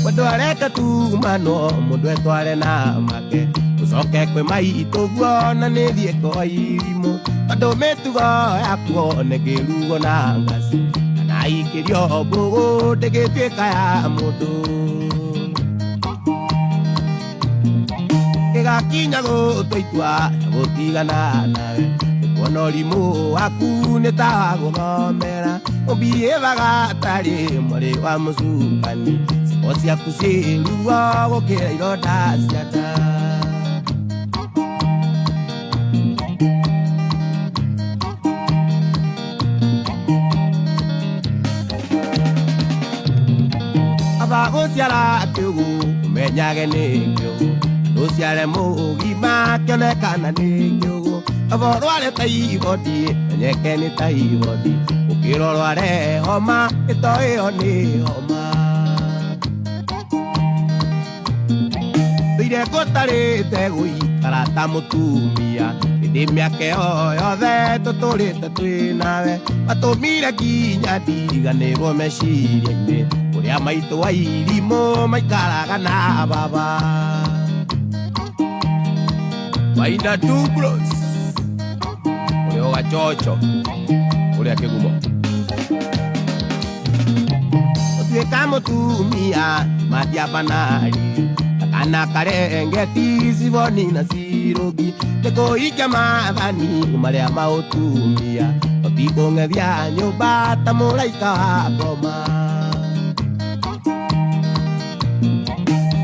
Mũndũ areka tu mano mũndũ etware na make ũcoke kwĩ maitũ guo na nĩ thiĩ kwa irimũ tondũ mĩtugo yakuo nĩ kĩrugo na ngaci kana ikĩrio mbũgũ ndĩgĩtuĩka ya mũndũ gĩgakinya gũtua itua gũtigana nawe kuona ũrimũ waku nĩ ta wa gũthomera ũmbiĩvaga tarĩ mwarĩ wa mũcukani ciko ciaku ciĩ ruo gũkĩra ironda cia nda. Aba gũciara kĩũgũ ũmenyage nĩ kĩũgũ ndũciare mũgima kĩonekana nĩ kĩũgũ aba ũrware taibodi menyeke nĩ taibodi ũkĩrwo rware homa ĩto ĩyo nĩ homa thũire ngũtarĩte gũikara ta mũtumia hĩndĩ mĩaka ĩyo yothe tũtũrĩte twĩ nawe matũmire nginya ndiganĩrwo meciria-inĩ ũrĩa maitũ wa irimũ maikaraga na baba. Wainda two bros ũrĩa ũgachocho ũrĩa kĩgumo ũtuĩka mũtumia matiambanari kana karengeti ciboni na cirũngi nĩkũhingia maathani marĩa maũtumia ũtikũng'ethia nyũmba ta mũraika wa ngoma.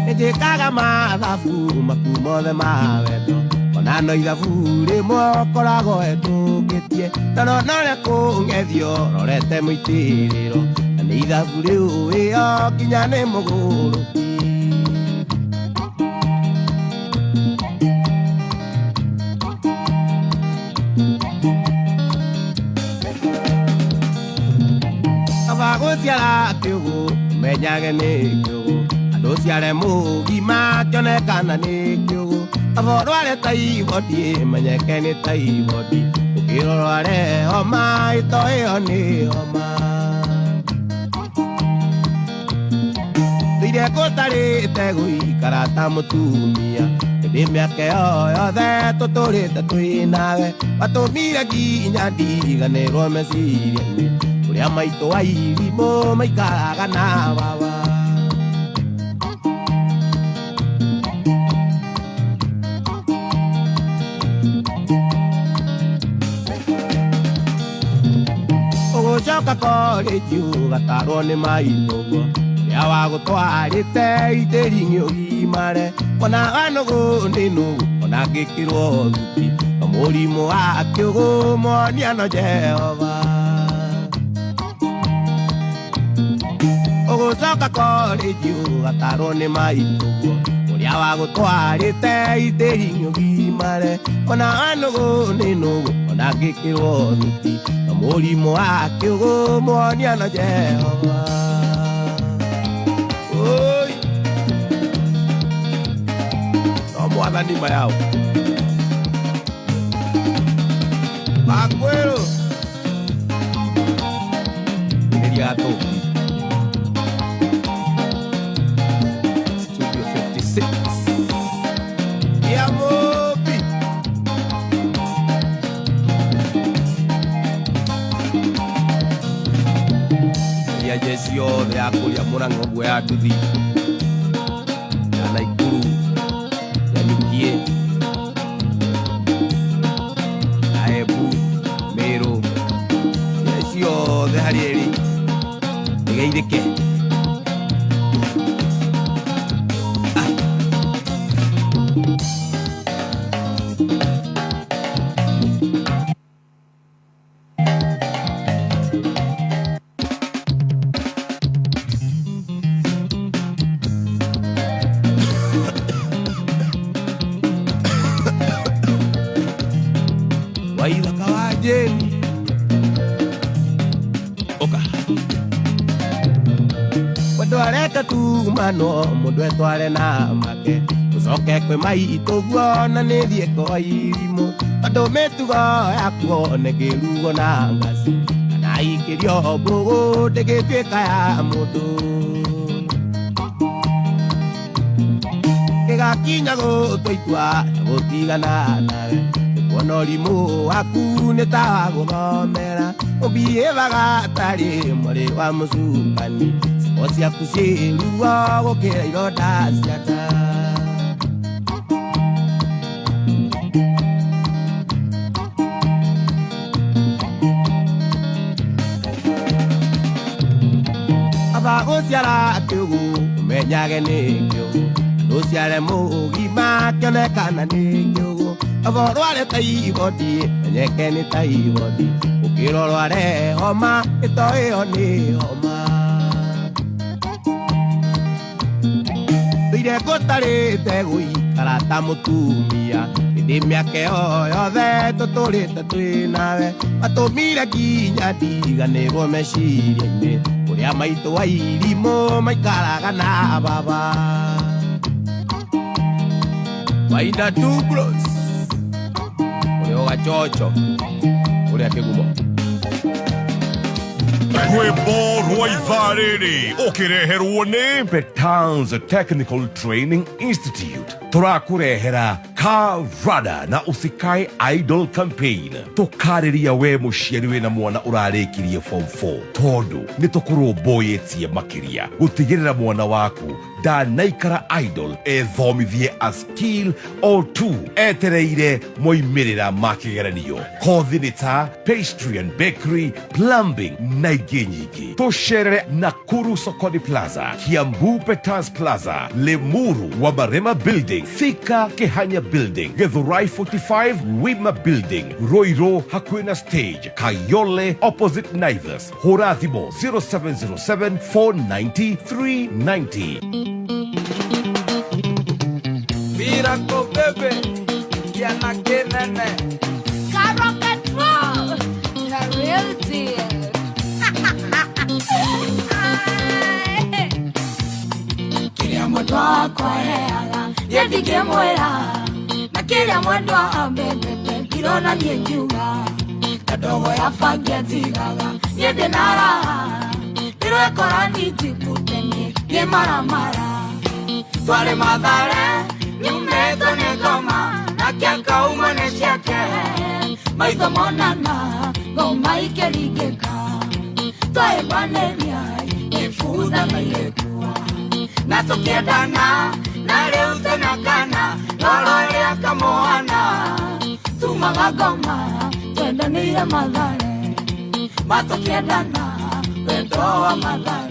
Nĩnjĩkaga mathabu maku mothe ma wendo ona no ithabu rĩmwe ũkoragwo hetũkĩtie tondũ no ũrĩa kũng'ethio rorete mũitĩrĩro na nĩ ithabu rĩu ĩyo nginya nĩ mũgũrũki. Aba gũciara kĩũgũ ũmenyage nĩ kĩũgũ andũ ciare mũgima kĩonekana nĩ kĩũgũ aba ũrware taibodi menyeke nĩ taibodi ũkĩrwo rware homa ĩto ĩyo nĩ homa thũire ngũtarĩte gũikara ta mũtumia hĩndĩ mĩaka ĩyo yothe tũtũrĩte twĩ nawe watũmire nginya ndiganĩrwo meciria-inĩ ũrĩa maitũ wa irimũ maikaraga na baba. Ũgũcoka korĩnji ũgatarwo nĩ maitũguo ũrĩa wagũtwarĩte itĩri-inĩ ũgimare ona wa nũgũ nĩ nũgũ ona ngĩkĩrwo thuti no mũrimũ wa kĩũgũ monia no Jehova. Ũgũcoka korĩnji ũgatarwo nĩ maitũguo ũrĩa wagũtwarĩte itĩri-inĩ ũgimare ona wa nũgũ nĩ nũgũ ona ngĩkĩrwo thuti no mũrimũ wa kĩũgũ monia no Jehova. Oi no mwathani mayao makwĩrũ nĩria gatũki Studio 56 ya Mobi. Ya jeci yothe ya kũrĩa mũrang'o guo ya nduthi ya Naikuru ya Nyukie ya Embu Meru jeci yothe harĩa ĩrĩ ĩgeithĩke. Waithaka wa Jane ũka mũndũ areka tu mano mũndũ etware na make ũcoke kwĩ maitũ guo na nĩ thiĩ kwa irimũ tondũ mĩtugo yakuo nĩ kĩrugo na ngaci kana ikĩrio mbũgũ ndĩgĩtuĩka ya mũndũ. Ngakinya gũtua itua gũtigana nawe kuona ũrimũ waku nĩ ta wa gũthomera ũmbiĩvaga tarĩ mwarĩ wa mũcukani ciko ciaku ciĩ ruo gũkĩra ironda cia nda. Aba gũciara kĩũgũ ũmenyage nĩ kĩũgũ ndũciare mũgima kĩonekana nĩ kĩũgũ aba ũrware taibodi menyeke nĩ taibodi ũkĩrwo ũrware homa ĩto ĩyo nĩ homa ndũire ngũtarĩte gũikara ta mũtumia ĩndĩ mĩaka ĩyo yothe tũtũrĩte twĩ nawe watũmire nginya ndiganĩrwo meciria-inĩ ũrĩa maitũ wa irimũ maikaraga na baba Waina two bros ũrĩa ũgachocho ũrĩa kĩgumo. Rwĩmbo rwa ithaa rĩrĩ ũkĩreherwo nĩ Petans Technical Training Institute. Tũrakũrehera Karada na Usikae Idol Campaign. Tũkarĩria we mũciari wĩna mwana ũrarĩkirie form 4 tondũ nĩ tũkũrũmbũyĩtie makĩria gũtigĩrĩra mwana waku ndanaikara idol ethomithie a skill or two etereire moimĩrĩra ma kĩgeranio. Kothi nĩ ta pastry and bakery, plumbing na ingĩ nyingĩ. Tũcerere Nakuru Sokoni Plaza, Kiambu Petans Plaza, Limuru Wamarema Building, Thika Kehanya Building, Githurai 45 Wima Building, Ruiru hakuhĩ na stage, Kayole opposite Naivas. Hũra thimũ 0707 490 390. Miracle baby, kiana kinene. Karoka True, the real deal. Kĩrĩa mwendwa wakwa aheaga niĩ ndingĩmwĩra na kĩrĩa mwendwa ambendete ndirona niĩ ngiuga na ndogo ya bangi anjigaga niĩ ndĩ na raha ndĩrwekora ninjikute niĩ niĩ maramara twarĩ Mathare nyumĩtwo nĩ ngoma nake akaumwo nĩ ciake maitho monana ngoma ikĩringĩka twahĩmbanĩria ibutha na igĩkua na tũkĩendana na rĩu twĩna kana roro rĩa kamũhana tumaga ngoma twendanĩire Mathare matũkĩendana wendo wa Mathare.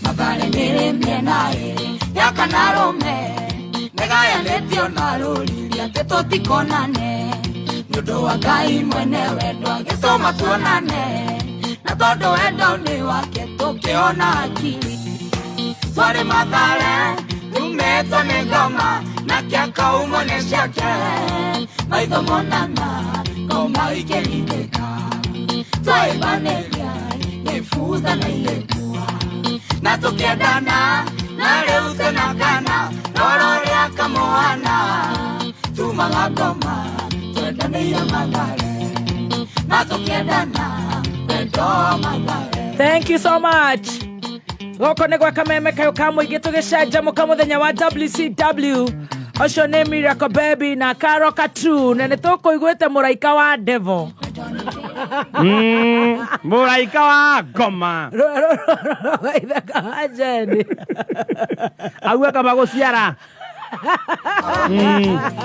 Mathare nĩrĩ mĩena ĩrĩ ya kana rũme nĩgayanĩtio na rũriri atĩ tũtikonane nĩ ũndũ wa Ngai mwene wendo agĩtũma tuonane na tondũ wendo nĩ wake tũkĩona hakiri twarĩ Mathare nyumĩtwo nĩ ngoma nake akaumwo nĩ ciake maitho monana ngoma ikĩringĩka twahĩmbanĩria ibutha na igĩkua na tũkĩendana na rĩu twĩna kana roro rĩa kamũhana tumaga ngoma twendanĩire Mathare na tũkĩendana wendo wa Mathare. Thank you so much. Goko nĩ gwa kameme kayo ka mũingĩ tũgĩcanjamũka mũthenya wa WCW ũcio nĩ Miracle Baby na Karoka True na nĩ tũkũiguĩte mũraika wa devil. Mũraika wa ngoma. Ithaka wa Jeni. Auga kaba gũciara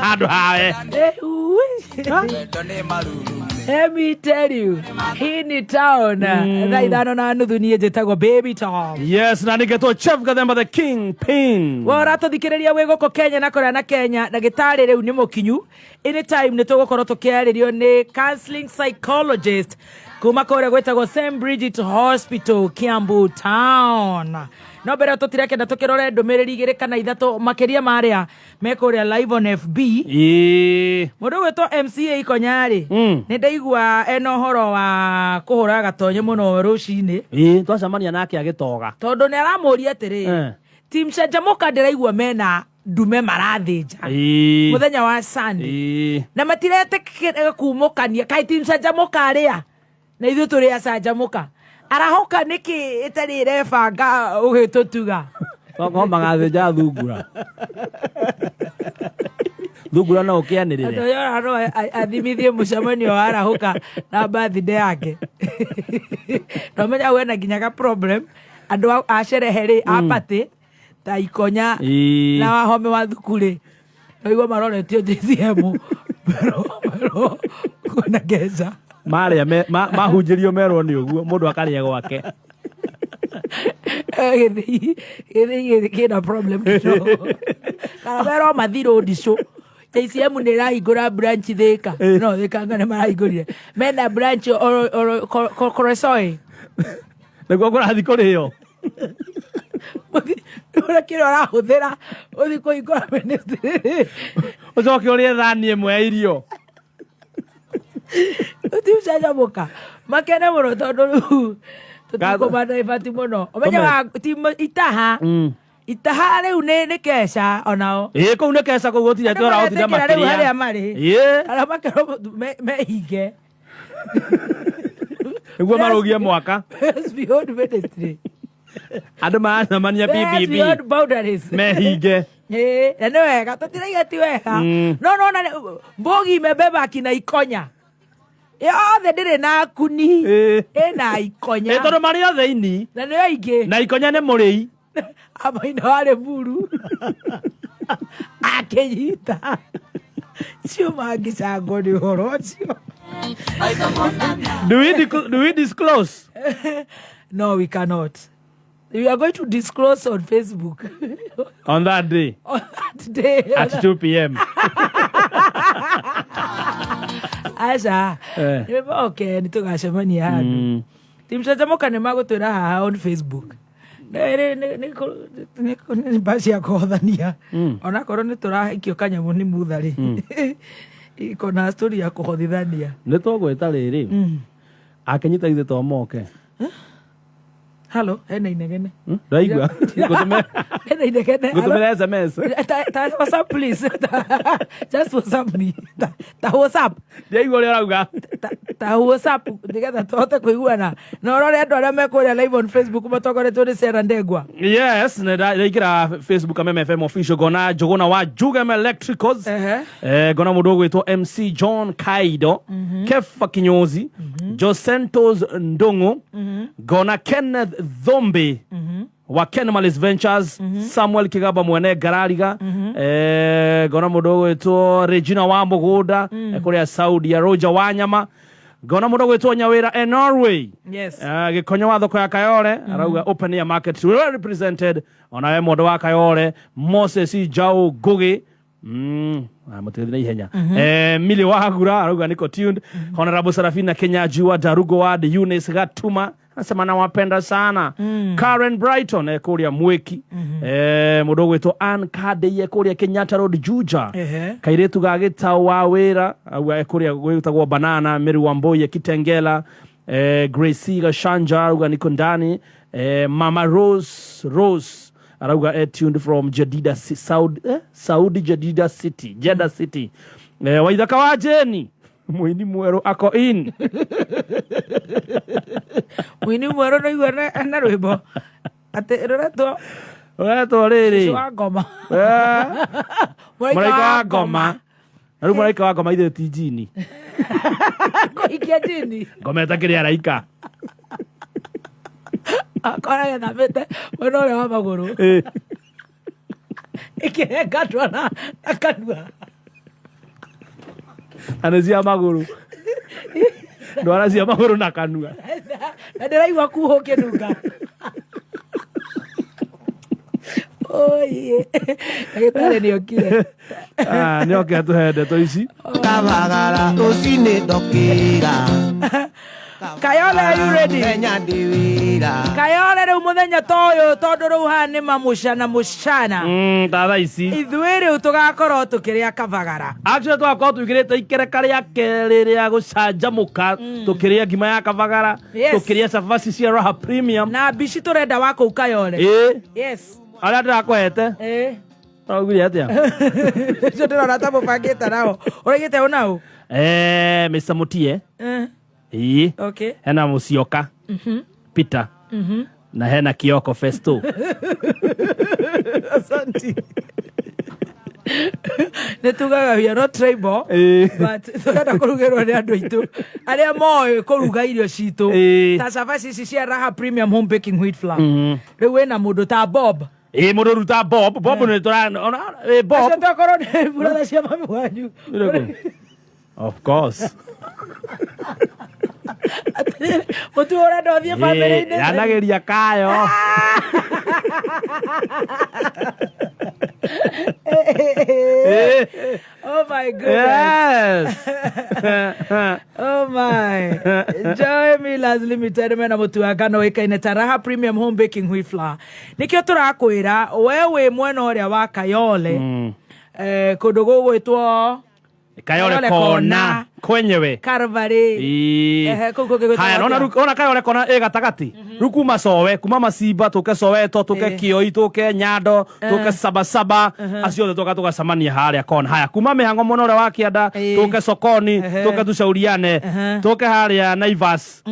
handũ hawe. Eh, ui. Wendo nĩ marurume. Let me tell you, hii ni town 5:30 niĩ njĩtagwo Baby Tom. Yes, na nĩngetwo Chef Gathemba the King Pin. We ũratũthikĩrĩria wĩ gũkũ Kenya na kũrĩa na Kenya ndagĩtarĩ rĩu nĩ mũkinyu anytime nĩ tũgũkorwo tũkĩarĩrio nĩ counseling psychologist kuma kũrĩa gwĩtagwo St Bridget Hospital Kiambu Town. No mbere tũtirekenda tũkĩrore ndũmĩrĩri igĩrĩ kana ithatũ makĩria marĩa me kũrĩa live on FB. Ĩĩ. Mũndũ ũgwĩtwo MCA Ikonyarĩ nĩ ndaigua ena ũhoro wa kũhũra gatonyo mũno rũcinĩ. Ĩĩ, twacemania nake agĩtoga. Tondũ nĩ aramũria atĩrĩ, team Canjamũka ndĩraigua mena ndume marathĩnja Ĩĩ. mũthenya wa Sunday Ĩĩ. na matiretĩkĩra kumũkania kaĩ ti mcanjamũka arĩa na ithuĩ tũrĩ acanjamũka arahũka nĩkĩ ĩtarĩ ĩrebanga ũgĩtũtuga? Tokorwo magathĩnja thungura. Thungura no ũkĩanĩrĩre. Toyora no athimithie mũcemanio wa arahũka na birthday yake. Nomenya wena nginya ka problem andũ a cerehe rĩ a party ta ikonya Ĩĩ. na wahome wa thuku rĩ noigua maroretio JCM merwo merwo kwĩna ngeca. Marĩa mahunjĩrio merwo nĩ ũguo mũndũ akarĩa gwake. Gĩthĩi gĩthĩi kĩna problem kidogo kana merwo mathi road show. JCM nĩ ĩrahingũra branch Thĩka, no Thĩka anga nĩ marahingũrire, mena branch oro Koresoi. Nĩguo kũrathiĩ kũrĩo. Ũrĩa kĩrĩa ũrahũthĩra ũthi kũhingũra ministry. Ũcoke ũrĩe thani ĩmwe ya irio. Ũtiũcanjamũka makene mũno tondũ rĩu tũtikũmana ibati mũno ũmenye wa itaha itaha rĩu nĩ keca onao. Ĩĩ, kũu nĩ keca, kũu gũtirĩ atĩ ũragũtinda Maretĩkĩra rĩu harĩa makĩrĩa. marĩ Ĩĩ. arĩa makerwo mehinge. Nĩguo marũgie mwaka. Best beyond ministry. Andũ maracemania Best PPP. beyond boundaries. Mehinge. Ĩĩ, na nĩ wega tũtiraiga ti wega, no nona mbogi imebeba akina ikonya yothe ndĩrĩ na kuni. Ĩna ikonya. Ĩ, tondũ marĩ othe ini. Na nĩo aingĩ. Na ikonya nĩ mũrĩi. Amaina warĩ buru akĩnyita ciuma ngĩcangwo nĩ ũhoro ũcio. Do we disclose? No, we cannot. We are going to disclose on Facebook. On that day. On that day. At 2 p.m. Aca. Okay, nĩ tũgacemania handũ. Timcanjamũka nĩ magũtwĩra haha on Facebook. Nĩ mba cia kũhothania onakorwo nĩ tũraikio kanyamũ nĩ mutha rĩ ikona story ya kũhothithania. Nĩ tũgwĩta rĩrĩ akĩnyita ithe to moke. Halo, hena inegene. Ndaigua. Hena inegene. Ngũtũmĩra SMS. Ta WhatsApp, please. Just WhatsApp me. Ta WhatsApp. Ndiaigua ũrĩa ũrauga. Ta WhatsApp nĩgetha tũhote kũiguana na ũrore andũ arĩa mekũrĩa live on Facebook matongoretio nĩ Sarah Ndegwa. Yes, nĩ ndaingĩra Facebook Kameme FM official, ngona Njũgũna wa Jugem Electricals. Ngona mũndũ ũgwĩtwo MC John Kaido, Kefa Kinyozi, Josentos Ndung'u, ngona Kenneth Thombe wa Ken Malis Ventures, Samuel Kigaba mwene Ngarariga, ngona mũndũ ũgwĩtwo Regina wa Mũgũnda, kũrĩa Saudi ya Roger Wanyama, ngona mũndũ ũgwĩtwo Nyawĩra e Norway. Gĩkonyo wa thoko ya Kayole arauga open air market well represented, onawe mũndũ wa Kayole Moses Njau Ngugi. Mũtigĩthi na ihenya. Mili Wagura arauga niko tuned. Honorable Sarafina Kenyaji wa Darugo Ward, Eunice Gatuma anasema nawapenda sana. Karen Brighton kũrĩa Mwĩki. Mũndũ ũgwĩtwo Ann Kadeye kũrĩa Kenyatta Road Juja. Kairĩtu ga gĩtau wa wĩra auga kũrĩa gwĩtagwo Banana Mary Wamboi Kitengela. Gracie Gashanja arauga niko ndani. Mama Rose Rose arauga tuned from Jadida Saudi, Saudi Jadida City, Jeddah City. Waithaka wa Jeni mũini mwerũ ako in. Mũini mwerũ no igua na rwĩmbo atĩ rũretwo Ũretwo rĩrĩ. Cũcũ wa ngoma. Mũraika wa ngoma na rĩu mũraika wa ngoma ithuĩ ti jini. Kũhikia jini. Ngoma ĩtakĩrĩ araika. Akora gethambĩte mwena ũrĩa wa magũrũ ĩkĩrenga ndwara na kanua. Na nĩ cia magũrũ, ndwara cia magũrũ na kanua. Na ndĩraigua kuhũ kĩnunga oye ndagĩtarĩ nĩ okire. Ah, nĩ oke atũhe ndeto ici. Kabagara rũcinĩ ndokĩra. Kayole, are you ready? Mũthenya ndĩ wĩra. Kayole rĩu mũthenya ta ũyũ tondũ rĩu haha nĩ mamucana mũcana. Ta thaa ici. Ithuĩ rĩu tũgakorwo tũkĩrĩa kabagara. Actually twakorwo twĩkĩrĩte ikereka rĩa kerĩ rĩa gũcanjamũka tũkĩrĩa ngima ya kabagara, tũkĩrĩa cabaci cia Raha Premium. Na mbici tũrenda wa kũu Kayole. Ĩ. Yes. Arĩa ndĩrakũhete. Ĩ. Ũraugire atĩa? Ũcio ndĩrona ta mũbangĩte nao. Ũraigĩte ũ nao? Eh, Mr. Mutie. Ĩĩ. Okay. Hena Musyoka. Peter. Na hena Kioko Festo. Asante. Nĩ tugaga we are not tribal, but tũrenda kũrugĩrwo nĩ andũ aitũ arĩa moĩ kũruga irio citũ ta cabaci ici cia Raha Premium Home Baking Wheat Flour. Rĩu wĩna mũndũ ta Bob. Ĩĩ mũndũ ruta Bob. Bob nĩ tũra ona ĩ Bob. Acio tokorwo nĩ brother cia mami wanyu. Ĩrĩkũ? Of course. Atĩrĩrĩ, mũtu ũrenda ũthiĩ bamĩrĩ-inĩ. Yanagĩria kayo. Oh my goodness. Yes. Oh my. Joy Millers Limited mena mũtu wa ngano ũĩkaine ta Raha Premium Home Baking Wheat Flour. Nĩkĩo tũrakwĩra we wĩ mwena ũrĩa wa Kayole. Kũndũ gũgwĩtwo Kayole Kayole kona Kona. kwenyewe. Calvary. Ĩĩ. Ehe, kũu kũngĩ gwĩtagwo Haya, nona atĩa? ona Kayole kona ĩ gatagatĩ. Rĩu kuma Sowe, kuma Masimba, tũke Soweto, tũke Kĩoi, tũke Nyando, tũke Sabasaba, acio othe tũka tũgacemania harĩa kona. Haya, kuma mĩhango mwena ũrĩa wa kĩanda, tũke Sokoni, tũke tũcauriane, tũke harĩa Naivas.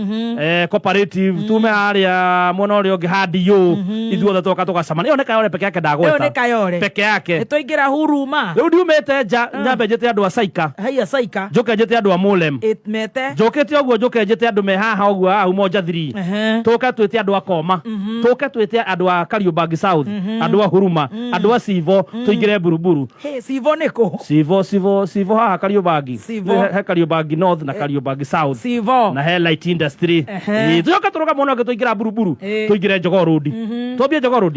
Cooperative, tume harĩa mwena ũrĩa ũngĩ hadiũ, ithuothe tũka tũgacemania. Ĩyo nĩ Kayole peke yake ndagweta. Ĩyo nĩ Kayole. Peke yake. Nĩ twaingĩra Huruma. Rĩu ndiumĩte nja, nyambe njĩte andũ a Saika. Haiya Saika. Njũke njĩte andũ a Mũlem. Mete. Njũkĩte ũguo njũke njĩte andũ me haha ũguo haha Umoja 3. Tũke twĩte andũ a Koma. Tũke twĩte andũ a Kariobangi South, andũ a Huruma, andũ a Sivo, tũingĩre Buruburu. Hey, Sivo nĩ kũ? Sivo, Sivo, Sivo haha Kariobangi. Sivo. He Kariobangi North na Kariobangi South. Sivo. Na he Light Industry. Ĩĩ, tũcoke tũrũga mwena ũngĩ tũingĩra Buruburu, tũingĩre Jogoo Road. Twambie Jogoo Road.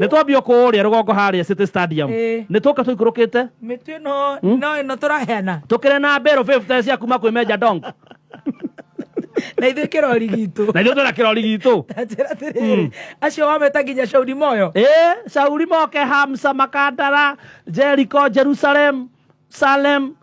Nĩ twambie kũrĩa rũgongo harĩa City Stadium. Nĩ tũke tũikũrũkĩte. Mĩtĩ ĩno no ĩno tũraheana. Tũkĩre na mbero 50 cia kuma kwĩ Meja Donk. Na ithuĩ kĩrori gitũ. Na ithuĩ twĩna kĩrori gitũ. Ta njĩra atĩrĩrĩ, acio wameta nginya Shauri Moyo. Ĩĩ, Shauri Moke, Hamsa, Makandara, Jericho, Jerusalem, Salem,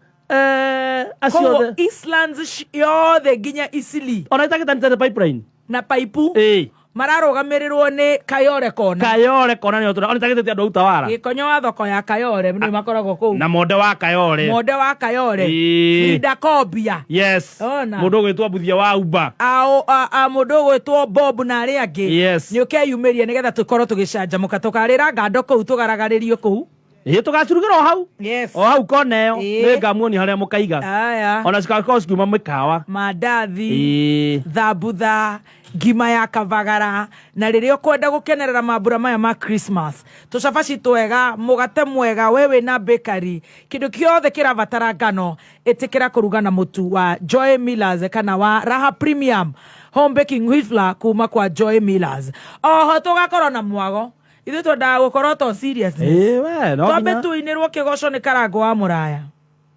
acio Koguo othe. Eastlands yothe nginya Isili. Ona itagĩtanĩte pipeline. Na paipu. Ĩĩ. Mararũgamĩrĩrwo nĩ Kayole Kona. Kayole Kona nĩo tũra. Ona itagĩtĩte andũ a Utawala. Gĩkonyo wa thoko ya Kayole nĩ makoragwo kũu. Na monde wa Kayole. Monde wa Kayole. Ĩĩ. Frida Kobia. Yes. Ona. Mũndũ ũgwĩtwo Mbuthia wa Uber. Mũndũ ũgwĩtwo Bob na arĩa angĩ. Yes. Nĩ ũkeyumĩria nĩgetha tũkorwo tũgĩcanjamũka tũkarĩra ngando kũu tũgaragarĩrio kũu. Ĩĩ, tũgacirugĩra o hau. Yes. O hau kona ĩyo. Ĩĩ. Nĩ ngamuonia harĩa mũkaiga. Aya. Ona cikakorwo cikiuma mĩkawa. Mandathi. Ĩĩ. Thambutha, ngima ya kavagara, na rĩrĩa ũkwenda gũkenerera mambura maya ma Christmas, tũcabaci twega, mũgate mwega, we wĩna bakery, kĩndũ kĩothe kĩrabatara ngano, ĩtĩkĩra kũruga na mũtu wa Joy Millers kana wa Raha Premium Home Baking Wheat Flour kuma kwa Joy Millers. Oho tũgakorwo na mwago. Ithuĩ twendaga gũkorwo to seriousness. Ĩĩ, we, no Twambe nginya. tuinĩrwo kĩgoco nĩ Karango wa Mũraya.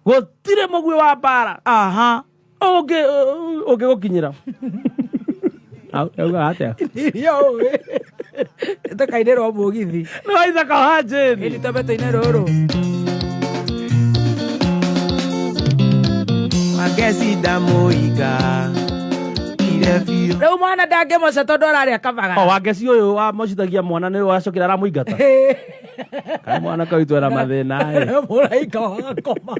Gũtirĩ mũguĩ wa mbara. Aha. Ũngĩgũkinyĩra. Au, augaga atĩa? Iria ũĩ. Tũkainĩrwo mũgithi. Nĩ waithaka wa Jane. Ĩni twambe tũine rũrũ. Wangeci ndamũiga ire biũ. Rĩu mwana ndangĩmoca tondũ ararĩa kabagara. O Wangeci ũyũ wamocithagia mwana nĩ wacokire aramũingata. Kaĩ mwana kau itwera mathĩna ĩ. Mũraika wa ngoma.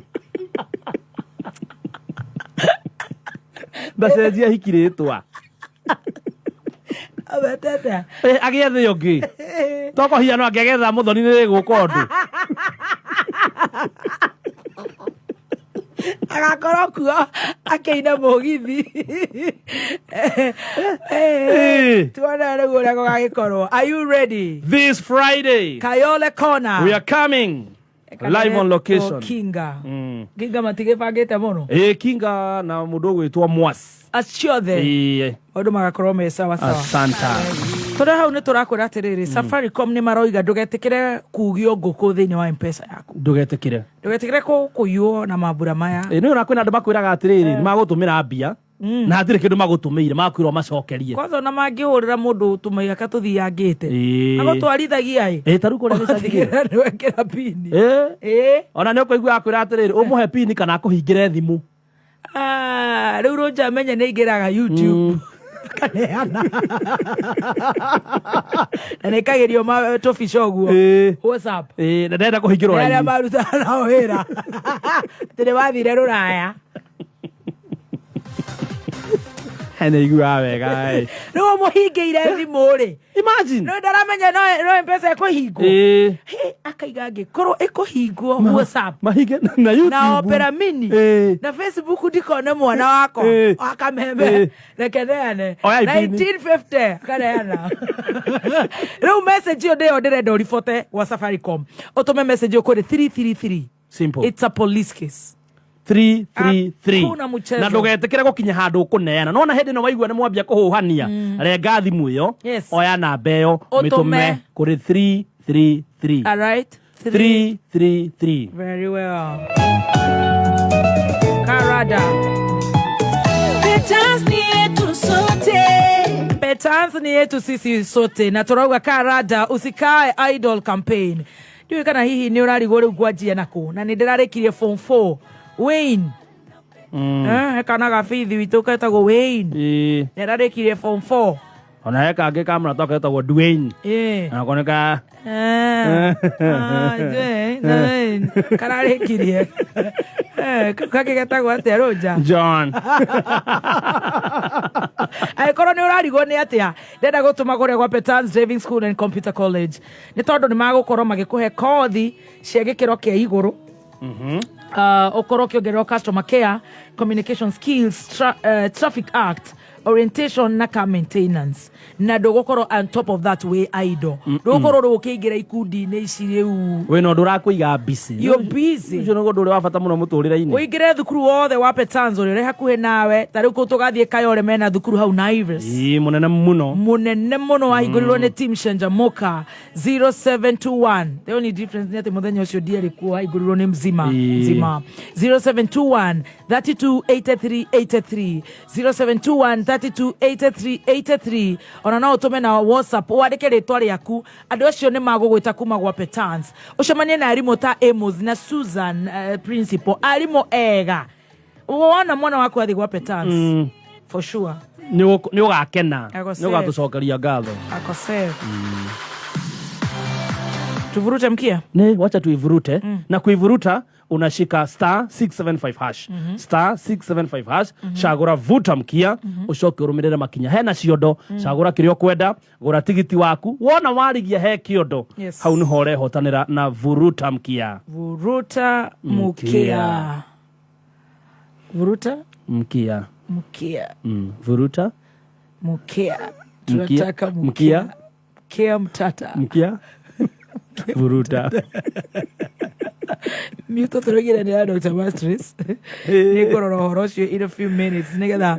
Ndacenjia hiki rĩtwa. Abetete. Agĩethe ũngĩ. Tokohiano angĩagetha mũthoni nĩ gũka ũndũ. Agakorwo kuo akĩina mũgithi. Tuone rĩu ũrĩa gũgagĩkorwo. Are you ready? This Friday. Kayole Corner. We are coming. Live on location. Kinga. Kinga matigĩbangĩte mũno. Kinga na mũndũ ũgwĩtwo Mwas. Acio othe. Maũndũ magakorwo me sawa sawa. Asanta. Tũrĩ hau nĩ tũrakwĩra atĩrĩrĩ, Safaricom nĩ maroiga ndũgetĩkĩre kugio ngũkũ thĩinĩ wa M-Pesa yaku. Ndũgetĩkĩre. Ndũgetĩkĩre kũiywo na mambura maya. Nĩ ũra kwĩna andũ makwĩraga atĩrĩrĩ, nĩ magũtũmĩra mbia. Na hatirĩ kĩndũ magũtũmĩire, magakwĩra ũmacokerie. Kwanza ona mangĩhũrĩra mũndũ tũmaigaka tũthiangĩte. Agũtwarithagia ĩ. Ta rĩu kũrĩa gĩcagi-rĩ. Ũgatigĩrĩra nĩ wekĩra pini. Ona nĩ ũkũigua akwĩra atĩrĩrĩ, ũmũhe pini kana akũhingĩre thimũ. Rĩu Rũnja amenye nĩ aingĩraga YouTube. Kaneana na nä kagerio tåbica å guo Ĩĩ. WhatsApp. Ĩĩ, na ndenda kũhingĩrwo Nĩ arĩa raini. marutaga nao wĩra atä nä wathire rå raya. Nĩ iguaga wega ĩ. Rä u må hingä ire thimå rä Imagine. no ndaramenya no mpesa ĩkũhingwo. Ĩĩ. Hĩ, akaiga angĩkorwo ĩkũhingwo WhatsApp Mahinge na YouTube. na Opera Mini Ĩĩ. na Facebook ndikone mwana wakwa Ĩĩ. akameme Ĩĩ. reke neane. Oya ipini. 1950 akaneana. Rĩu message ĩyo ndĩyo ndĩrenda ũribote gwa Safaricom, ũtũme message ĩyo kũrĩ 333. Simple. It's a police case. 333. Hakuna mchezo. Na ndũgetĩkĩre gũkinya handũ ũkũneana nona hĩndĩ ĩno waigua nĩ mwambia kũhũhania, renga thimũ ĩyo. Yes. Oya namba ĩyo. Ũtũme. Mĩtũme kũrĩ 333. All right. 333. Very well. Karada. Petans ni yetu sote. Petans ni yetu sisi sote na tũrauga Karada usikae idle campaign. Ndiũĩ kana hihi nĩ ũrarigwo rĩu ngwanjia nakũ na nĩ ndĩrarĩkirie form 4 Wayne. Kana gabithi witũ ketagwo Wayne. Ĩĩ. Nĩ ararĩkirie form 4. Ona he kangĩ ka mũrata ketagwo Dwayne. Ĩĩ. Nako nĩ ka Ah, Dwayne, Dwayne. Kararĩkirie. Kau kangĩ getagwo atĩa rũnja? John. Angĩkorwo nĩ ũrarigwo nĩ atĩa ndenda gũtũma kũrĩa gwa Petans Driving School and Computer College nĩ tondũ nĩ magũkorwo magĩkũhe kothi cia gĩkĩro kĩa igũrũ, ũkorwo ũkĩongererwo customer care, communication skills, traffic act orientation na car maintenance, na ndũgũkorwo on top of that wĩ idle, ndũgũkorwo rĩu ũkĩingĩra ikundi-inĩ ici rĩu. Wĩna ũndũ ũrakũiga busy. You're busy. Ũcio nĩguo ũndũ ũrĩa wa bata mũno mũtũrĩre-inĩ. Ũingĩre thukuru wothe wa Petans ũrĩa ũrĩ hakuhĩ nawe, ta rĩu kũu tũgathiĩ Kayore mena thukuru hau Naivas. Ĩĩ, mũnene mũno. Munene muno wahingũrirwo nĩ team Shenjamoka 0721. The only difference nĩ atĩ mũthenya ũcio ndiarĩ kuo, wahingũrirwo nĩ mzima. Ĩĩ. Mzima 0721 32 83 83, 0721 32 83 83. Ona no ũtũme na WhatsApp wandĩke rĩtwa rĩaku, andũ acio nĩ magũgwĩta kuma gwa Petans ũcemanie na arimũ ta Amos na Susan, principal, arimũ ega. Wona mwana waku athiĩ gwa Petans, for sure Nĩ ũgakena. Ako Nĩ safe. ũgatũcokeria ngatho. Ako safe. Tuvurute mkia. Nĩ wacha tuivurute. Na kuivuruta unashika star 675 hash, star 675 hash, cagũra vuta mkia, ũcoke ũrũmĩrĩre makinya hena ciondo, cagũra kĩrĩa ũkwenda, gũra tigiti waku, wona warigia he kĩondo. Yes. Hau nĩho ũrehotanĩra na vuruta mkia. Vuruta mukia. Mkia. Vuruta mkia. Mkia. Vuruta mukia. Mkia. Tunataka Mkia. mukia. Mkia mtata. Mkia vuruta. Miuto tũrũgire nĩ ya Dr. Mastris, nĩ ngũrora ũhoro ũcio in a few minutes nĩgetha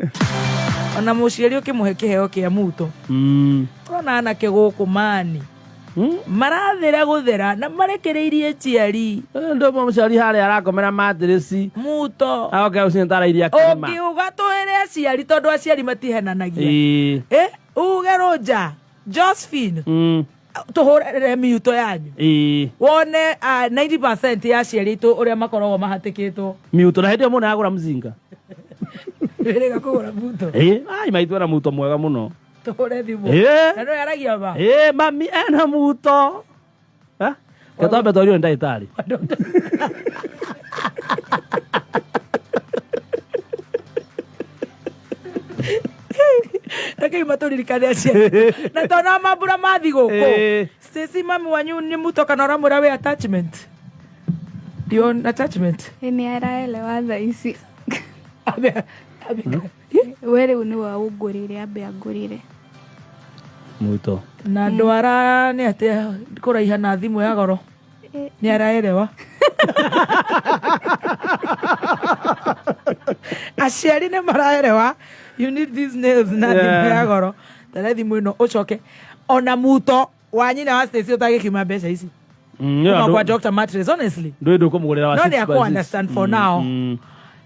ona mũciari ũkĩmũhe kĩheo kĩa muto. Ũrona anake gũkũ mani marathĩra gũthera na marekereirie ciari. Ndo mũciari harĩa arakomera matirĩci. Muto. Agoke ũcio ntarairia kĩrĩma. Ũngiuga tũĩre aciari tondũ aciari matihenanagia. Ĩĩ. Eh, uge rũnja Josephine, tũhũrĩre miuto yanyu. Ĩĩ. Wone 90% ya aciari aitũ ũrĩa makoragwo mahatĩkĩtwo. Miuto na hĩndĩ ĩyo mũndũ agũra mzinga. Wĩrĩga kũgũra muto. Ĩĩ, ai maitũ ena muto mwega mũno. Tũhũre thimũ. Ĩĩ. Na no yaragia ma. Ĩĩ, mami ena muto. Eh? Ketwambe twario nĩ ndagĩtarĩ. Rekei matũririkane aciari na tona mambura ma thigũkũ. Ĩĩ. Stacy, mami wanyu nĩ muto kana ũramwĩra wĩ attachment? Do you want attachment? Nĩ araelewa thaa ici. Abe- We rĩu nĩwe ũngũrĩre, ambe angũrĩre. Muto. Na ndwara nĩ atĩa kũraiha na thimũ ya goro nĩ araerewa. Aciari nĩ maraerewa you need these nails na thimũ ya goro tare thimũ ĩno ũcoke ona muto wa nyina wa Stacy ũtagĩkiuma mbeca ici kuma kwa Dr. Mattress, honestly. Ndũĩ ndũkũmũgũrĩra wa No six nĩ by akũ six. understand for now.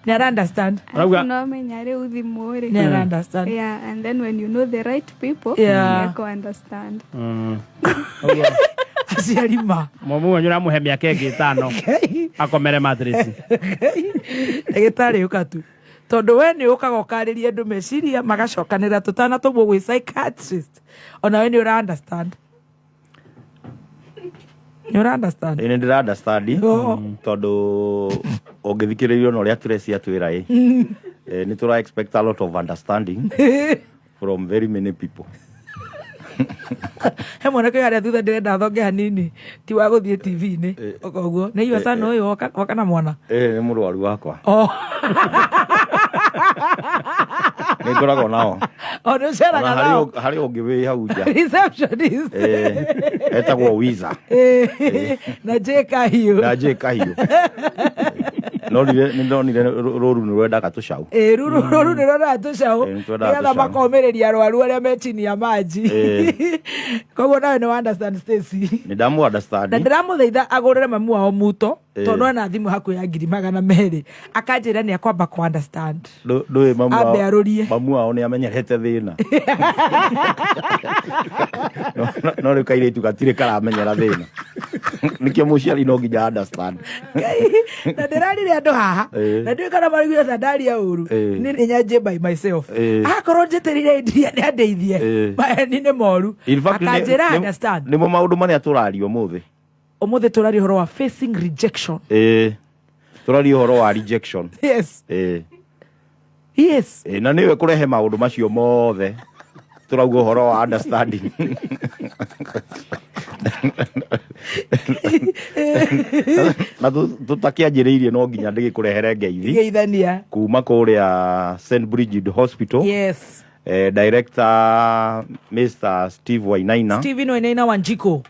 Nĩ ara understand. Arauga- Alafu no menya rĩu thimũ rĩ. Nĩ ara understand. Yeah, and then when you know the right people, Yeah. nĩekũ understand. Aciari ma Mwamu wanyu ũramũhe mĩaka ĩngĩ ĩtano akomere matirĩci. Ndagĩtarĩ ũka tu. Tondũ we nĩ ũkaga ũkarĩria andũ meciria magacokanĩra tũtanatũmwo gwĩ psychiatrist. Ona we nĩ ũra understand. Nĩ ũra understand? Ĩ, nĩ ndĩra understand. Oo. Tondũ ũngĩthikĩrĩrio na ũrĩa Tracy atwĩra ĩ, nĩ tũra expect a lot of understanding from very many people. He mwanake ũyũ harĩa thutha ndĩrenda athonge hanini ti wa gũthiĩ TV-inĩ koguo nĩ iwa sana ũyũ woka na mwana. Nĩ mũrwaru wakwa. Oh. Nĩ ngoragwo nao. O nĩ ũceraga Ona harĩ nao. harĩ ũngĩ wĩ hau nja. Receptionist. Etagwo Wiza. Na J Kahiũ. Na J Kahiũ. Nonire nĩ ndonire rũru nĩ rwendaga tũcaũ. Ĩ, ruru rũru nĩ rwendaga tũcaũ. Ĩ, nĩ twendaga nĩgetha tũcaũ. makomĩrĩria arwaru arĩa me chini ya maji. Koguo nawe nĩ wa understand Stacy. Nĩ ndamũ understand. Na ndĩramũthaitha agũrĩre mamu wao muto tondũ ena thimũ hakuhĩ ya 200,000 akanjĩra nĩ akwamba kũ understand. Ndũĩ mamu Ambe wao arũrie. Mamu wao nĩ amenyerete thĩna. No rĩu kairĩtu gatirĩ karamenyera thĩna. Nĩkĩo mũciari no nginya understand. Na ndĩrarire andũ haha na ndiũĩ kana mariguire ta ndaria ũru. Niĩ nĩ nyanjie by myself. Akorwo njĩtĩrĩire ndia nĩ andeithie. Maheni nĩ moru. In fact, Akanjĩra understand. Nĩmo maũndũ marĩa tũraria ũmũthĩ. Ũmũthĩ tũraria ũhoro wa facing rejection. Tũraria ũhoro wa rejection. Yes. Yes. Na nĩwe kũrehe maũndũ macio mothe tũrauga ũhoro wa understanding. Na tũtakĩanjĩrĩirie no nginya ndĩgĩkũrehere ngeithi Geithania. Kuma kũrĩa St Brigid Hospital. Yes. Director Mr Steve Wainaina. Steven Wainaina Wanjiko.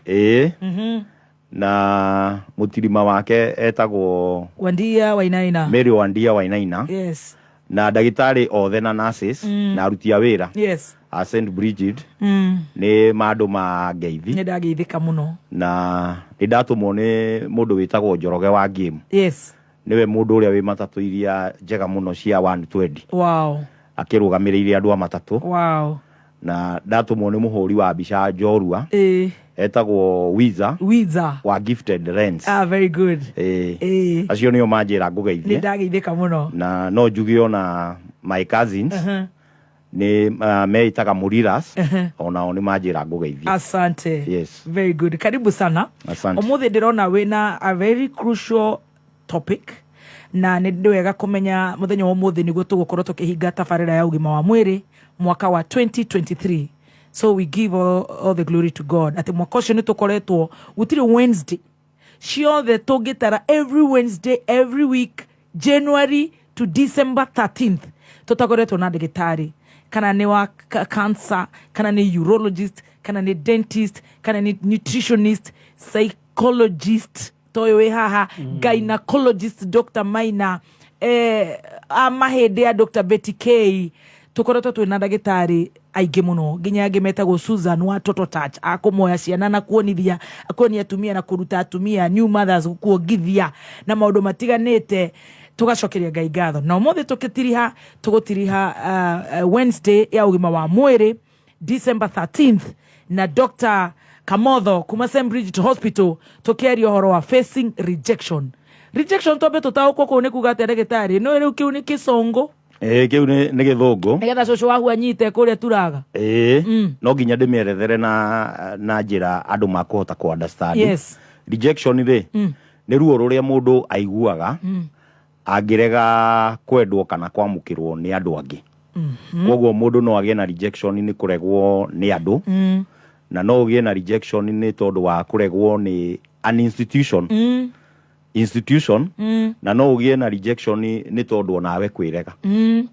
Na mũtirima wake etagwo Wandia Wainaina. Mary Wandia Wainaina. Yes. Na ndagĩtarĩ othe na nurses na aruti a wĩra Yes. a St Brigid nĩ mandũ ma ngeithi. Nĩ ndageithĩka mũno. Na nĩ ndatũmwo nĩ mũndũ wĩtagwo Njoroge wa Game. Yes. Nĩwe mũndũ ũrĩa wĩ matatũ iria njega mũno cia 120. Wow. Akĩrũgamĩrĩire andũ a matatũ. Wow. Na ndatũmwo nĩ mũhũri wa mbica njorua. Etagwo Wiza. Wiza. Wa Gifted Lens. Ah, very good. Acio nĩo manjĩra Nĩ ngũgeithie. ndageithĩka mũno. Na no njuge ona my cousins nĩ meĩtaga Mũriras, onao nĩ manjĩra ngũgeithie. Asante. Yes. Very good. Karibu sana. Asante. Ũmũthĩ ndĩrona wĩna a very crucial topic na nĩ wega kũmenya mũthenya wa ũmũthĩ nĩguo tũgũkorwo tũkĩhinga tabarĩra ya ũgima wa mwĩrĩ mwaka wa 2023. So we give all the glory to God atĩ mwaka ũcio nĩ tũkoretwo gũtirĩ Wednesday ciothe tũngĩtara, every Wednesday, every week, January to December 13th, tũtakoretwo na ndagĩtarĩ, kana nĩ wa cancer, kana nĩ urologist, kana nĩ dentist, kana nĩ nutritionist, psychologist ta ũyũ wĩ haha, gynecologist Dr Maina, a mahĩndĩ ya Dr Betty K. Tũkoretwo twĩna ndagĩtarĩ aingĩ mũno, nginya angĩ metagwo Susan wa Toto Touch, akũmoya ciana na kuonithia kuonia atumia na kũruta atumia new mothers kuongithia na maũndũ matiganĩte. Tũgacokeria Ngai ngatho na ũmũthĩ tũgĩtiriha tũgũtiriha Wednesday ya ũgima wa mwĩrĩ December 13th na Dr Kamotho kuma St Bridget Hospital, tũkĩaria ũhoro wa facing rejection. Rejection, twambe tũtaũkwo kũu nĩ kuga atĩa, ndagĩtarĩ? No rĩu kĩu nĩ kĩcũngũ. Kĩu nĩ gĩthũngũ. Nĩgetha cũcũ waku anyite kũrĩa turaga. No nginya ndĩmĩerethere na njĩra andũ makũhota kũ understand. Yes. Rejection rĩ, nĩ ruo rũrĩa mũndũ aiguaga angĩrega kwendwo kana kwamũkĩrwo nĩ andũ angĩ. Koguo mũndũ no agĩe na rejection nĩ kũregwo nĩ andũ, na no ũgĩe na rejection nĩ tondũ wa kũregwo nĩ an institution, na no ũgĩe na rejection nĩ tondũ onawe kwĩrega.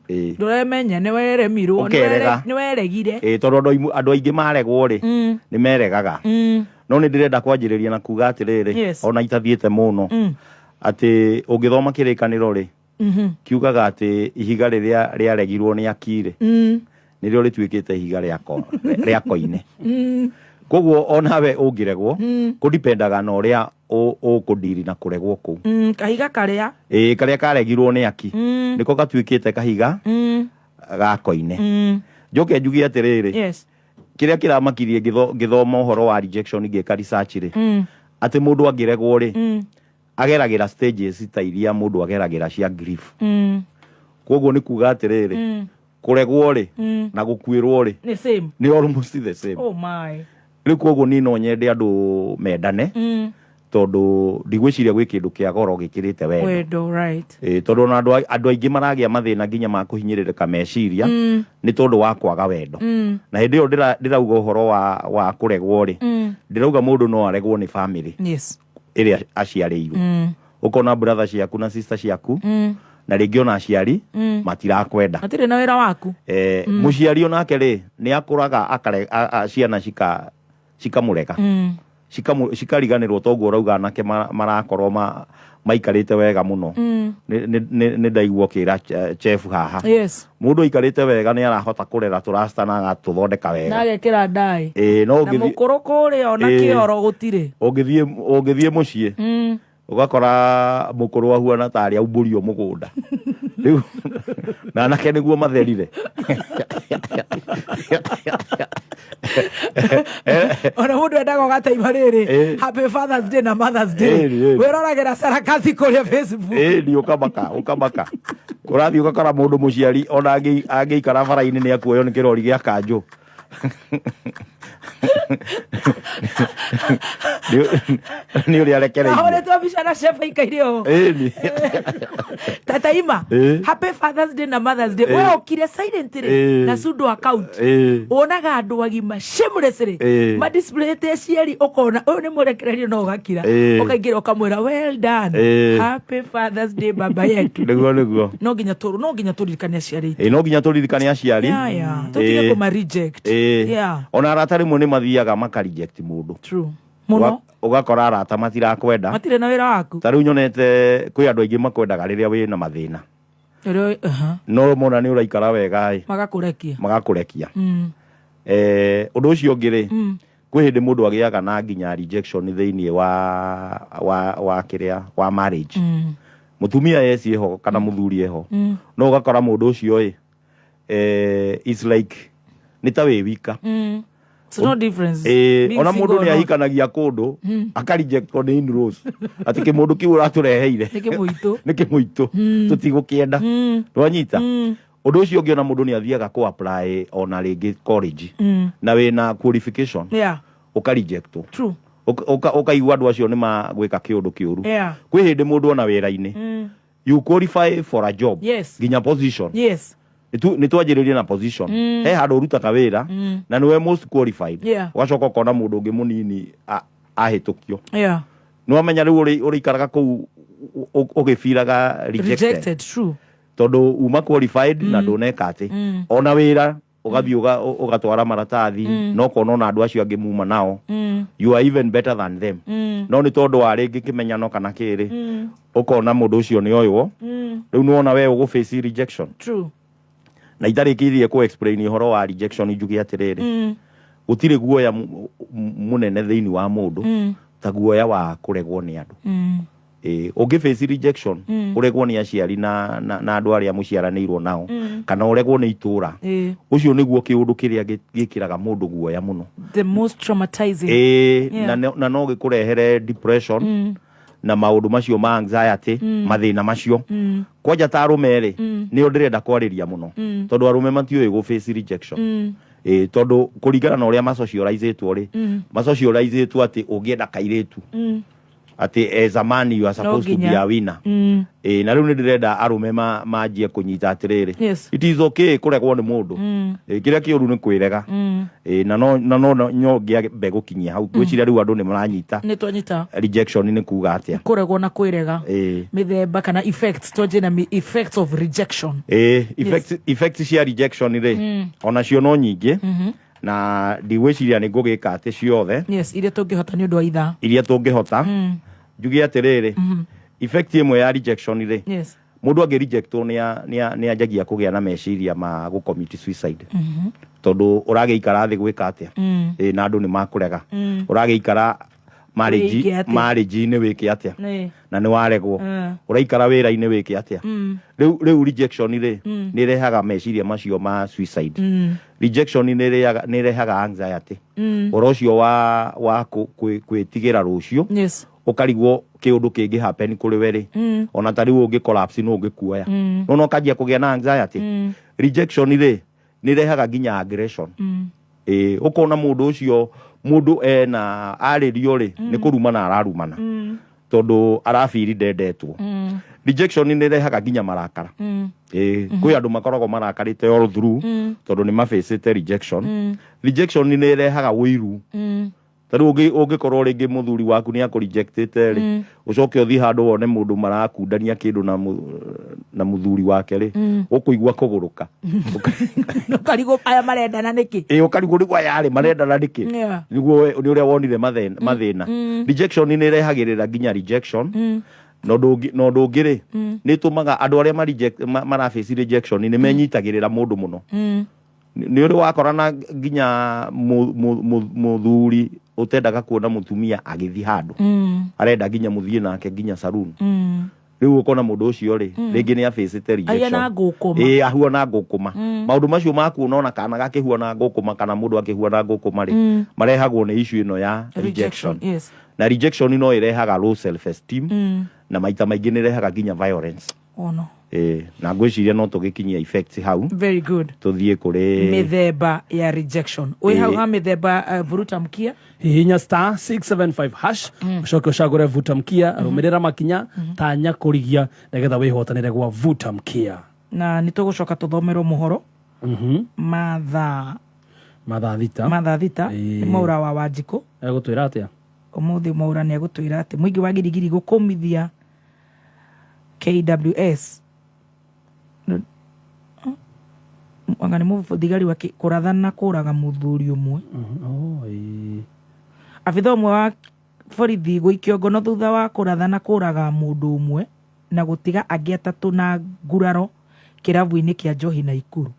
Ndũremenya nĩ weremirwo. Ũkerega. Nĩ weregire. Tondũ andũ aingĩ maregwo rĩ, nĩ meregaga. No nĩ ndĩrenda kwanjĩrĩria na kuga atĩrĩrĩ, ona itathiĩte mũno, atĩ ũngĩthoma kĩrĩkanĩro rĩ, kiugaga atĩ ihiga rĩrĩa rĩaregirwo nĩ akirĩ nĩrĩo rĩtuĩkĩte ihiga rĩa koine. Koguo onawe ũngĩregwo, kũdipendaga na ũrĩa ũkũndiri na kũregwo kũu. Kahiga karĩa Karĩa karegirwo nĩ aki nĩko gatuĩkĩte kahiga ga koine. Njoke njuge atĩrĩrĩ, kĩrĩa kĩramakirie ngĩthoma ũhoro wa rejection, ngĩka research rĩ, atĩ mũndũ angĩregwo rĩ, ageragĩra stages ta iria mũndũ ageragĩra cia grief. Koguo nĩ kuga atĩrĩrĩ, kũregwo rĩ na gũkuĩrwo rĩ Nĩ same. Nĩ almost the same. Oh my. Rĩu koguo niĩ no nyende andũ mendane, tondũ ndigwĩciria gwĩ kĩndũ kĩa goro gĩkĩrĩte wendo. Wendo, right. Ĩ, tondũ ona andũ aingĩ maragĩa mathĩna nginya ma kũhinyĩrĩrĩka meciria nĩ tondũ wa kwaga wendo. Na hĩndĩ ĩyo ndĩrauga ũhoro wa kũregwo rĩ, ndĩrauga mũndũ no aregwo nĩ family ĩrĩa aciarĩirwo. Ũkona brother ciaku na sister ciaku na rĩngĩ ona aciari matirakwenda. Matirĩ na wĩra waku. Eh, mũciari onake rĩ nĩ akũraga ciana cikamũrega, cikariganĩrwo. Toguo ũrauga anake marakorwo maikarĩte wega mũno. Nĩ ndaigua ũkĩra chef haha, mũndũ aikarĩte wega nĩ arahota kũrera tũrasta na agatũthondeka Na wega. agekĩra ndai. Ĩĩ, no Na ũngĩthiĩ mũkũrũ kũrĩa ona kĩoro gũtirĩ. Ũngĩthiĩ mũciĩ ũgakora mũkũrũ ahuana tarĩ aumbũrio mũgũnda rĩu, na anake nĩguo matherire. Ona mũndũ endaga ũgataima rĩrĩ, Happy Fathers Day na Mothers Day. Ĩĩ, ĩĩ. Wĩroragĩra sarakasi kũrĩa Facebook. Ĩĩ, ni ũkamaka ũrathiĩ ũgakora mũndũ mũciari ona angĩikara bara-inĩ nĩ akuoywo nĩ kĩrori gĩa kanjũ. Nĩ ũrĩa arekereirio. Ahũrĩtwo mbica na chef aikaire ũũ. Ĩĩ, ni. Tataima, Happy Fathers Day na Mothers Day. We ũkire silently na pseudo account. Wonaga andũ agima shamelessly madisplayte aciari, ũkona ũyũ nĩ mũrekererio no ũgakira. Ũkaingĩra ũkamwĩra, "Well done. Happy Fathers Day, baba yetu." Nĩguo. No nginya tũririkane aciari aitũ. Ĩĩ, no nginya tũririkane aciari. Yeah. Tũtige kũma reject. Ona arata rĩmwe nĩ mathiaga maka reject mũndũ. True. Mũno. Ũgakora arata matirakwenda. Matirĩ na wĩra waku. Ta rĩu nyonete kwĩ andũ aingĩ makwendaga rĩrĩa wĩna mathĩna, no mona nĩ ũraikara wega ĩ, Magakũrekia. Magakũrekia. Ũndũ ũcio ũngĩ rĩ, kwĩ hĩndĩ mũndũ agĩaga na nginya rejection thĩinĩ wa kĩrĩa wa marriage. Mũtumia eci eho kana mũthuri eho, no ũgakora mũndũ ũcio ĩ, it's like nĩ ta wĩ wika. It's no difference. Ĩĩ, Being ona single mũndũ or nĩ not. ahikanagia kũndũ akarejectwo nĩ in-laws atĩ kĩmũndũ kĩu ũratũreheire Nĩ kĩmũitũ. Nĩ kĩmũitũ, tũtigũkĩenda. Twanyita ũndũ ũcio ũngĩ, ona mũndũ nĩ athiaga kũ apply ona rĩngĩ college na wĩna qualification, ũkarejectwo. Ũkaigua andũ acio nĩ magwĩka kĩũndũ kĩũru. Kwĩ hĩndĩ mũndũ ona wĩra-inĩ, you qualify for a job, nginya position. Nĩ twanjĩrĩrie na position, he handũ ũrutaga wĩra na nĩwe most qualified, ũgacoka ũkona mũndũ ũngĩ mũnini ahĩtũkio. Nĩ wamenya rĩu ũrĩikaraga kũu ũgĩbiraga rejected. Rejected. True. Tondũ uma qualified na ndũneka atĩ ona wĩra, ũgathiĩ ũgatwara maratathi no ũkona ona andũ acio angĩ muma nao, you are even better than them, no nĩ tondũ wa rĩngĩ kĩmenyano kana kĩrĩ, ũkona mũndũ ũcio nĩ oywo. Rĩu nĩwona we ũgũ face rejection. Na itarĩkĩirie kũ explain ũhoro wa rejection, njuge atĩrĩrĩ, gũtirĩ guoya mũnene thĩinĩ wa mũndũ ta guoya wa kũregwo nĩ andũ. Ĩ, ũngĩ face rejection, ũregwo nĩ aciari na andũ arĩa mũciaranĩirwo nao, kana ũregwo nĩ itũra, ũcio nĩguo kĩũndũ kĩrĩa gĩkĩraga mũndũ guoya mũno. The most traumatizing. Ĩ, na no gĩkũrehere depression na maũndũ macio ma anxiety, mathĩna macio. Kwanja ta arũme rĩ, nĩo ndĩrenda kwarĩria mũno, tondũ arũme matiũĩ gũ face rejection. Ĩ, tondũ kũringana na ũrĩa masocializĩtwo rĩ, masocializĩtwo atĩ ũngĩenda kairĩtu, atĩ as a man you are supposed to be nginya. a winner. Ĩ, na rĩu nĩ ndĩrenda arũme manjie kũnyita atĩrĩrĩ, it is okay kũregwo nĩ mũndũ. Ĩ, kĩrĩa kĩũru nĩ kwĩrega. Ĩ, na no ngĩambe gũkinyia hau, ngwĩciria rĩu andũ nĩ maranyita Nĩ twanyita. rejection nĩ kuga atĩa. Kũregwo na kwĩrega. Mĩthemba kana effects, twanjie na effects of rejection. Ĩ, effects cia rejection rĩ, onacio no nyingĩ, na ndigwĩciria nĩ ngũgĩka atĩ ciothe. Yes, iria tũngĩhota nĩ ũndũ wa ithaa. Iria tũngĩhota, njuge atĩrĩrĩ, effect ĩmwe ya rejection rĩ, mũndũ angĩ rejectwo nĩ anjagia kũgĩa na meciria ma gũ commit suicide, tondũ ũragĩikara thĩ gwĩka atĩa? Ĩ, na andũ nĩ makũrega, ũragĩikara marriage Wĩke atĩa? Marriage-inĩ wĩke atĩa na nĩ waregwo? Ũraikara wĩra-inĩ wĩke atĩa? Rĩu rejection rĩ, nĩ ĩrehaga meciria macio ma suicide. Rejection nĩ ĩrehaga anxiety, ũhoro ũcio wa gwĩtigĩra rũciũ, ũkarigwo Kĩũndũ kĩngĩ happen kũrĩ we rĩ, ona ta rĩu ũngĩ collapse no ũngĩkuoya, no no ũkanjia kũgĩa na anxiety. Rejection rĩ, nĩ ĩrehaga nginya aggression. Ĩĩ, ũkona mũndũ ũcio, mũndũ ena arĩrio rĩ, nĩ kũrumana ararumana, tondũ arabiri ndendetwo. Rejection nĩ ĩrehaga nginya marakara. Ĩĩ, kwĩ andũ makoragwo marakarĩte all through, tondũ nĩ mabĩcĩte rejection. Rejection nĩ ĩrehaga ũiru. Ta rĩu ũngĩkorwo rĩngĩ mũthuri waku nĩ akũrejectĩte rĩ, ũcoke ũthiĩ handũ wone mũndũ marakundania kĩndũ na mũthuri wake rĩ, ũkũigua kũgũrũka. Ũkarigwo aya marendana nĩkĩ. Ĩ, ũkarigwo nĩguo aya rĩ marendana nĩkĩ. Nĩguo nĩ ũrĩa wonire mathĩna. Rejection nĩ ĩrehagĩrĩra nginya rejection. Na ũndũ ũngĩ rĩ, nĩ ĩtũmaga andũ arĩa maraface rejection nĩ menyitagĩrĩra mũndũ mũno. Nĩ ũrĩ wakorana nginya mũthuri ũtendaga kuona mũtumia agĩthiĩ handũ, arenda nginya mũthiĩ nake nginya saloon. Rĩu ũkona mũndũ ũcio rĩ, rĩngĩ nĩ abĩcĩte rejection. Ahuana ngũkũma. Ĩĩ, ahuana ngũkũma. Maũndũ macio ma kuona ona kana gakĩhuana ngũkũma kana mũndũ akĩhuana ngũkũma rĩ, marehagwo nĩ issue ĩno ya rejection. Na rejection no ĩrehaga low self esteem, na maita maingĩ nĩ ĩrehaga nginya violence. Ono. Ĩĩ, na ngwĩciria no tũgĩkinyia effects hau. Very good. Tũthiĩ kũrĩ mĩthemba ya rejection. Wĩ hau ha mĩthemba, vuruta mkia. Hihinya star 675 hash, ucoke ũcagũre vuta mkia. Rũmĩrĩra makinya, tanya kũrigia nĩgetha wĩhotanĩre gwa vuta mkia. Na nĩ tũgũcoka tũthomerwo mohoro mathaa mathaa 6. Mathaa 6. Nĩ Mwaura wa Wanjikũ. Egũtwĩra atĩa? Ũmũthĩ Mwaura nĩ egũtwĩra atĩ mũingĩ wa Girigiri gũkũmithia KWS. Anga nĩ mũthigari wa kũrathana kũraga mũthuri ũmwe. Oh, ĩĩ. Abitha ũmwe wa borithi gũikio ngono thutha wa kũrathana kũraga mũndũ ũmwe na gũtiga angĩ atatũ na nguraro kĩrabu-inĩ kĩa njohi Naikuru.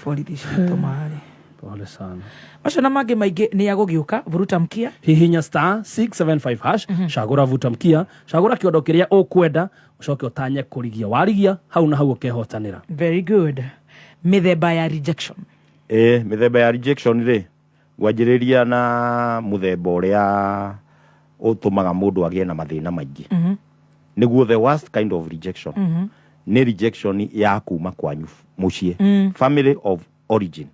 Borithi citũ marĩ Pole sana. Macio na mangĩ maingĩ nĩ agũgĩũka. Vuruta mkia. Hihinya star 675 hash, cagũra vuta mkia, cagũra kĩondo kĩrĩa ũkwenda, ũcoke ũtanye kũrigia. Warigia hau na hau ũkehotanĩra. Very good. Mĩthemba ya rejection. Ĩ, mĩthemba ya rejection rĩ, ngwanjĩrĩria na mũthemba ũrĩa ũtũmaga mũndũ agĩe na mathĩna maingĩ, nĩguo the worst kind of rejection nĩ rejection ya kuma kwanyu mũciĩ, family of origin.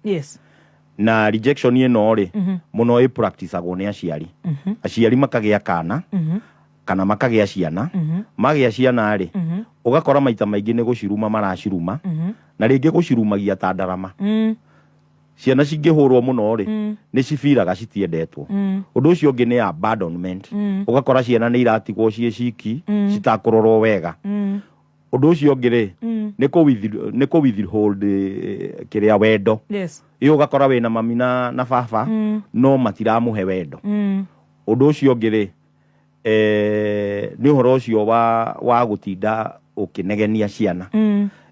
Na rejection ĩno rĩ, mũno ĩ practiceagwo nĩ aciari. Aciari makagĩa kana, kana makagĩa ciana. Magĩa ciana rĩ, ũgakora maita maingĩ nĩ gũciruma maraciruma, na rĩngĩ gũcirumagia ta ndarama. Ciana cingĩhũrwo mũno rĩ, nĩ cibiraga citiendetwo. Ũndũ ũcio ũngĩ nĩ abandonment. Ũgakora ciana nĩ iratigwo ciĩ ciki, citakũrorwo wega. Ũndũ ũcio ũngĩ rĩ, nĩ kũ withhold kĩrĩa wendo. Ĩ, ũgakora wĩna mami na baba, no matiramũhe wendo. Ũndũ ũcio ũngĩ rĩ, nĩ ũhoro ũcio wa gũtinda ũkĩnegenia ciana.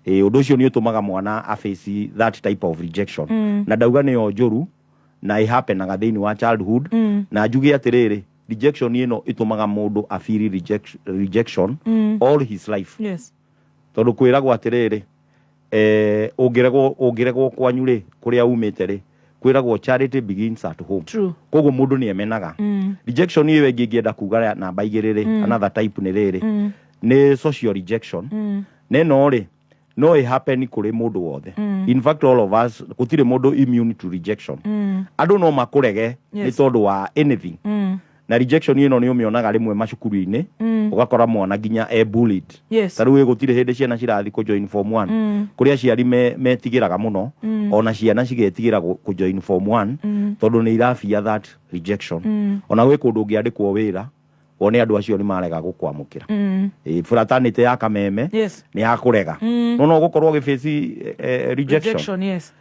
Ĩ, ũndũ ũcio nĩ ũtũmaga mwana aface that type of rejection. Na ndauga nĩyo njũru, na ĩhappenaga thĩinĩ wa childhood. Na njuge atĩrĩrĩ, rejection ĩno ĩtũmaga mũndũ afeel rejection all his life. Tondũ kwĩragwo atĩrĩrĩ, ũngĩregwo kwanyu rĩ, kũrĩa umĩte rĩ, kwĩragwo charity begins at home. Koguo mũndũ nĩ emenaga. Rejection ĩyo ĩngĩ ingĩenda kuga namba 2 rĩ, another type nĩ rĩrĩ, nĩ social rejection. Na ĩno rĩ, no ĩ happen kũrĩ mũndũ wothe. In fact, all of us, gũtirĩ mũndũ immune to rejection. Andũ no makũrege nĩ tondũ wa anything. Na rejection ĩno nĩ ũmĩonaga rĩmwe macukuru-inĩ, ũgakora mwana nginya e bullied. Ta rĩu ĩ, gũtirĩ hĩndĩ ciana cirathiĩ kũ join form 1, kũrĩa aciari metigĩraga mũno, ona ciana cigetigĩra kũ join form 1, tondũ nĩ irabia that rejection. Ona gwĩ kũndũ ũngĩandĩkwo wĩra, wone andũ acio nĩ marega gũkwamũkĩra. Ĩ, fraternity ya Kameme nĩ yakũrega, no gũkorwo ũgĩface rejection. Rejection, yes.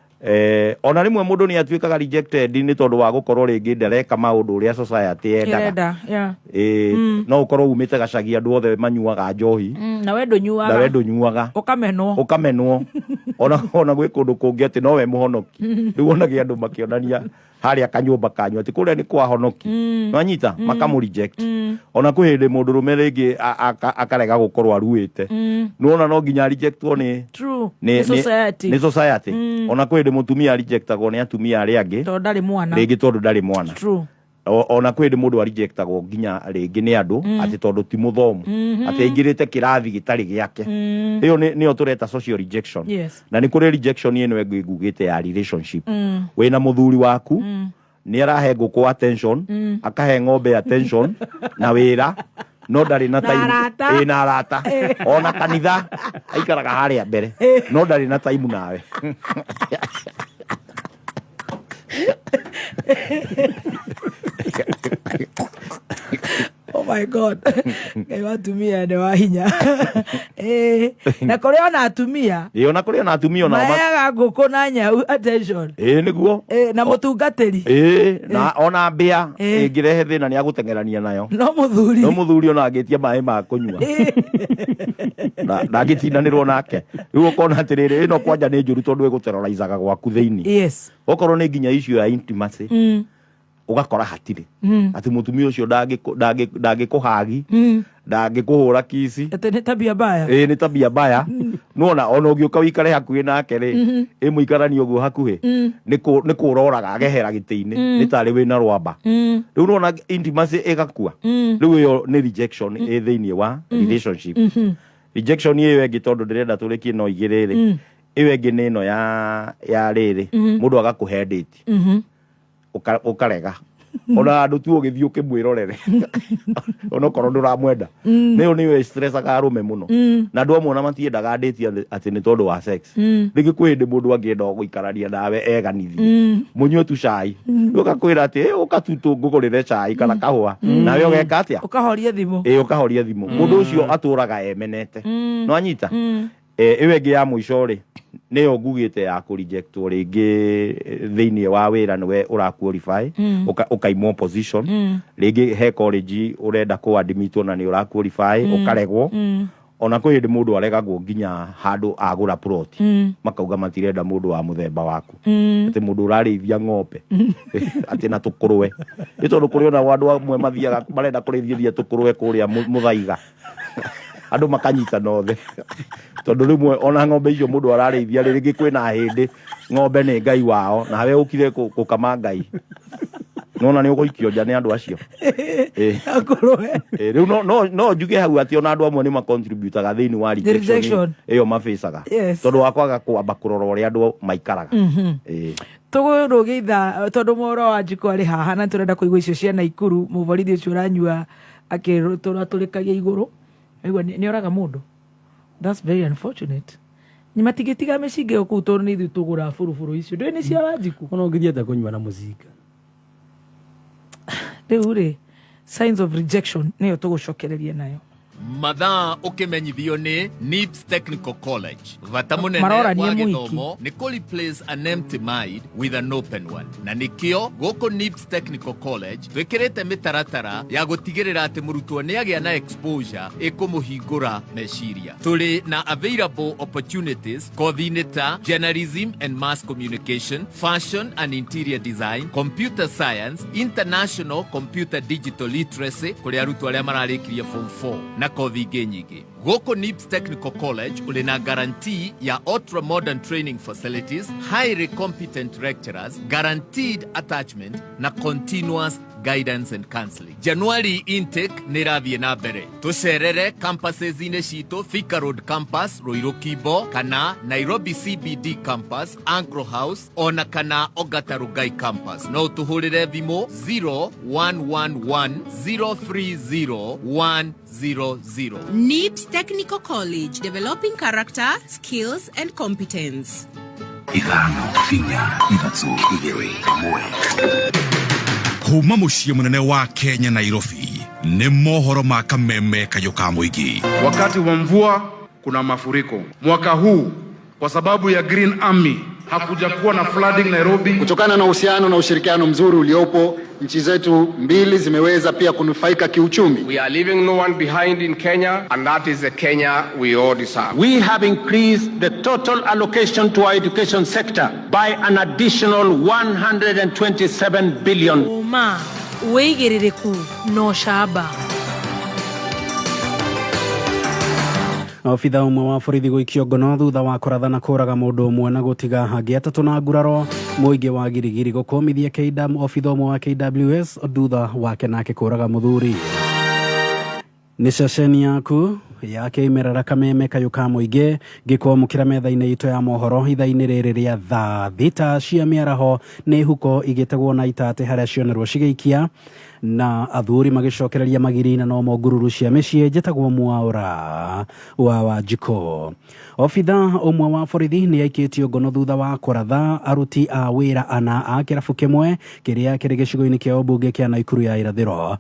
Ona rĩmwe mũndũ nĩ atuĩkaga rejected nĩ tondũ wa gũkorwo rĩngĩ ndareka maũndũ ũrĩa society yendaga. Ĩrenda, yeah. Ĩ, no ũkorwo umĩte gacagi andũ othe manyuaga njohi, Na we ndũnyuaga. Na we ndũnyuaga. Ũkamenwo. Ũkamenwo. Ona gwĩ kũndũ kũngĩ atĩ nowe mũhonoki. Rĩu wonagia andũ makĩonania harĩa kanyũmba kanyu atĩ kũrĩa nĩ kwa honoki, nwanyita, makamũ reject. Ona kwĩ hĩndĩ mũndũrũme rĩngĩ akarega gũkorwo aruĩte, nĩwona no nginya rejectwo nĩ True. Nĩ society. Nĩ society. Ona kwĩ hĩndĩ mũtumia rejectagwo nĩ atumia arĩa angĩ, tondũ ndarĩ mwana. Rĩngĩ tondũ ndarĩ mwana. Ona kwĩ hĩndĩ mũndũ arejectagwo nginya rĩngĩ nĩ andũ atĩ tondũ ti mũthomu, atĩ aingĩrĩte kĩrathi gĩtarĩ gĩake. Ĩyo nĩyo tũreta social rejection. Na nĩ kũrĩ rejection ĩno ĩngĩ ngugĩte ya relationship. Wĩna mũthuri waku, nĩ arahe ngũkũ attention, akahe ng'ombe attention na wĩra, no ndarĩ na Na time. arata. Ĩ, na arata, ona kanitha aikaraga harĩa mbere, no ndarĩ na time nawe. Oh my God, Ngai wa atumia nĩ wa hinya. Ĩĩ, na kũrĩ ona atumia. Ĩ, ona kũrĩ ona atumia onao Maheaga ngũkũ na nyau attention. Ĩ, nĩguo. Ĩĩ, na mũtungatĩri. Ĩ, na ona mbĩa ĩngĩrehe thĩna nĩ agũteng'erania nayo. No mũthuri. No mũthuri ona angĩtia maĩ ma kũnyua na ndangĩtindanĩrwo nake. Rĩu ũkona atĩrĩrĩ, ĩno kwanja nĩ njũru tondũ ĩgũterrorizaga gwaku thĩinĩ. Okorwo nĩ nginya issue ya intimacy, ũgakora hatirĩ, atĩ mũtumia ũcio ndangĩkũhagi, ndangĩkũhũra kici. Atĩ nĩ tabia mbaya. Ĩ, nĩ tabia mbaya. Nona ona ũngĩũka wĩikare hakuhĩ nake rĩ, ĩ mũikarani ũguo hakuhĩ, nĩ kũroraga agehera gĩtĩ-inĩ, nĩ tarĩ wĩna rwamba. Rĩu nona intimacy ĩgakua. Rĩu ĩyo nĩ rejection ĩ thĩinĩ wa relationship. Rejection ĩyo ĩngĩ, tondũ ndĩrenda tũrĩkie no igĩrĩ rĩ, ĩyo ĩngĩ nĩ ĩno ya rĩrĩ, mũndũ agakũhe date, ũkarega, ona handũ tu ũgĩthiĩ ũkĩmwĩrorere, onokorwo ndũramwenda. Nĩyo stressaga arũme mũno, na andũ amwe ona matiendaga date atĩ nĩ tondũ wa sex. Rĩngĩ kwĩ hĩndĩ mũndũ angĩenda gũikarania nawe eganithie, mũnyue tu cai. Ũgakwĩra atĩ, "Ĩ, ũka tu tũngũgũrĩre cai kana kahũa," nawe ũgeka atĩa? Ũkahoria thimũ. Ĩ, ũkahoria thimũ. Mũndũ ũcio atũraga emenete. No anyita. Ĩyo ĩngĩ ya mũico rĩ, nĩyo ngugĩte ya kũrejectwo rĩngĩ thĩinĩ wa wĩra, nĩwe ũra qualify, ũkaimwo position. Rĩngĩ he college ũrenda kũ admitwo na nĩ ũra qualify, ũkaregwo. Ona kwĩ hĩndĩ mũndũ aregagwo nginya handũ agũra plot, makauga matirenda mũndũ wa mũthemba waku, atĩ mũndũ ũrarĩithia ng'ombe atĩ na tũkũrwe. Nĩ tondũ kũrĩ ona andũ amwe mathiaga marenda kũrĩithĩria tũkũrwe kũrĩa mũthaiga, andũ makanyitana othe, tondũ rĩmwe ona ng'ombe icio mũndũ ararĩithia rĩ, rĩngĩ kwĩna hĩndĩ ng'ombe nĩ ngai wao, nawe ũkire gũkama ngai, nona nĩ ũgũikio nja nĩ andũ acio. Ĩ. Akũrwe. Ĩ, rĩu no njuge hau atĩ ona andũ amwe nĩ macontributaga thĩinĩ wa rejection Rejection. ĩyo mabĩcaga, tondũ wa kwaga kwamba kũrora ũrĩa andũ maikaraga. Ĩ. Tũgũrũgia ithaa tondũ mohoro wa njiko arĩ haha, na tũrenda kũigua icio cia Naikuru, mũborithi ũcio ũranyua akĩtũratũrĩkagia igũrũ. Aigua nĩ oraga mũndũ. That's very unfortunate. Nĩ matingĩtiga mĩcinga ĩyo kũu tondũ nĩ ithuĩ tũgũraga buruburu icio, ndũĩ nĩ cia Wanjiku. Ona ũngĩthiĩ atĩa kũnyua na mũcinga? Rĩu rĩ, signs of rejection nĩyo tũgũcokereria nayo. Mathaa ũkĩmenyithio nĩ NIBS Technical College. Bata mũnene Marorania wa mũhiki. gĩthomo nĩ kũ replace an empty mind with an open one, na nĩkĩo gũkũ NIBS Technical College twĩkĩrĩte mĩtaratara ya gũtigĩrĩra atĩ mũrutwo nĩ agĩa na exposure ĩkũmũhingũra meciria. Tũrĩ na available opportunities kothi-inĩ ta journalism and mass communication, fashion and interior design, computer science, international computer digital literacy kũrĩ arutwo arĩa mararĩkirie form 4 na kothi ingĩ nyingĩ. Gũkũ NIBS Technical College ũrĩ na guarantee ya ultra modern training facilities, highly competent lecturers, guaranteed attachment na continuous guidance and counseling. January intake nĩ ĩrathiĩ na mbere. Tũcerere campuses-inĩ citũ, Thika Road Campus, Ruiru Kimbo, kana Nairobi CBD Campus, Anglo House, ona kana Ongata Rongai Campus. No ũtũhũrĩre thimũ 0111 030 100. NIBS Technical College, developing character, skills, and competence. 5, 4, 3, 2, 1. Kuma mũciĩ mũnene wa Kenya, Nairobi, nĩ mohoro ma kameme kayũ ka mũingĩ. Wakati wa mvua kuna mafuriko. Mwaka huu kwa sababu ya Green Army hakuja kuwa na flooding Nairobi. Kutokana na uhusiano na ushirikiano mzuri uliopo, nchi zetu mbili zimeweza pia kunufaika kiuchumi. We are leaving no one behind in Kenya, and that is the Kenya we all deserve. We have increased the total allocation to our education sector by an additional 127 billion. Ũma, wĩigĩrĩrĩku na ũcamba. Obitha ũmwe wa borithi gũikio ngono thutha wa kũratha na kũraga mũndũ ũmwe na gũtiga angĩ atatũ na nguraro. Mũingĩ wa Girigiri gũkũmithia KW obitha ũmwe wa KWS thutha wake nake kũraga mũthuri. Nĩ ceceni yaku ya kĩmerera Kameme kayũ ka mũingĩ ngĩkwamũkĩra metha-inĩ itũ ya mohoro ithaa-inĩ rĩrĩ rĩa thaa thita cia mĩaraho. Nĩ huko igĩtegwo na itatĩ harĩa cionerwo cigĩikia na athuri magĩcokereria magiri na nomo ngururu cia mĩciĩ. Njĩtagwo Mwaũra wa Wanjikũ. Obitha ũmwe wa borithi nĩ aikĩtio ngono thutha wa kũratha aruti a wĩra ana a kĩrabu kĩmwe kĩrĩa kĩrĩ gĩcigo-inĩ kĩa ũmbunge kĩa Naikuru ya irathĩro.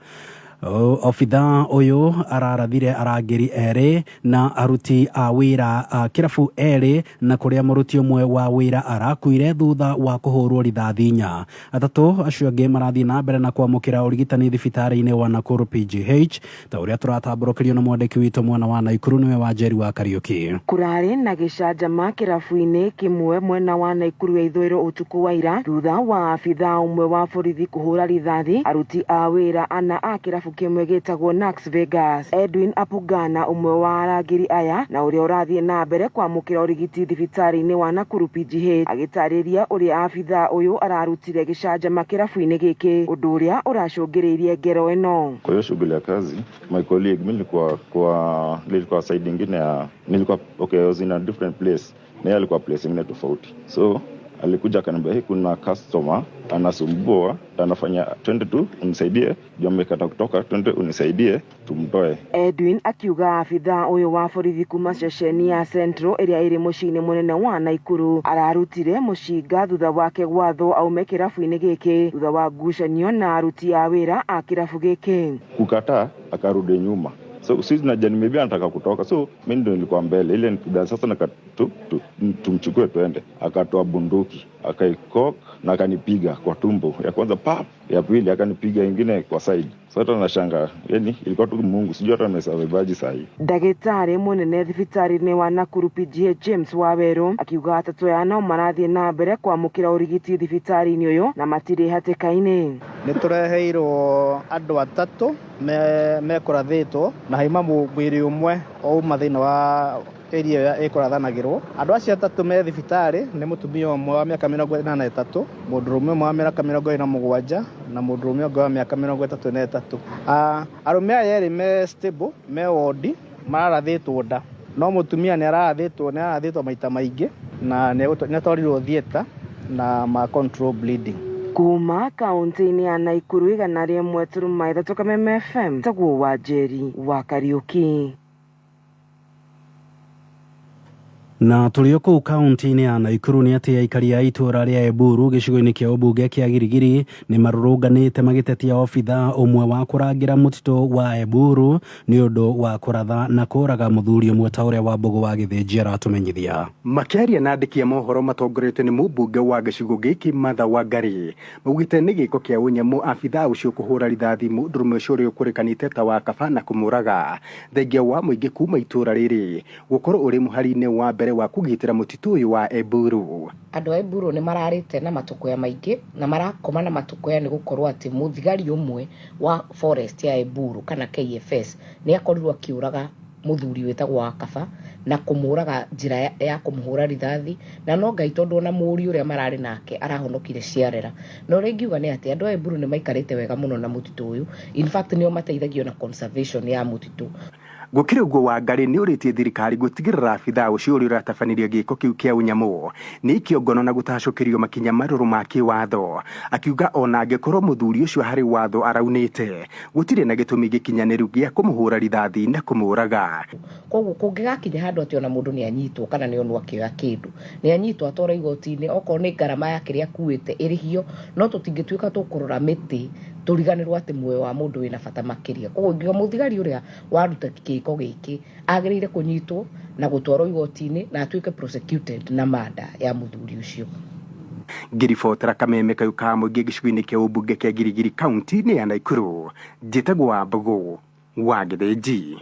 Obitha ũyũ ararathire arangĩri erĩ na aruti a wĩra a kĩrabu erĩ na kũrĩa mũruti ũmwe wa wĩra arakuire thutha wa kũhũrwo rithathi inya. Atatũ acio angĩ marathiĩ na mbere na kwamũkĩra ũrigitani thibitarĩ-inĩ wa Nakuru PGH ta ũrĩa tũratambũrũkĩrio nĩ mwandĩki witũ mwena wa Naikuru nĩwe Wanjeri wa Kariũki. Kũrarĩ na gĩcanjama kĩrabu-inĩ kĩmwe mwena wa Naikuru ya ithũĩro ũtukũ wa ira thutha wa abithaa ũmwe wa borithi kũhũra rithathi aruti a wĩra ana a kĩrabu kĩmwe gĩtagwo Nax Vegas. Edwin Apugana ũmwe wa arangĩri aya na ũrĩa ũrathiĩ na mbere kwamũkĩra ũrigiti thibitarĩ-inĩ wa Nakuru PGH agĩtarĩria ũrĩa abithaa ũyũ ararutire gĩcanjama kĩrabu-inĩ gĩkĩ ũndũ ũrĩa ũracũngĩrĩirie ngero ĩno. Kwa hiyo shughuli ya kazi, my colleague, mi nilikuwa kwa nilikuwa side ingine ya nilikuwa, okay, I was in a different place na yeye alikuwa place ingine tofauti, so alikuja akaniambia, "Hey, kuna customer anasumbua, anafanya, twende tu unisaidie juu amekata kutoka, twende unisaidie tumtoe." Edwin akiuga abithaa ũyũ wa borithi kuma ceceni ya Central ĩrĩa ĩrĩ mũciĩ-inĩ mũnene wa Naikuru ararutire mũcinga thutha wake gwathwo aume kĩrabu-inĩ gĩkĩ thutha wa ngucanio na aruti a wĩra a kĩrabu gĩkĩ. Kukataa, akarudi nyuma, so sisi tunajua maybe anataka kutoka, so mi ndo nilikuwa mbele ile nipiga sasa nika tu, tu, tumchukue tuende. Akatoa bunduki, akaikok na akanipiga kwa tumbo ya kwanza, pap, ya pili akanipiga ingine kwa side. So hata nashanga, yani ilikuwa tu Mungu, sijui hata amesurvive sahii. Ndagĩtarĩ mũnene thibitarĩ-inĩ wa Nakuru PGH James Waweru akiuga atatũ aya no marathiĩ na mbere kwamũkĩra ũrigiti thibitarĩ-inĩ ũyũ na matirĩ hatĩka-inĩ. Nĩ tũreheirwo andũ atatũ mekũrathĩtwo na haima mwĩrĩ ũmwe o uma thĩinĩ wa area ĩyo ĩkũrathanagĩrwo. Andũ acio atatũ me thibitarĩ nĩ mũtumia ũmwe wa mĩaka 83, mũndũrũme ũmwe wa mĩaka 27 na mũndũrũme ũngĩ wa mĩaka 33. Arũme aya erĩ me stable, me wodi, mararathĩtwo nda, no mũtumia nĩ arathĩtwo maita maingĩ na nĩ atwarirwo theatre na ma control bleeding. Kuma kaunti-inĩ ya Naikuru 101.3 Kameme FM taguo Wanjeri wa Kariuki. Na tũrĩ o kũu kaunti-inĩ ya Naikuru nĩ atĩ aikari a itũũra rĩa Eburu gĩcigo-inĩ kĩa ũmbunge kĩa Girigiri nĩ marũrũnganĩte magĩtetia obitha ũmwe wa kũrangĩra mũtitũ wa Eburu nĩ ũndũ wa kũratha na kũraga mũthuri ũmwe ta ũrĩa Wambũgũ wa Gĩthĩnji aratũmenyithia. Makĩaria na andĩki a mohoro matongoretio nĩ mũmbunge wa gĩcigo gĩkĩ Martha Wangari, maugĩte nĩ gĩko kĩa ũnyamũ abithaa ũcio kũhũra rithathi mũndũrũme ũcio ũrĩa ũkũrĩkanĩte ta wa kaba na kũmũraga, thengia wa mũingĩ kuma itũũra rĩrĩ gũkorwo ũrĩ mũhari-inĩ wa mbere wa kũgitĩra mũtitũ ũyũ wa Eburu. Andũ a Eburu nĩ mararĩte na matũkũya maingĩ na marakoma na matũkũya nĩ gũkorwo atĩ mũthigari ũmwe wa forest ya Eburu kana KFS nĩ akorirwo akĩũraga mũthuri wĩtagwo Wakaba na kũmũraga njĩra ya kũmũhũra rithathi, na no Ngai tondũ ona mũriũ ũrĩa mararĩ nake arahonokire ciarera. Na ũrĩa ingiuga nĩ atĩ andũ a Eburu nĩ maikarĩte wega mũno na mũtitũ ũyũ, in fact nĩo mateithagio na conservation ya mũtitũ. Gũkĩrĩ ũguo, Wangari nĩ ũrĩtie thirikari gũtigĩrĩra abithaa ũcio ũrĩa ũratabanirie gĩko kĩu kĩa ũnyamũ nĩ ikio ngono na gũtacũkĩrio makinya marũrũ ma kĩwatho, akiuga ona angĩkorwo mũthuri ũcio harĩ watho araunĩte, gũtirĩ na gĩtũmi gĩkinyanĩru gĩa kũmũhũra rithathi na kũmũraga. Koguo kũngĩgakinya handũ atĩ ona mũndũ nĩ anyitwo kana nĩ onwo akĩoya kĩndũ, nĩ anyitwo atwarwo igoti-inĩ, okorwo nĩ ngarama ya kĩrĩa akuĩte ĩrĩhio, no tũtingĩtuĩka tũkũrora mĩtĩ tũriganĩrwo atĩ muoyo wa mũndũ wĩna bata makĩria. Koguo ingiuga mũthigari ũrĩa waruta gĩko gĩkĩ agĩrĩire kũnyitwo na gũtwarwo igoti-inĩ na atuĩke prosecuted na mada ya mũthuri ũcio. Ngĩribotera Kameme kayũ ka mũingĩ gĩcigo-inĩ kĩa ũmbunge kĩa Girigiri kaunti-inĩ ya Naikuru, njĩtagwo Wambũgũ wa Gĩthĩnji.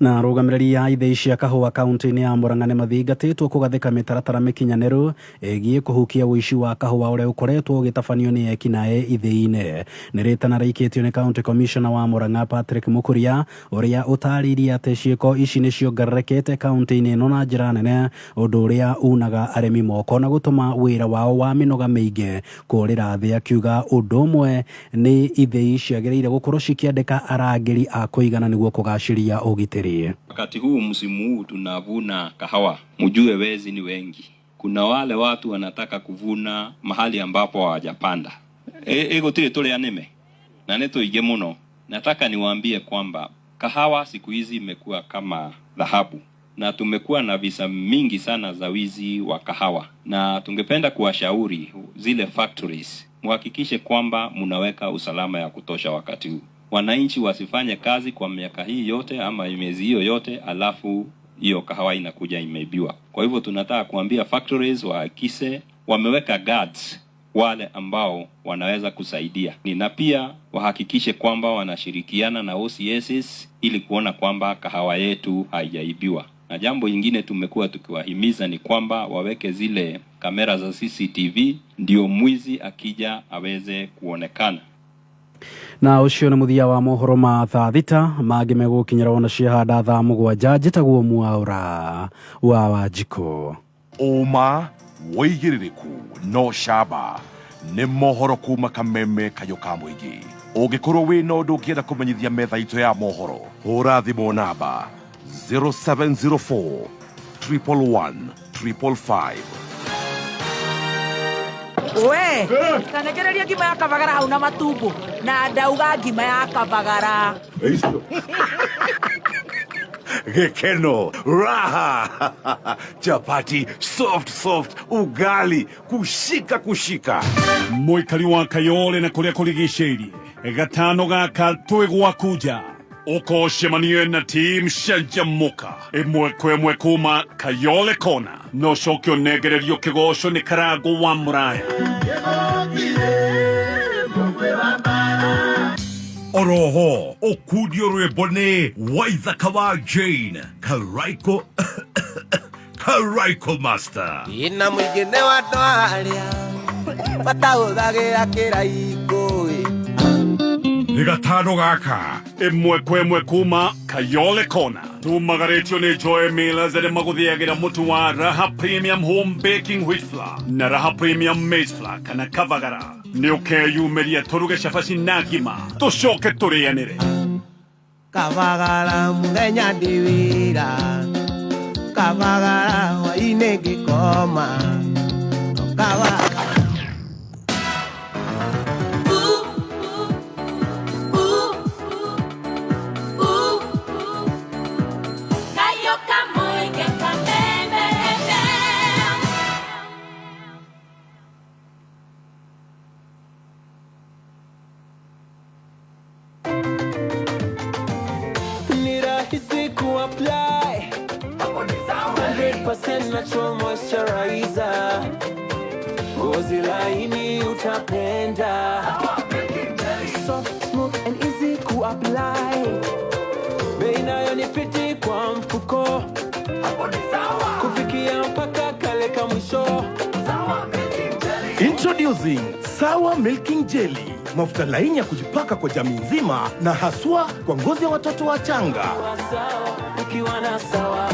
Na arũgamĩrĩri a ithĩi cia kahũa kaunti-inĩ ya Murang'a nĩ mathingatĩtwo kũgathĩka mĩtaratara mĩkinyanĩru ĩgiĩ kũhukia ũici wa kahũa ũrĩa ũkoretwo ũgĩtabanio nĩ ekinaĩ ithĩi-inĩ. Nĩ rĩtana rĩikĩtio nĩ County Commissioner wa Murang'a Patrick Mukuria ũrĩa ũtarĩirie atĩ ciĩko ici nĩ ciongererekete kaunti-inĩ ĩno na njĩra nene ũndũ ũrĩa unaga arĩmi moko na gũtũma wĩra wao wa mĩnoga mĩingĩ kũrĩra thĩ, akiuga ũndũ ũmwe nĩ ithĩi ciagĩrĩire gũkorwo cikĩandĩka arangĩri a kũigana nĩguo kũgacĩria ũgitĩri. Wakati huu msimu huu tunavuna kahawa, mjue wezi ni wengi. Kuna wale watu wanataka kuvuna mahali ambapo hawajapanda. Gũtirĩ tũrĩa nĩme na nĩ tũingĩ mũno. Nataka niwaambie kwamba kahawa siku hizi imekuwa kama dhahabu na tumekuwa na visa mingi sana za wizi wa kahawa, na tungependa kuwashauri zile factories muhakikishe kwamba mnaweka usalama ya kutosha wakati huu. Wananchi wasifanye kazi kwa miaka hii yote ama miezi hiyo yote, alafu hiyo kahawa inakuja imeibiwa. Kwa hivyo tunataka kuambia factories wahakikishe wameweka guards wale ambao wanaweza kusaidia, na pia wahakikishe kwamba wanashirikiana na OCSs ili kuona kwamba kahawa yetu haijaibiwa. Na jambo lingine tumekuwa tukiwahimiza ni kwamba waweke zile kamera za CCTV ndio mwizi akija aweze kuonekana. Na ũcio nĩ mũthia wa mohoro ma thaa 6 mangĩ megũkinyĩra wona ciahanda thaa 7. Njĩtagwo Mwaũra wa Wanjikũ. Ũma wĩigĩrĩrĩku no camba nĩ mohoro kuma Kameme kayũ ka mũingĩ. Ũngĩkorwo wĩna ũndũ ũngĩenda kũmenyithia metha itũ ya mohoro, hũra thimũ namba 0704 111 555. We tanekereria ngima ya kabagara hau na matumbo na ndauga ngima ya kabagara. Gĩkeno, raha, chapati soft soft, ugali kushika kushika. Mũikari wa Kayole na kũrĩa kũrigicĩirie, gatano gaka twĩ gwaku nja, ũkocemanie na team Canjamũka ĩmwe kwa ĩmwe kuma Kayole Kona, na ũcoke ũnengererio kĩgoco nĩ Karango wa Mũraya. Oroho ũkundio rwĩmbo nĩ Waithaka wa Jane Karaiko Karaiko Master. Ina mũingĩ nĩ wa andũ arĩa matahũthagĩra kĩraikũ. Nĩ gatano gaka ĩmwe kwa ĩmwe kuma Kayole Kona, tumagarĩtio nĩ Joy Millers arĩa magũthĩagĩra mũtu wa Raha Premium Home Baking Wheat Flour na Raha Premium Maize Flour kana Kavagara. Nĩ ũkeyumĩria tũruge cabaci na ngima tũcoke tũrĩanĩre. Kabagara mũthenya ndĩ wĩra, kabagara hwainĩ ngĩkoma, kabagara. Ni rahisi kuapply 100% natural moisturizer, ngozi laini utapenda, soft, smooth and easy kuapply, bei nayo ni fiti kwa mfuko, kufikia mpaka kale ka mwisho. Introducing Sawa Milking Jelly, mafuta laini ya kujipaka kwa jamii nzima na haswa kwa ngozi ya watoto wachanga. Ukiwa na Sawa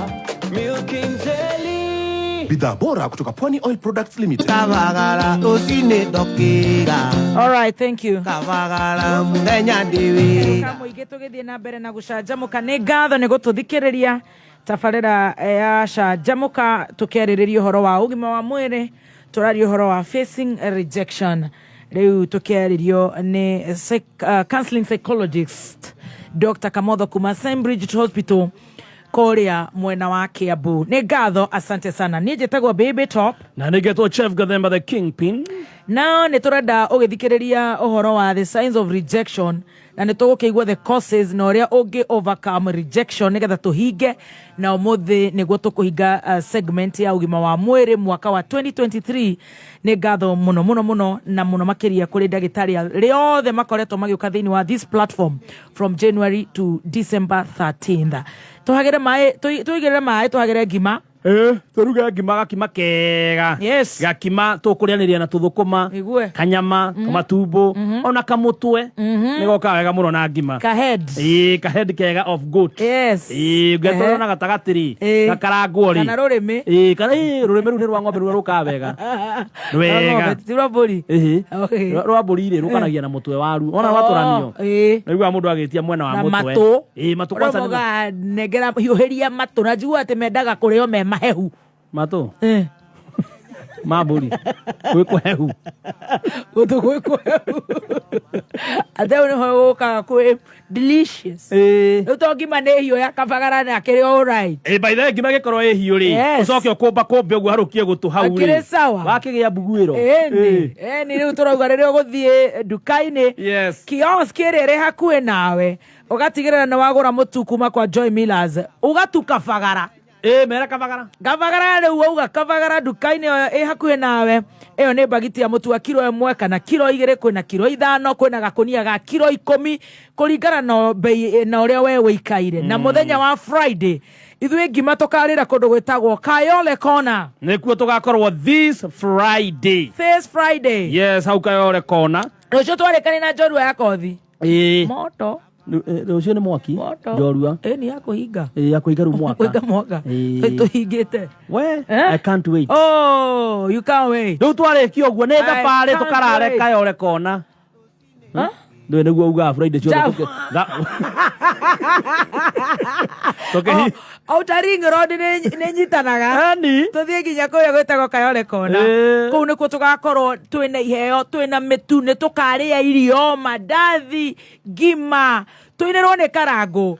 Milking Jelly. Bidhaa bora kutoka Pwani Oil Products Limited. Kabagara rũcinĩ ndokĩra. All right, thank you. Kabagara mũthenya ndĩ wĩra. Mũingĩ tũgĩthiĩ na mbere na gũcanjamũka, nĩ ngatho nĩ gũtũthikĩrĩria tabarĩra ya Canjamũka, tũkĩarĩrĩria ũhoro wa ũgima wa mwĩrĩ, tũraria ũhoro wa facing rejection. Rĩu tũkĩarĩrio nĩ counseling psychologist Dr. Kamotho kuma St. Bridget Hospital kũrĩa mwena wa Kiambu. Nĩ ngatho, asante sana. Niĩ njĩtagwo Baby Top. Na nĩngetwo Chef Gathemba the Kingpin. Na nĩ tũrenda ũgĩthikĩrĩria ũhoro wa the signs of rejection. Na nĩ tũgũkĩigua the causes na ũrĩa ũngĩ overcome rejection nĩgetha tũhinge na ũmũthĩ nĩguo tũkũhinga segment ya ũgima wa mwĩrĩ mwaka wa 2023. Nĩ ngatho mũno mũno mũno na mũno makĩria kũrĩ ndagĩtarĩ arĩa othe makoretwo magĩũka thĩinĩ wa this platform from January to December 13th. Tũhagĩre maĩ, tũigĩrĩre maĩ, tũhagĩre ngima. Tũruge ngima, gakima kega. Yes. Gakima tũkũrĩanĩria na tũthũkũma. Igue. Kanyama, kamatumbo, ona kamũtwe. Nĩ gokaga wega mũno na ngima. Kahead. Ĩĩ, kahead kega of goat. Yes. Ĩĩ, ũngĩatwarwo na gatagatĩ rĩ, gakarangwo rĩ. Kana rũrĩmĩ. Ĩĩ, kana ĩĩ, rũrĩmĩ rũu nĩ rwa ng'ombe rũrĩa rũkaga wega. Wega. Ti rwa mbũri. Ĩhĩ. Okay. Rwa mbũri rĩ, rũkanagia na mũtwe waru. Ona rwatũranio. Ĩĩ. Naiguaga mũndũ agĩtia mwena wa Na mũtwe. matũ. Ĩĩ, matũ kwanza nĩ Ũrĩa hiũhĩria matũ na njigua atĩ mendaga kũrĩo me mahehu. Matũ? Ma mbũri. Gwĩ kũhehu. Gũtũ gwĩ kũhehu. Atĩ hau nĩho gũkaga kwĩ delicious. Rĩu to ngima nĩ hiũ ya kabagara na akĩrĩ all right. Ĩ, by the way, ngima ĩgĩkorwo ĩ hiũ rĩ, Yes. ũcoke ũkũmba kũmbe ũguo harũkie gũtũ hau rĩ. Akĩrĩ sawa. Wakĩgĩa mbuguĩro. Ĩni, ĩni rĩu tũrauga rĩrĩa ũgũthiĩ nduka-inĩ Yes. kiosk ĩrĩa ĩrĩ hakuhĩ nawe ũgatigĩrĩra nĩ wagũra mũtu kuma kwa Joy Millers ũgatu kabagara. Ĩ, mera kabagara. Kabagara rĩu wauga kabagara nduka-inĩ ĩyo ĩ hakuhĩ nawe, ĩyo nĩ mbagiti ya mũtu wa kiro 1 kana kiro 2, kwĩna kiro 5, kwĩna gakũnia ga kiro 10 kũringana na bei na ũrĩa we wĩikaire. Na mũthenya wa Friday ithuĩ ngima tũkarĩra kũndũ gwĩtagwo Kayole Corner. Nĩkuo tũgakorwo this Friday. This Friday. Yes, hau Kayole Corner. Rũciũ twarĩkania na njorua ya kothi. Ĩĩ. Moto. Rũciũ nĩ mwaki. Moto. Njorua. Ĩĩ nĩ ya kũhinga. Ĩĩ, ya kũhinga rĩu mwaka. Kũhinga mwaka. Ĩĩ. Tũhingĩte. We, I can't wait. Oh, you can't wait. Rĩu twarĩkia ũguo nĩ I thabarĩ can't tũkarare wait. Kayole Corner. Ndũĩ nĩguo ugaga Friday ciothe Jam. Outer Ring Road nĩ nyitanaga tũthiĩ nginya kũrĩa gwĩtagwo Kayole Corner. Kũu nĩkuo tũgakorwo twĩna iheo, twĩna mĩtu, nĩ tũkarĩa irio, mandathi, ngima, tũinĩrwo nĩ karangũ,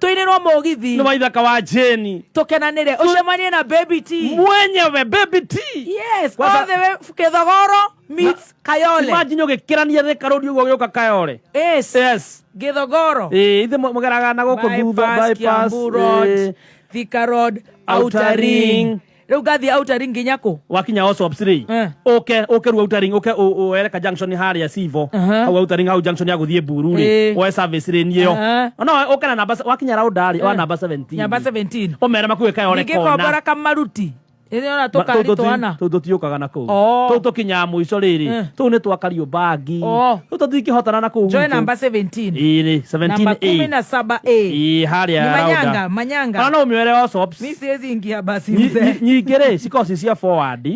tũinĩrwo mũgithi. Nĩ waithaka wa Jane. Tũkenanĩre, ũcemanie na Baby T. Mwenyewe Baby T. Yes, Kwanza- all the way Gĩthogoro meets Kayole. Imagine ũgĩkĩrania Thika Road ũguo ũgĩũka Kayole. Yes. Yes. Gĩthogoro. Ĩĩ, ithe mũgeraga na gũkũ thutha Bypass, bypass. Kiambu Road, ĩĩ. Thika Road, Outer Outer Ring. Ring. Rĩu ngathiĩ Outer Ring nginya kũ? Wakinya Osops rĩ, ũke ũke rĩu Outer Ring, ũke wereka junction harĩa Civo. Hau Outer Ring hau junction ya gũthiĩ Mburu rĩ, woe service lane ĩyo. No ũke na namba wakinya round rĩ, wa namba 17. Namba 17. Ũmere makuĩ Kayole Ningĩ kombora Corner. kamaruti. Ĩrĩ ona tũkari twana. Tũu tũtiũkaga na kũu. Oh. Tũu tũkinyaga mũico rĩrĩ. Tũu nĩ twa Kariobangi. Oh. Tũu tũtingĩhotana na kũu Joy gwitũ. namba 17. Ĩĩ rĩ, Namba 17A. 17A. Ĩĩ, harĩa Ni Rauda. Manyanga, Manyanga. Ona no ũmĩoere Osops. Mi siwezi ingia basi mzee. Nyingĩ rĩ cikoragwo ci cia forward.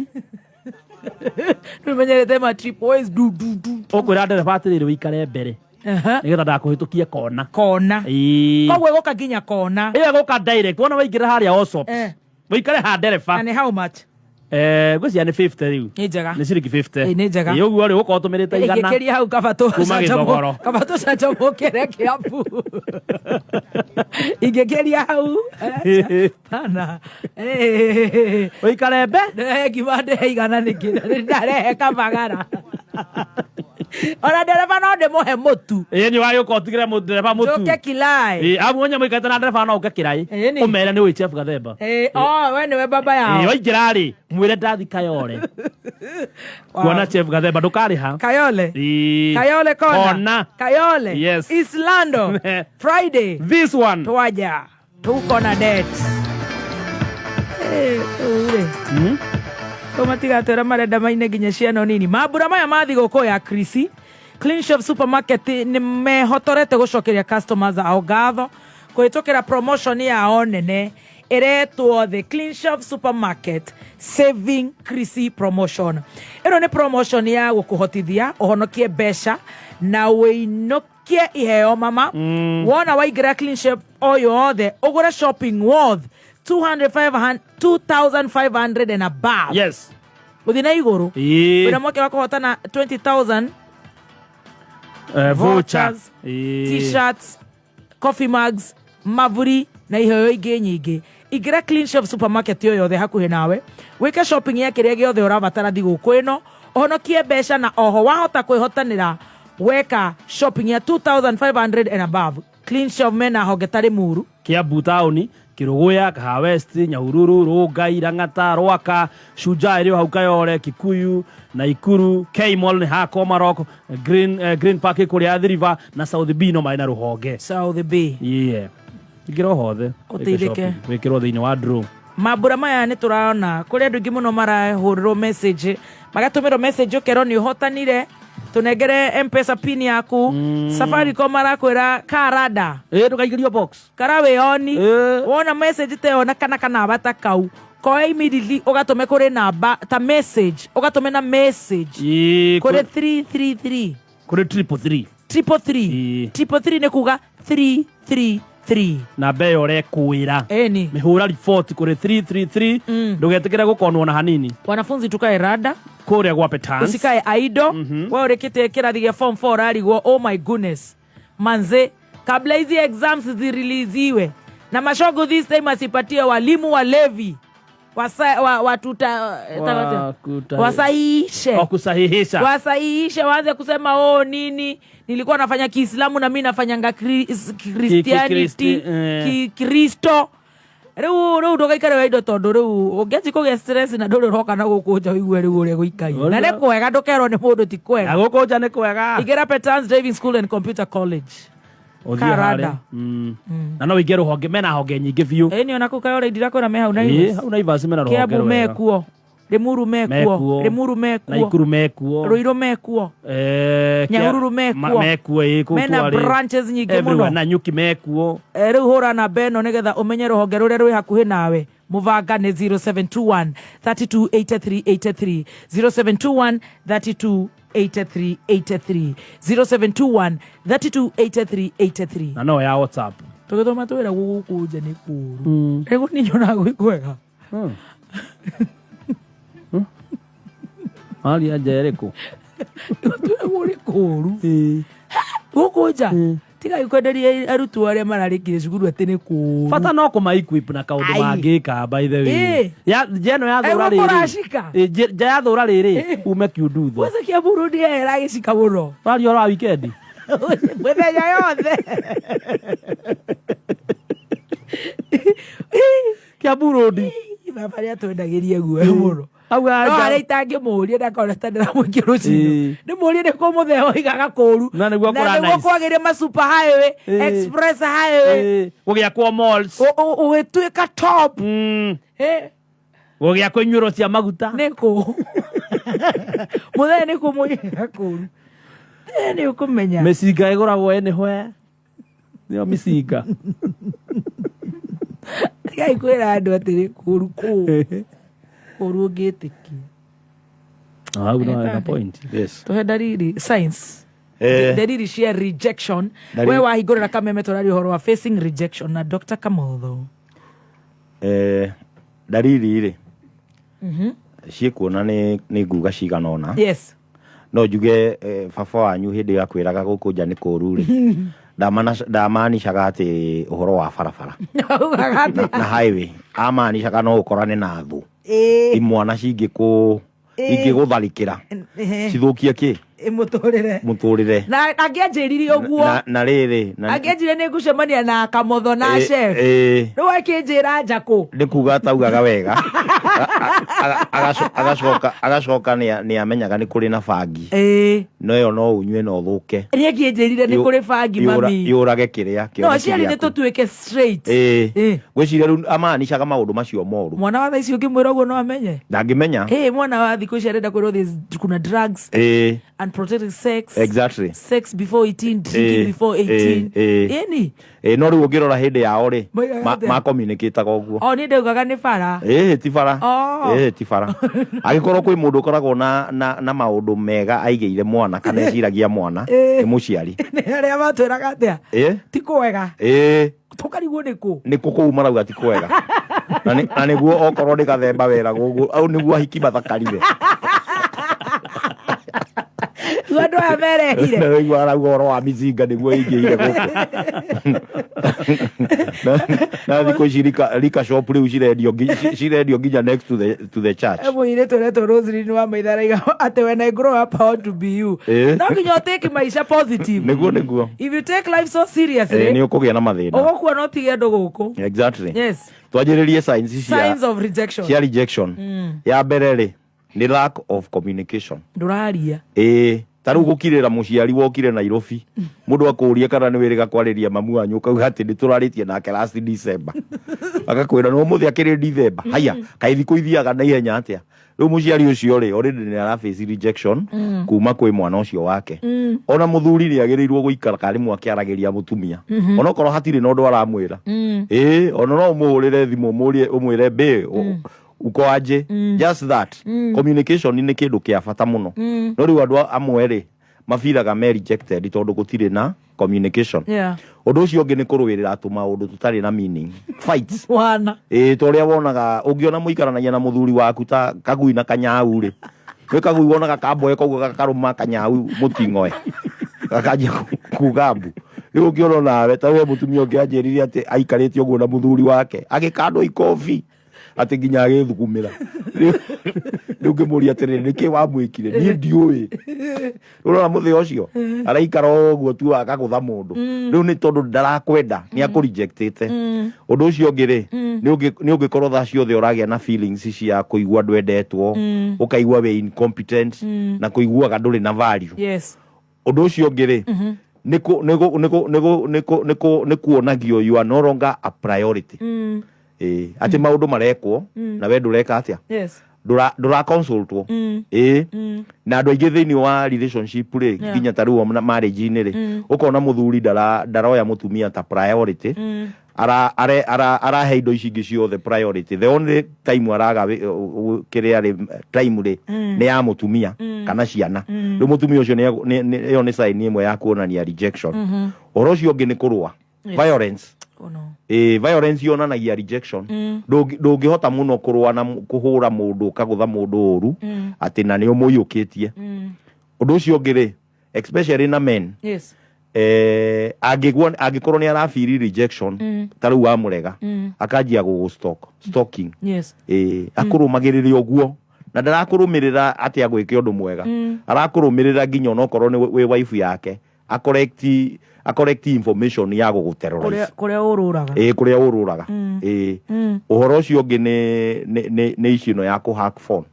Rĩu ma trip always du du du. Ũkwĩra ndereba atĩrĩrĩ ũikare mbere. Nĩgetha ndakũhĩtũkie kona. Kona. Ĩĩ. Koguo ĩgũka nginya kona. Ĩyo ĩgũka direct. Wona waingĩra harĩa Osops. Ũikare ha ndereba. Na nĩ how much? Ngwĩciria nĩ 50 rĩu. Nĩ njega. Nĩ ciringi 50. Ĩĩ, nĩ njega. Ĩĩ, ũguo rĩ ũgũkorwo ũtũmĩrĩte 100. Ingĩkĩria hau kaba Kuma Gĩthogoro. kaba tũcanjamũkĩre Kĩambu. Ingĩkĩria hau. Pana. Ũikare mbe. Ngima ndehe 100 nĩkĩ? Ndarehe kabagara. Ona ndereba no ndĩmũhe mũtu. Ĩĩ nĩ wagĩũka ũtigĩre ndereba mũtu. Njũke Kilai. Ĩĩ, amu onye mũikarĩte na ndereba no ũke Kĩraĩ. Ĩĩ, nĩ. Ũmere nĩ ũĩ Chef Gathemba. Ĩĩ, oh, we nĩwe baba Ĩĩ, yao. waingĩra rĩ, mwĩre ndathi Kayole. Kuona Chef Gathemba ndũkarĩha. Kayole. Ĩĩ. Kayole Corner. Kona. Kayole. Yes. Eastlando. Friday. This one. Twaja. Tuko na date. Rĩu rĩ. Kau matigatwĩra marenda maine nginya ciana nini. Mambura maya ma thigũkũ ya Krisi, Clean Shelf Supermarket nĩ mehotorete gũcokeria customers ao ngatho kũhĩtũkĩra promotion yao nene ĩretwo the Clean Shelf Supermarket Saving Krisi Promotion. Ĩno nĩ promotion ya gũkũhotithia ũhonokie mbeca na wĩinũkie iheo mama. Wona waingĩra Clean Shelf o yothe ũgũre shopping worth 2,500 and above. Yes. Gũthiĩ na igũrũ. Ĩĩ. Wĩna mweke wa kũhotana 20,000 Voucher. vouchers, Ĩĩ. t-shirts, coffee mugs, mavuri na iheo ingĩ nyingĩ. Ingĩra Clean Shelf Supermarket yo yothe hakuhĩ nawe, wĩke shopping ya kĩrĩa gĩothe ũrabatara thigũkũ ĩno, ũhonokie mbeca na oho wahota kwĩhotanĩra Weka shopping ya 2500 and above. Clean Shelf mena honge ta Limuru, Kiambu taũni, Kiruguya, Kahawa West, Nyahururu, Rongai, Lang'ata, Rwaka, Shujaa ĩrĩ o hau Kayole, Kikuyu, Naikuru, K Mall nĩ haha Komarok, Green Park ĩ kũrĩa Athi River na South B no marĩ na rũhonge. South B. Yeah. Ingĩra o hothe. Ũteithĩke. Wĩkĩrwo thĩinĩ wa draw. Mambura maya nĩ tũrona kũrĩ andũ aingĩ mũno marahũrĩrwo message, magatũmĩrwo message ũkerwo nĩ ũhotanire, tũnengere Mpesa pin yaku. Safaricom marakwĩra karada. Ĩ ndũkaingĩrio box. Kara wĩoni wona message ta ĩyo na kana kanamba ta kau koe immediately ũgatũme kũrĩ namba ta message, ũgatũme na message kũrĩ 333. Kũrĩ 333. 333. 333 nĩ kuga 333. Namba ĩyo ũrekwĩra. Ĩni. Mĩhũra riboti kũrĩ 333, ndũgetĩkĩre gũkonwo na hanini. Wanafunzi tukae rada. Kũrĩa gwa Petans. Usikae aido. We ũrĩkĩtie kĩrathi gĩa form 4 ũrarigwo, oh my goodness manze, kabla hizi exams ziriliziwe na mashogo this time asipatie walimu walevi wasa, wa, watuta, wasahihishe. Wakusahihisha. Wasahihishe, waanze kusema oh nini nilikuwa nafanya Kiislamu na mimi nafanyanga Christianity, Kikristo. Riu riu ndugaikare waindo tondu riu ungianji kugĩa stress na ndũrĩ ũroka na gũkũ nja ũigue rĩu ũrĩa gũikaire. Na nĩ kwega, ndũkerwo nĩ mũndũ ti kwega. Na gũkũ nja nĩ kwega. Ingĩra Petans Driving School and Computer College. Ũthiĩ Karada. harĩa. Na no ũingĩre rũhonge, mena honge nyingĩ biũ. Ĩĩ nĩ ona kũu Kayole ndirakwĩra me hau Ĩĩ, Naivas. hau Naivas mena rũhonge Kiambu rwega. mekuo, Limuru mekuo, Mekuo. Limuru mekuo, Naikuru mekuo. Ruiru mekuo, Nyahururu mekuo. Mekuo, ĩĩ, kũu Mena twarĩ. branches nyingĩ Everywhere, mũno. na Nyuki mekuo. Rĩu hũra namba ĩno nĩgetha ũmenye rũhonge rũrĩa rwĩ hakuhĩ nawe. Mũbanga nĩ 0721 328383, 0721 328383, 0721 328383. Na no ya WhatsApp. Tũgĩthoma twĩra gũkũ nja nĩ kũũru. Rĩu niĩ nyonaga gwĩ kwega. Aria nja ĩrĩkũ? Twĩragwo nĩ kũũru. Gũkũ nja tigai kwenderia arutwo arĩa mararĩkire cukuru atĩ nĩ kũũru. Bata no kũma equip na kaũndũ Ai. mangĩka, by the way. Ĩ. Ya nja ĩno yathũra Ĩ, rĩrĩ. gũkũracika. Ĩ, nja yathũra rĩrĩ, ume kiundutho. Kwanza Kiambu Road ĩragĩcika mũno. Waria ũhoro wa weekend. Mũthenya yothe. Kiambu Road. Baba nĩ atwendagĩria guoya mũno. Au No aja. harĩa itangĩmũria ndakona ta ndĩramũikia rũcinĩ. Ndĩmũrie nĩ kũ mũthee oigaga kũũru. Na nĩguo Na kũra nĩguo nice. kwagĩire ma super highway, express highway. Gũgĩakwo malls. Ũgĩtuĩka top. Gũgĩakwo inyuĩro cia maguta. Nĩ kũ? Mũthee nĩ kũ mũigaga kũũru. Nĩ ũkũmenya. Mĩcinga ĩgũragwo anywhere. Nĩyo mĩcinga. Tigai kwĩra andũ atĩ nĩ kũũru kũũ. Kũũru ũngĩtĩkia. Hau no hena point. Yes. Tũhe dalili science. Dalili cia rejection. We wahingũrĩra kameme tũraria ũhoro wa facing rejection na Dr. Kamotho. Dalili rĩ ciĩkuona nĩ nguga cigana ũna. Yes. No njuge baba wanyu hĩndĩ ya kwĩraga gũkũ nja nĩ kũũru rĩ, ndamaanishaga atĩ ũhoro wa barabara Augaga atĩa? na highway, amaanishaga no ũkorane na thũ imwana cingĩgũtharĩkĩra cithũkie kĩ Mũtũrĩre. Mũtũrĩre. Na angĩanjĩrire ũguo. Na rĩrĩ Angĩanjĩrire nĩ ngũcemania na Kamotho na chef. Rĩu akĩnjĩra njakũ. Nĩ kuga ataugaga wega. Agacoka nĩ amenyaga nĩ kũrĩ na bangi. No ĩyo no ũnyue na ũthũke. Nĩ akĩnjĩrire nĩ kũrĩ bangi mami. Yũrage kĩrĩa No kĩoneki aciari nĩ gĩaku. tũtuĩke straight. Ngwĩciria rĩu amaanishaga maũndũ macio moru. Mwana wa thaa ici ũngĩmwĩra ũguo no amenye. Ndangĩmenya. Mwana wa thikũ ici arenda kwĩrwo kuna drugs. Unprotected sex. Exactly. Sex before 18, drinking before 18. Ĩni. No rĩu ũngĩrora hĩndĩ yao rĩ, Moigaga atĩa? ma-communicate-aga ũguo. O niĩ ndaugaga nĩ bara. Ti bara. Ti bara. Angĩkorwo kwĩ mũndũ ũkoragwo na maũndũ mega aigĩire mwana kana eciragia mwana, nĩ mũciari. Nĩ arĩa matwĩraga atĩa? Ti kwega. Tũkarigwo nĩ kũ? Nĩ kũ kũu marauga ti kwega. Na nĩguo okorwo nĩ gathemba weragwo ũguo, au nĩguo ahiki mathakarire. Rĩu andũ aya Aya merehire. Na rĩu arauga ũhoro wa mizinga nĩguo ĩingĩhire gũkũ na thikũ ici rika shop rĩu cirendio cirendio nginya next to the church. Mũirĩtu ũretwo Roselyn wa Maitha araiga atĩ when I grow up I want to be you. No nginya ũtake maisha positive. Nĩguo, nĩguo. If you take life so seriously, Nĩ ũkũgĩa na mathĩna. Ũgũkua no ũtige andũ gũkũ. Exactly. Yes. Twanjĩrĩrie signs cia Signs of rejection. Cia rejection. Ya mbere rĩ, nĩ lack of communication. Ndũraria. Ĩĩ, ta rĩu gũkirĩra mũciari wokire Nairobi, mũndũ akũrie kana nĩ wĩrĩga kwarĩria mamu wanyu, ũkauga atĩ nĩ tũrarĩtie nake last December, agakwĩra no ũmũthĩ akĩrĩ December. Haya, kaĩ thikũ ithiaga na ihenya atĩa? Rĩu mũciari ũcio rĩ, already nĩ araface rejection kuma kwĩ mwana ũcio wake. Ona mũthuri nĩ agĩrĩirwo gũikara karĩmwe akĩaragĩria mũtumia, onokorwo hatirĩ na ũndũ aramwĩra. Ĩĩ, ona no ũmũhũrĩre thimũ ũmũrie, ũmwĩre mbĩ uko aje. Just that communication nĩ kĩndũ kĩa bata mũno. No rĩu andũ amwe rĩ, mabiraga me rejected tondũ gũtirĩ na communication. Ũndũ ũcio ũngĩ nĩ kũrũĩrĩra tũmaũndũ tũtarĩ na meaning, fights. Wana. Ĩĩ, ta ũrĩa wonaga ũngĩona mũikaranagia na mũthuri waku ta kagui na kanyau rĩ, nĩ kagui wonaga kamboe koguo gakarũma kanyau mũting'oe gakanjia kuga mbu. Rĩu ũngĩona nawe ta we mũtumia ũngĩ anjĩrire atĩ aikarĩte ũguo na mũthuri wake agĩkandwo ikobi atĩ nginya agĩthugumĩra. Rĩu ngĩmũria atĩrĩrĩ, nĩkĩ wamwĩkire? Niĩ ndiũĩ. Ũrona mũthĩ ũcio araikara o ũguo tu akagũtha mũndũ. Rĩu nĩ tondũ ndarakwenda, nĩ akũrejectĩte. Ũndũ ũcio ũngĩ rĩ, nĩ ũngĩkorwo thaa ciothe ũragĩa na feelings cia kũigua ndwendetwo, ũkaigua wĩ incompetent, na kũiguaga ndũrĩ na value. Ũndũ ũcio ũngĩ rĩ, nĩ kũ- nĩ gũ- nĩ gũ- nĩ gũ- nĩ kũ- nĩ kũ- nĩ kuonagio you are no longer a priority. Ĩĩ, atĩ maũndũ marekwo na we ndũreka atĩa? Ndũra consultwo. Ĩĩ, na andũ aingĩ thĩinĩ wa relationship rĩ, nginya ta rĩu ona marriage-inĩ rĩ, ũkona mũthuri ndaroya mũtumia ta priority. Arahe indo ici ingĩ ciothe priority. The only time araga kĩrĩa rĩ, time rĩ, nĩ ya mũtumia kana ciana. Rĩu mũtumia ũcio ĩyo nĩ sign ĩmwe ya kuonania rejection. Ũhoro ũcio ũngĩ nĩ kũrũa. Violence. Oh, no. Ĩĩ, violence yonanagia rejection. Ndũngĩhota mũno kũrũa na kũhũra mũndũ, ũkagũtha mũndũ ũru, atĩ na nĩ ũmũiyũkĩtie. Ũndũ ũcio ũngĩ rĩ, especially na men, angĩkorwo nĩ arafeel rejection, ta rĩu wamũrega, akanjia gũgũ stalking. Ĩĩ, akũrũmagĩrĩra ũguo, na ndarakũrũmĩrĩra atĩ agwĩke ũndũ mwega. Arakũrũmĩrĩra nginya onokorwo nĩ wĩ wife yake, acorrect information ya gũgũterrorize. Kũrĩa ũrũraga. Ĩĩ, kũrĩa ũrũraga. Ĩĩ. Ũhoro ũcio ũngĩ nĩ issue ĩno ya kũ hack phone.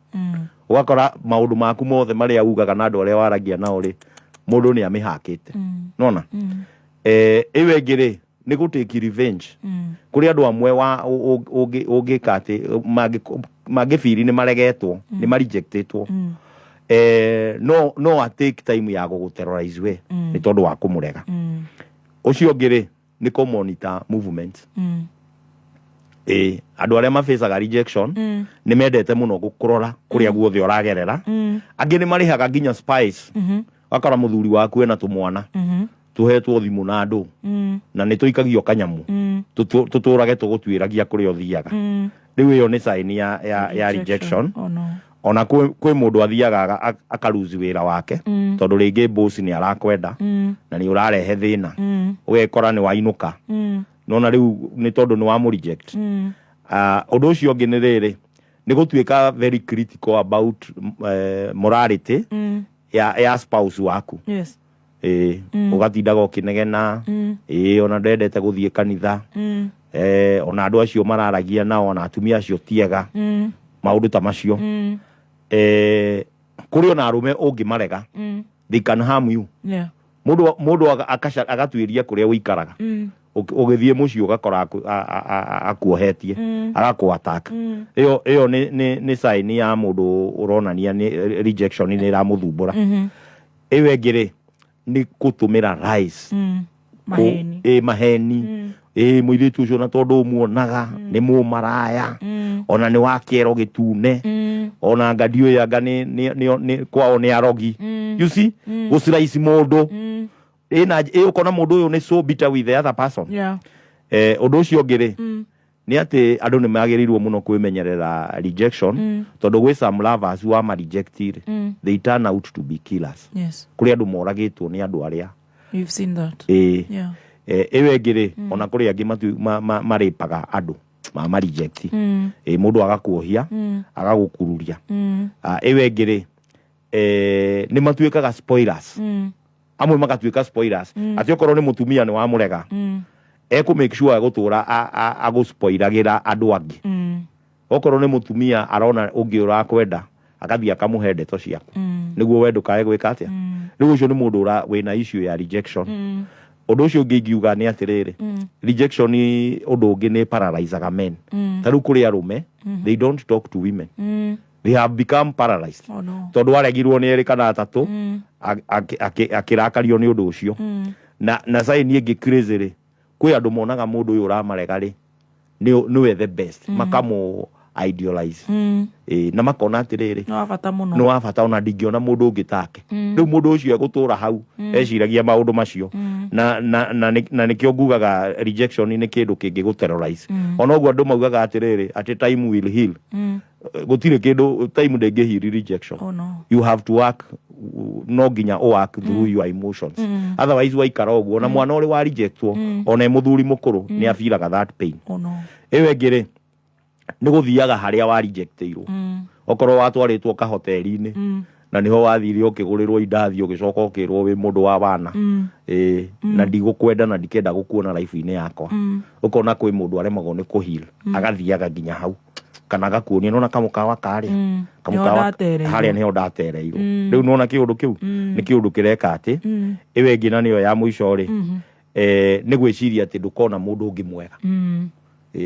Ũgakora maũndũ maku mothe marĩa ugaga na andũ arĩa waragia nao rĩ, mũndũ nĩ amĩhakĩte. Nona ĩyo ĩngĩ rĩ, nĩ gũ take revenge. Kũrĩ andũ amwe wa ũngĩka atĩ mangĩbiri nĩ maregetwo, nĩ marejectĩtwo, no a take time ya gũgũterrorize we nĩ tondũ wa kũmũrega. Ũcio ũngĩ rĩ, nĩ kũ monitor movement. Ĩĩ, andũ arĩa mafacaga rejection nĩ mendete mũno gũkũrora kũrĩa guothe ũragerera. Angĩ nĩ marĩhaga nginya spies. Ũgakora mũthuri waku ena tũmwana tũhetwo thimũ na andũ, na nĩ tũikagio kanyamu, tũtũrage tũgũtuĩragia kũrĩa ũthiaga. Rĩu ĩyo nĩ sign ya rejection. Oh, no. Ona kwĩ mũndũ athiaga akaruzi wĩra wake, tondũ rĩngĩ boss nĩ arakwenda na nĩ ũrarehe thĩna, ũgekora nĩ wainũka. Nona rĩu nĩ tondũ nĩ wamũ reject. Ũndũ ũcio ũngĩ nĩ rĩrĩ, nĩ gũtuĩka very critical about morality ya spouse waku. Ĩĩ, ũgatindaga ũkĩnegena. Ĩĩ, ona ndendete gũthiĩ kanitha. Ona andũ acio mararagia nao, ona atumia acio tiega. Maũndũ ta macio. Kũrĩ ona arũme ũngĩmarega, they can harm you. Mũndũ agatuĩria kũrĩa ũikaraga. Ũgĩthiĩ mũciĩ ũgakora akuohetie, agakũ attack. Ĩyo nĩ sign ya mũndũ ũronania nĩ rejection nĩ ĩramũthumbũra. Ĩyo ĩngĩ rĩ, nĩ gũtũmĩra lies. Maheni. Ĩ, maheni. Ĩ, mũirĩtu ũcio na tondũ ũmuonaga nĩ mũmaraya, ona nĩ wa kĩero gĩtune, ona anga ndiũĩ anga nĩ kwao nĩ arogi. You see, gũciraici mũndũ. Ĩ, na ĩ, ũkona mũndũ ũyũ nĩ so bitter with the other person. Ũndũ ũcio ũngĩ rĩ, Nĩ atĩ andũ nĩ magĩrĩirwo mũno kwĩmenyerera rejection, tondũ gwĩ some lovers wa ma reject rĩ, they turn out to be killers. Kũrĩ andũ moragĩtwo nĩ andũ arĩa You've seen that. Ĩĩ. Ĩyo ĩngĩ rĩ, ona kũrĩ angĩ marĩpaga andũ ma reject. Ĩĩ, mũndũ agakuohia, agagũkururia. Ah, ĩyo ĩngĩ rĩ, nĩ matuĩkaga spoilers. Amwe magatuĩka spoilers, atĩ okorwo nĩ mũtumia nĩ wamũrega, ekũ make sure egũtũra agũspoilagĩra andũ angĩ. Okorwo nĩ mũtumia arona ũngĩ ũrakwenda, agathiĩ akamũhe ndeto ciaku, nĩguo we ndũkae gwĩka atĩa. Rĩu ũcio nĩ mũndũ wĩna issue ya rejection. Ũndũ ũcio ũngĩ ingiuga nĩ atĩrĩrĩ, rejection ũndũ ũngĩ nĩ paralyzaga men. Ta rĩu kũrĩ arũme, they don't talk to women. They have become paralyzed. Oh, no. Tondũ aregirwo nĩ erĩ kana atatũ, akĩrakario nĩ ũndũ ũcio. Na sign ĩngĩ crazy rĩ, kwĩ andũ monaga mũndũ ũyũ ũramarega rĩ, nĩwe the best, makamũ idealize. Ĩĩ, na makona atĩrĩrĩ, Nĩ wa bata mũno. Nĩ wa bata, ona ndingĩona mũndũ ũngĩ take. Rĩu mũndũ ũcio egũtũra hau eciragia maũndũ macio. Na nĩkĩo ngugaga rejection nĩ kĩndũ kĩngĩgũ terrorize. Ona ũguo andũ maugaga atĩrĩrĩ, atĩ time will heal. Gũtirĩ kĩndũ, time ndĩngĩ heal rejection. Oh, no. You have to work, no nginya ũ work through your emotions. Otherwise waikara ũguo na mwana ũrĩ wa rejectwo, ona e mũthuri mũkũrũ, nĩ abiraga that pain. Oh, no. Ĩyo ĩngĩ rĩ, nĩ gũthiaga harĩa wa rejectĩirwo. Okorwo watwarĩtwo kahoteri-inĩ, na nĩho wathire ũkĩgũrĩrwo indathi, ũgĩcoka ũkĩrwo wĩ mũndũ wa wana, ĩĩ, na ndigũkwenda na ndikenda gũkuona life-inĩ yakwa, ũkona kwĩ mũndũ aremagwo nĩ kũheal, agathiaga nginya hau, kana agakuonia nona kamũkawa karĩa, kamũkawa Nĩho ndatereirwo. Harĩa nĩho ndatereirwo. Rĩu nona kĩũndũ kĩu nĩ kĩũndũ kĩreka atĩ. Ĩyo ĩngĩ na nĩyo ya mũico rĩ, nĩ gwĩciria atĩ ndũkona mũndũ ũngĩ mwega.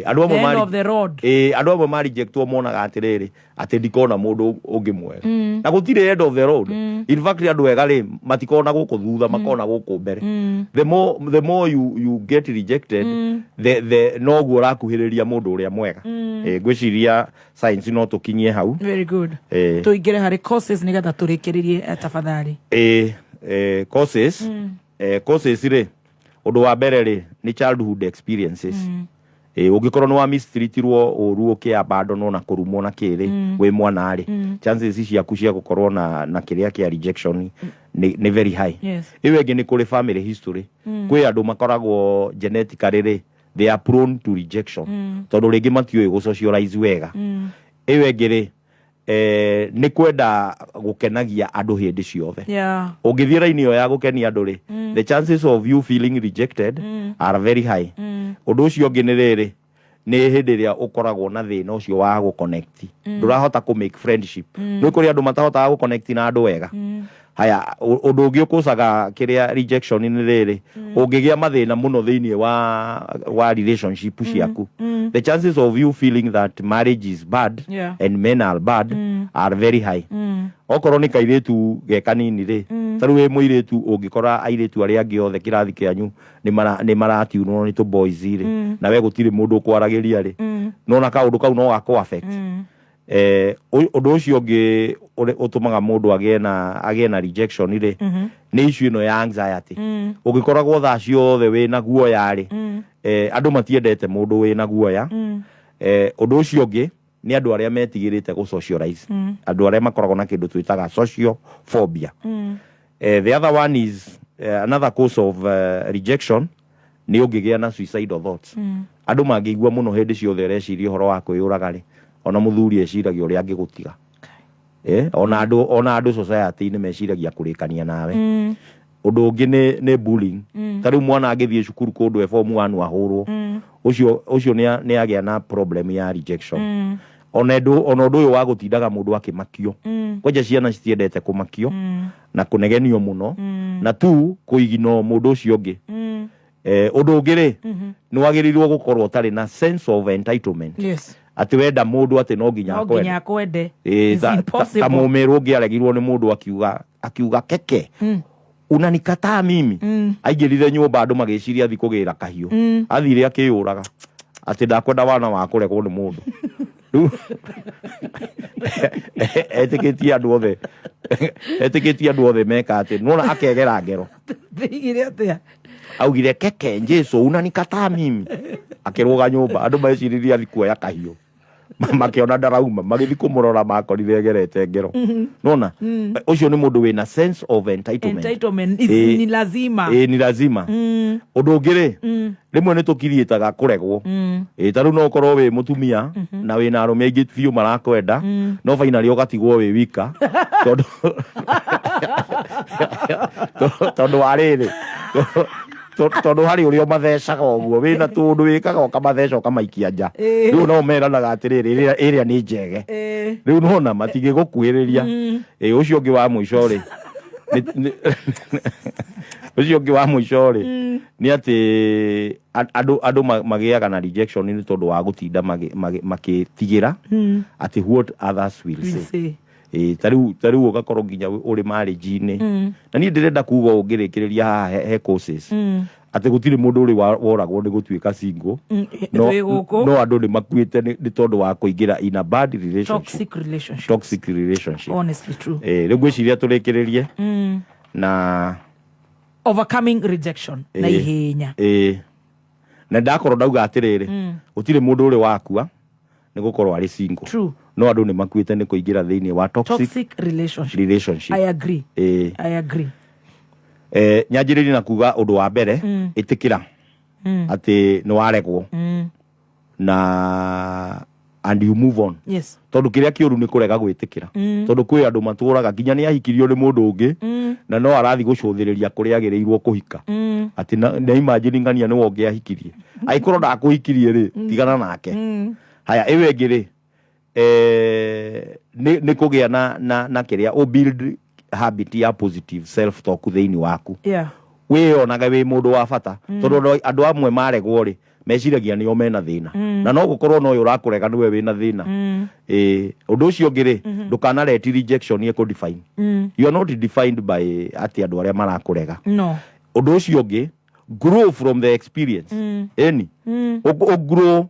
Andũ amwe The end of the road. Andũ amwe ma rejectwo monaga atĩrĩrĩ, atĩ ndikona mũndũ ũngĩ mwega. Na gũtirĩ end of the road. In fact, andũ ega rĩ, matikona gũkũ thutha, makona gũkũ mbere. The more you get rejected, the noguo ũrakuhĩrĩria mũndũ ũrĩa mwega. Ngwĩciria science no tũkinyie hau. Very good. Tũingĩre harĩ courses nĩgetha tũrĩkĩrĩrie, tafadhali. Causes, causes rĩ, ũndũ wa mbere rĩ, nĩ childhood experiences. Ũngĩkorwo nĩ wa mistreatirwo ũru, ũkĩabandonwo na kũrumwo na kĩrĩ wĩ mwana rĩ, chances ciaku cia gũkorwo na kĩrĩa kĩa rejection nĩ very high. Ĩyo ĩngĩ nĩ kũrĩ family history. Kwĩ andũ makoragwo genetically rĩ, they are prone to rejection, tondũ rĩngĩ matiũĩ gũ socialize wega. Ĩyo ĩngĩ rĩ, nĩ kwenda gũkenagia andũ hĩndĩ ciothe. Ũngĩthiĩ raini ĩyo ya gũkenia andũ rĩ, the chances of you feeling rejected are very high. Ũndũ ũcio ũngĩ nĩ rĩrĩ, nĩ hĩndĩ ĩrĩa ũkoragwo na thĩna ũcio wa gũconnect, ndũrahota kũ make friendship. Nĩ kũrĩ andũ matahotaga gũconnect na andũ wega. Haya, ũndũ ũngĩ ũkũcaga kĩrĩa rejection nĩ rĩrĩ, ũngĩgĩa mathĩna mũno thĩinĩ wa relationship ciaku, the chances of you feeling that marriage is bad and men are bad are very high. Okorwo nĩ kairĩtu ge kanini rĩ, ta rĩu wĩ mũirĩtu, ũngĩkora airĩtu arĩa angĩ othe kĩrathi kĩanyu nĩ maratiunwo nĩ tũ boys rĩ, na we gũtirĩ mũndũ ũkwaragĩria rĩ, nona kaũndũ kau no gakũ affect. Ũndũ ũcio ũngĩ ũtũmaga mũndũ agĩe na rejection rĩ, nĩ issue ĩno ya anxiety. Ũngĩkoragwo thaa ciothe wĩna guoya rĩ, andũ matiendete mũndũ wĩna guoya. Ũndũ ũcio ũngĩ nĩ andũ arĩa metigĩrĩte gũ socialize, andũ arĩa makoragwo na kĩndũ twĩtaga social phobia. The other one is another cause of rejection nĩ ũngĩgĩa na suicidal thoughts. Andũ mangĩigua mũno hĩndĩ ciothe ũreciria ũhoro wa kwĩyũraga rĩ, ona mũthuri eciragia ũrĩa angĩgũtiga. Ona andũ society-inĩ meciragia kũrĩkania nawe. Ũndũ ũngĩ nĩ bullying. Ta rĩu mwana angĩthiĩ cukuru kũndũ e form 1 ahũrwo, ũcio nĩ agĩa na problem ya rejection. Ona ũndũ ũyũ wa gũtindaga mũndũ akĩmakio, kwanja ciana citiendete kũmakio na kũnegenio mũno, na tu kũigino mũndũ ũcio ũngĩ. Ũndũ ũngĩ rĩ, nĩ wagĩrĩirwo gũkorwo ũtarĩ na sense of entitlement, atĩ wenda mũndũ atĩ no nginya No akwende. nginya akwende. Ĩĩ, It's impossible. ta mũmĩrũ ũngĩ aregirwo nĩ mũndũ akiuga keke, unanikataa mimi. Aingĩrire nyũmba andũ magĩciria athi kũgĩra kahiũ. Athire akĩyũraga atĩ ndakwenda wana wa kũregwo nĩ mũndũ. Rĩu etĩkĩtie andũ othe meka atĩ nona akegera ngero. Ndigire atĩa? Augire, keke Jesu, unanikataa mimi. Akĩrũga nyũmba, andũ meciririe athi kuoya kahiũ. Makĩona ndarauma, magĩthiĩ kũmũrora makorire egerete ngero. Nona ũcio nĩ mũndũ wĩna sense of entitlement. Entitlement ni lazima. Ĩ, ni lazima. Ũndũ ũngĩ rĩ, rĩmwe nĩ tũkiriĩtaga kũregwo. Ĩ, ta rĩu no ũkorwo wĩ mũtumia na wĩna arũme aingĩ biũ marakwenda, no finally ũgatigwo wĩ wika tondũ wa rĩrĩ, tondũ harĩ ũrĩa ũmathecaga ũguo wĩna tũndũ wĩkaga ũkamatheca ũkamaikia nja. Rĩu no meranaga atĩrĩrĩ, ĩrĩa nĩ njege. Rĩu nona matingĩgũkuhĩrĩria. Ĩ, ũcio ũngĩ wa mũico rĩ, ũcio ũngĩ wa mũico rĩ, nĩ atĩ andũ magĩaga na rejection nĩ tondũ wa gũtinda makĩtigĩra atĩ what others will Will say. say. Ĩ, ta rĩu ũgakorwo nginya ũrĩ marriage-inĩ, na niĩ ndĩrenda kuga ũngĩrĩkĩrĩria haha he courses atĩ gũtirĩ mũndũ ũrĩ woragwo nĩ gũtuĩka single. No, Twĩ gũkũ. no andũ nĩ makuĩte nĩ tondũ wa kũingĩra in a bad relationship. Toxic relationship. Toxic relationship. Honestly true. Ĩ, rĩu ngwĩciria tũrĩkĩrĩrie na overcoming rejection na ihenya. Ĩ, na ndakorwo ndauga atĩrĩrĩ, gũtirĩ mũndũ ũrĩ wakua nĩ gũkorwo arĩ single. True. No andũ nĩ makuĩte nĩ kũingĩra thĩinĩ wa toxic, toxic relationship. Relationship. I agree. Ĩ. I agree. Nyanjĩrĩrie na kuga ũndũ wa mbere, ĩtĩkĩra atĩ nĩ waregwo na and you move on, tondũ kĩrĩa kĩũru nĩ kũrega gwĩtĩkĩra, tondũ kwĩ andũ matũraga nginya nĩ ahikirio nĩ mũndũ ũngĩ na no arathi gũcũthĩrĩria kũrĩa agĩrĩirwo kũhika, atĩ na imagine ng'ania nĩwe ũngĩ ahikirie. Angĩkorwo ndakũhikirie rĩ, tigana nake. Haya, ĩyo ĩngĩ rĩ, nĩ kũgĩa na kĩrĩa ũ build habit ya positive self talk thĩinĩ waku, wĩyonaga wĩ mũndũ wa bata, tondũ andũ amwe maregwo rĩ, meciragia nĩo mena thĩna, na no gũkorwo no ũyũ ũrakũrega nĩwe wĩna thĩna. Ĩ, ũndũ ũcio ũngĩ rĩ, ndũkanareti rejection ĩkũ define. You are not defined by atĩ andũ arĩa marakũrega. No. Ũndũ ũcio ũngĩ, grow from the experience. Ĩni, ũ grow.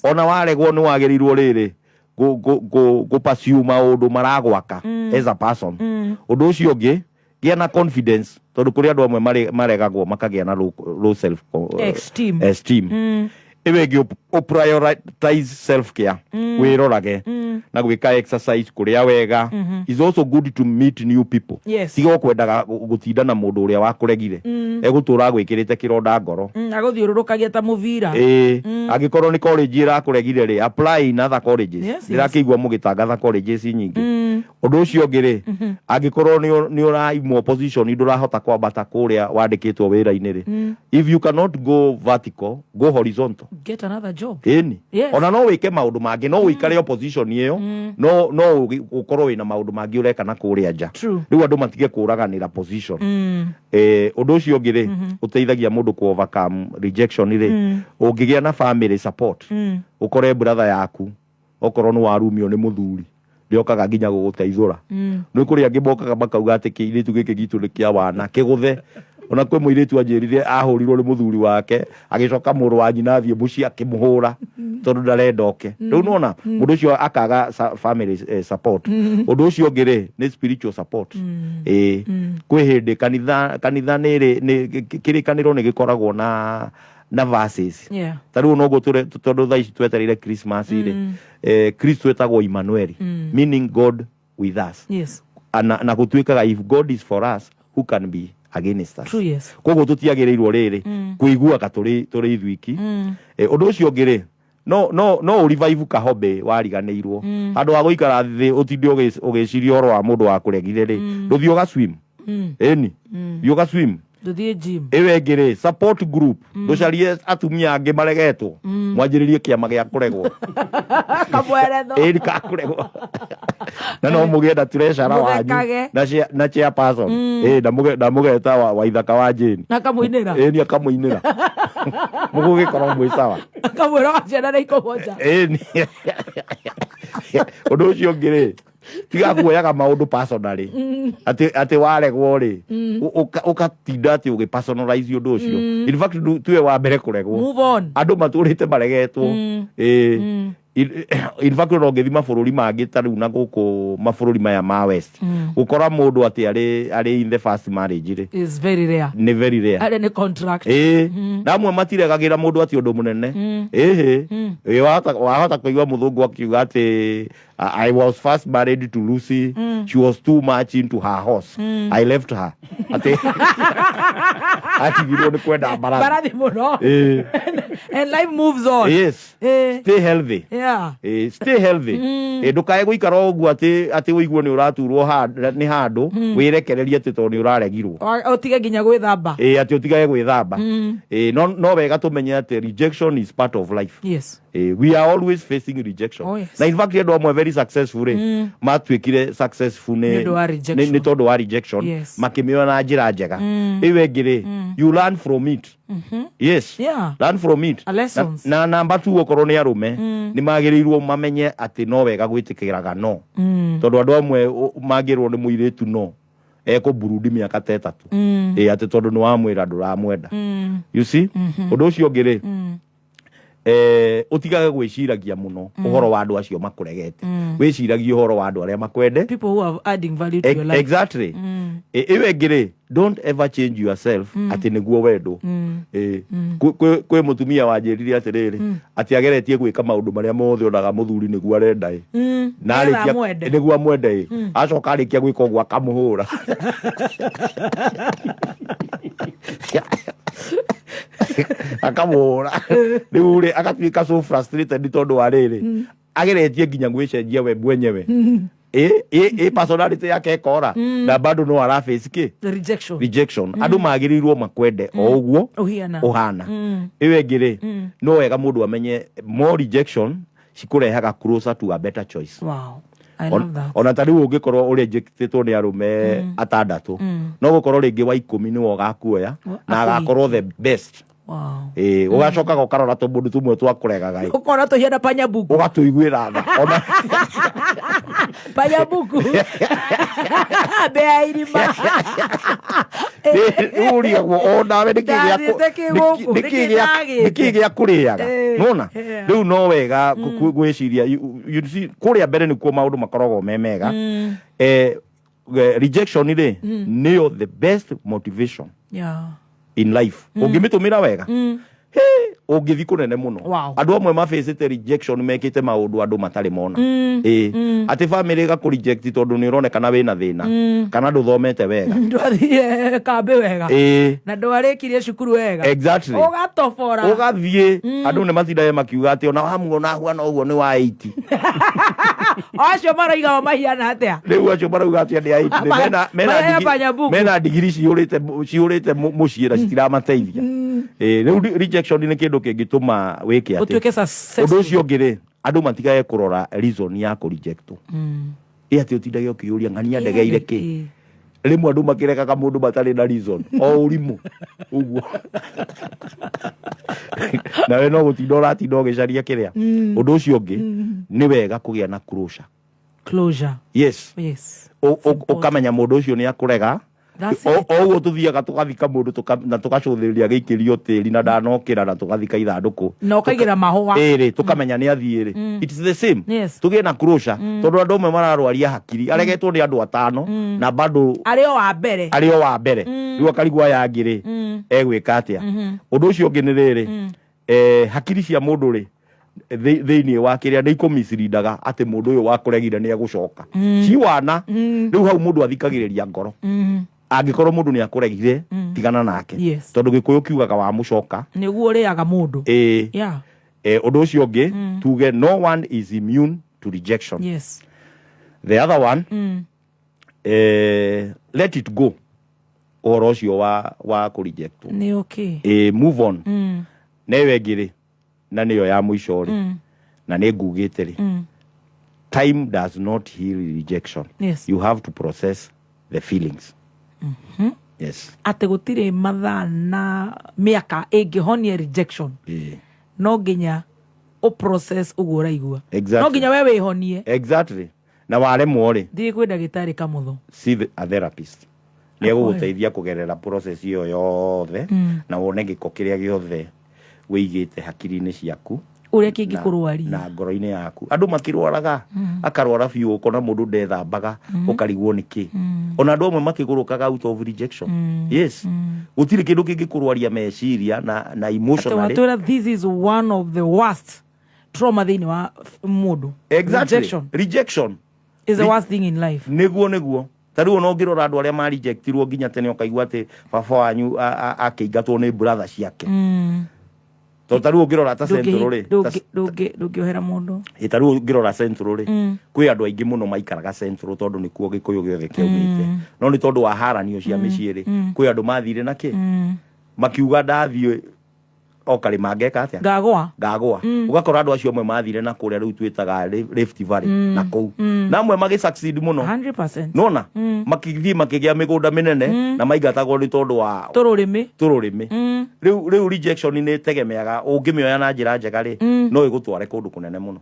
Ona waregwo nĩ wagĩrĩirwo rĩrĩ gũ pursue maũndũ maragwaka as a person. Ũndũ ũcio ũngĩ, gĩa na confidence, tondũ kũrĩ andũ amwe maregagwo makagĩa na low self Esteem. esteem. Ĩyo ĩngĩ, ũ prioritize self care, wĩrorage na gwĩka exercise, kũrĩa wega. Is also good to meet new people. Tiga ũkwendaga gũtinda na mũndũ ũrĩa wakũregire, egũtũra gwĩkĩrĩte kĩronda ngoro. Agũthiũrũrũkagia ta mũbira. Ĩĩ, angĩkorwo nĩ college ĩrakũregire rĩ, apply in other colleges. Ndĩrakĩigua mũgĩtangatha colleges nyingĩ. Ũndũ ũcio ũngĩ rĩ, angĩkorwo nĩ ũraimwo position, ndũrahota kwambata kũrĩa wandĩkĩtwo wĩra-inĩ rĩ, if you cannot go vertical, go horizontal. Get another job. Ĩni. Ona no wĩke maũndũ mangĩ, no ũikare opposition ĩyo, no ũkorwo wĩna maũndũ mangĩ ũreka na kũrĩa nja. Rĩu andũ matige kũraganĩra position. Ũndũ ũcio ũngĩ rĩ, ũteithagia mũndũ ku overcome rejection rĩ, ũngĩgĩa na family support, ũkore brother yaku, okorwo nĩ warumio nĩ mũthuri, ndĩokaga nginya gũgũteithũra. Nĩ kũrĩ angĩ mokaga makauga atĩ kĩirĩtu gĩkĩ gitũ nĩ kĩa wana kĩgũthe. Ona kwĩ mũirĩtu anjĩrire ahũrirwo nĩ mũthuri wake, agĩcoka mũrũ wa nyina athiĩ mũciĩ akĩmũhũra tondũ ndarenda oke. Rĩu nona mũndũ ũcio akaga family support. Ũndũ ũcio ũngĩ rĩ, nĩ spiritual support. Ĩ, kwĩ hĩndĩ kanitha nĩ ĩrĩ kĩrĩkanĩro nĩ gĩkoragwo na verses. Ta rĩu noguo tondũ thaa ici twetereire Christmas rĩ, Kristo etagwo Emmanuel, meaning God with us. Na gũtuĩkaga if God is for us, who can be against us? True, yes. Koguo tũtiagĩrĩirwo rĩrĩ kũiguaga tũrĩ ithuiki. Ũndũ ũcio ũngĩ rĩ, no ũrevive kahobe wariganĩirwo. Handũ ha gũikara thĩ ũtinde ũgĩciria ũhoro wa mũndũ wa kũregire rĩ, ndũthiĩ ũga swim. Ĩni, thiĩ ũga swim. Ndũthiĩ gym. Ĩyo ĩngĩ rĩ, support group, ndũcarie atumia angĩ maregetwo, mwanjĩrĩrie kĩama gĩa kũregwo. Kamweretho. Ĩni, ka kũregwo, na no mũgĩe na treasurer wanyu Mũthekage. na chairperson. Ĩ, na mũgeta wa ithaka wa Jane. Na kamũinĩra. Ĩni, akamũinĩra, mũgũgĩkorwo mwĩ sawa. Akamwĩra wa ciana nĩ ikũmoja. Ĩni, ũndũ ũcio ũngĩ rĩ, tiga kuoyaga maũndũ personally, atĩ waregwo rĩ, ũkatinda atĩ ũgĩ personalize ũndũ ũcio. In fact, tuwe wa mbere kũregwo. Move on. Andũ matũrĩte maregetwo. Ĩ. In fact ona ũngĩthiĩ mabũrũri mangĩ ta rĩu na gũkũ mabũrũri maya ma west, gũkora mũndũ atĩ arĩ in the first marriage rĩ, Is very rare. Nĩ very rare. Arĩa nĩ contract. Ĩĩ, na amwe matiregagĩra mũndũ atĩ ũndũ mũnene. Ĩhĩ. Ĩĩ, wahota kũigua mũthũngũ akiuga atĩ I was first married to Lucy. She was too much into her horse. I left her. Atĩ atigirwo nĩ kwenda mbarathi. Mbarathi mũno. Ĩĩ. And life moves on. Yes. Stay healthy. Stay healthy. Ndũkae gũikara o ũguo atĩ ũigue nĩ ũraturwo nĩ handũ, wĩrekererie atĩ tondũ nĩ ũraregirwo. Ũtige nginya gwĩthamba. Ĩĩ, atĩ ũtigage gwĩthamba. Ĩĩ, no wega tũmenye atĩ rejection is part of life. We are always facing rejection. Oh, yes. Na in fact andũ amwe very successful rĩ, matuĩkire successful Nĩ ũndũ wa rejection. Nĩ tondũ wa rejection. Makĩmĩoya na njĩra njega. Ĩyo ĩngĩ rĩ, you learn from it. Yes. Learn from it. A lessons. Na namba tu okorwo nĩ arũme, nĩ magĩrĩirwo mamenye atĩ no wega gwĩtĩkĩraga no, tondũ andũ amwe mangĩrwo nĩ mũirĩtu no ekũmburundi mĩaka ta 3. Ĩ atĩ tondũ nĩ wamwĩra ndũramwenda. You see, ũndũ ũcio ũngĩ rĩ, ũtigage gwĩciragia mũno ũhoro wa andũ acio makũregete. Wĩciragie ũhoro wa andũ arĩa makwende. People who are adding value to your life. Exactly. Ĩyo ĩngĩ rĩ, don't ever change yourself atĩ nĩguo wendwo. Kwĩ mũtumia wanjĩrire atĩrĩrĩ, atĩ ageretie gwĩka maũndũ marĩa mothe onaga mũthuri nĩguo arenda ĩ. Na Nĩgetha arĩkia amwende. Nĩguo amwende ĩ. Acoka arĩkia gwĩka ũguo akamũhũra. Akamũhũra. Rĩu rĩ, agatuĩka so frustrated tondũ wa rĩrĩ, ageretie nginya gwĩcenjia we mwenyewe. Ĩ personality yake ĩkora, na bado no araface kĩ? The rejection. Rejection. Andũ magĩrĩirwo makwende o ũguo Ũhiana. ũhana. Ĩyo ĩngĩ rĩ, no wega mũndũ amenye more rejection cikũrehaga closer to a better choice. Wow. I love that. Ona ta rĩu ũngĩkorwo ũrejectĩtwo nĩ arũme atandatũ, no gũkorwo rĩngĩ wa 10 nĩwe ũgakuoya na agakorwo the best. Ĩĩ, ũgacokaga ũkarora tũmũndũ tũmwe twakũregaga ĩ. Ũkona tũhiana panyabuku. Ũgatũiguĩra tha ona. Panyabuku. Mbea irima. Rĩu ũrigagwo o nawe nĩkĩ gĩa Ndathiĩte kĩ gũkũ, nĩkĩ nĩkĩ gĩa- ndagĩte? nĩkĩ gĩa kũrĩaga. Nona rĩu no wega gwĩciria, you see, kũrĩa mbere nĩkuo maũndũ makoragwo me mega. Rejection rĩ, nĩyo the best motivation in life. Ũngĩmĩtũmĩra wega, he ũngĩthi kũnene mũno. Andũ amwe mabĩcĩte rejection mekĩte maũndũ andũ matarĩ mona. Ĩĩ, atĩ family ĩgakũ reject tondũ nĩ ũronekana wĩna thĩna, kana ndũthomete wega. Ndwathire kambĩ wega. Na ndwarĩkirie cukuru wega. Ũgatobora. Ũgathiĩ, andũ nĩ matindaga makiuga atĩ ona wamuona ahuana ũguo nĩ wa 80. Acio maroiga o mahiana atĩa? Rĩu acio marauga atĩ nĩ a 80 mena Marĩa panyabuku. Mena ndigiri cihũrĩte mũciĩ na citiramateithia. Ĩĩ, rĩu rejection nĩ kĩndũ kĩngĩtũma wĩke atĩ Ũtuĩke successful. Ũndũ ũcio ũngĩ rĩ, andũ matigage kũrora reason ya kũrejectwo. Ĩ atĩ ũtindage ũkĩyũria ng'ania ndegeire kĩ. Rĩmwe andũ makĩregaga mũndũ matarĩ na reason, o ũrimũ ũguo, nawe no gũtinda ũratinda ũgĩcaria kĩrĩa. Ũndũ ũcio ũngĩ, nĩ wega kũgĩa na closure. Closure. Yes. Ũkamenya mũndũ ũcio nĩ akũrega. That's O it. o ũguo tũthiaga tũgathika mũndũ na tũgacũthĩrĩria gĩikĩrio tĩri na ndanokĩra na tũgathika ithandũkũ Na ũkaigĩra mahũa. Ĩrĩ, tũkamenya nĩ athiĩ rĩ. It's the same. Tũgĩe na closure, tondũ andũ amwe mararwaria hakiri, aregetwo nĩ andũ atano na bado Arĩ o wa mbere. Arĩ o wa mbere. Rĩu akarigwo aya angĩ rĩ, egwĩka atĩa? Ũndũ ũcio ũngĩ nĩ rĩrĩ, hakiri cia mũndũ rĩ, thĩinĩ wa kĩrĩa nĩ ikũmicirindaga atĩ mũndũ ũyũ wakũregire nĩ egũcoka. Ciwana. Rĩu hau mũndũ athikagĩrĩria ngoro. Angĩkorwo mũndũ nĩ akũregire, tigana nake. Tondũ Gĩkũyũ kiugaga wamũcoka Nĩguo ũrĩaga mũndũ. Ĩĩ. Ũndũ ũcio ũngĩ, tuge no one is immune to rejection. The other one, let it go, ũhoro ũcio wa kũrejectwo. Nĩ okay. Ĩĩ, move on. Na ĩyo ĩngĩ rĩ, na nĩyo ya mũico rĩ, na nĩ ngugĩte rĩ, time does not heal rejection. You have to process the feelings. Yes. Atĩ gũtirĩ mathaa na mĩaka ĩngĩhonia rejection. No nginya ũprocess ũguo ũraigua. No nginya we wĩhonie. Exactly. Na waremwo rĩ, Thiĩ kwĩ ndagĩtarĩ Kamũtho. See a therapist. Nĩ egũgũteithia kũgerera process ĩyo yothe, na wone gĩko kĩrĩa gĩothe wĩigĩte hakiri-inĩ ciaku. Ũrĩa kĩngĩkũrwaria. Na ngoro-inĩ yaku andũ makĩrwaraga, akarwara biũ, ũkona mũndũ ndethambaga, ũkarigwo nĩ kĩ. Ona andũ amwe makĩgũrũkaga out of rejection. Yes, gũtirĩ kĩndũ kĩngĩkũrwaria meciria na Atĩ emotionally. watwĩra this is one of the worst trauma thĩinĩ wa mũndũ. Exactly. Rejection Rejection is the worst thing in life. Nĩguo ta rĩu ona ũngĩrora andũ arĩa marejectirwo nginya tene, ũkaigua atĩ baba wanyu akĩingatwo nĩ brother ciake, tondũ ta rĩu ũngĩrora ta Central rĩ, Ndũngĩohera mũndũ. Ĩ, ta rĩu ũngĩrora Central rĩ, kwĩ andũ aingĩ mũno maikaraga Central tondũ nĩkuo gĩkũyũ gĩothe kĩaumĩte, no nĩ tondũ wa haranio cia mĩciĩ rĩ, kwĩ andũ mathire na kĩ makiuga ndathiĩ o karĩma ngeka atĩa? Ngagwa. Ngagwa. Ũgakora andũ acio amwe mathire na kũrĩa rĩu twĩtaga Rift Valley na kũu, na amwe magĩ succeed mũno. 100%. Nona makĩthiĩ makĩgĩa mĩgũnda mĩnene na maingatagwo nĩ tondũ wa tũrũrĩmĩ. Tũrũrĩmĩ. Rĩu rejection nĩ ĩtegemeaga ũngĩmĩoya na njĩra njega rĩ, no ĩgũtware kũndũ kũnene mũno.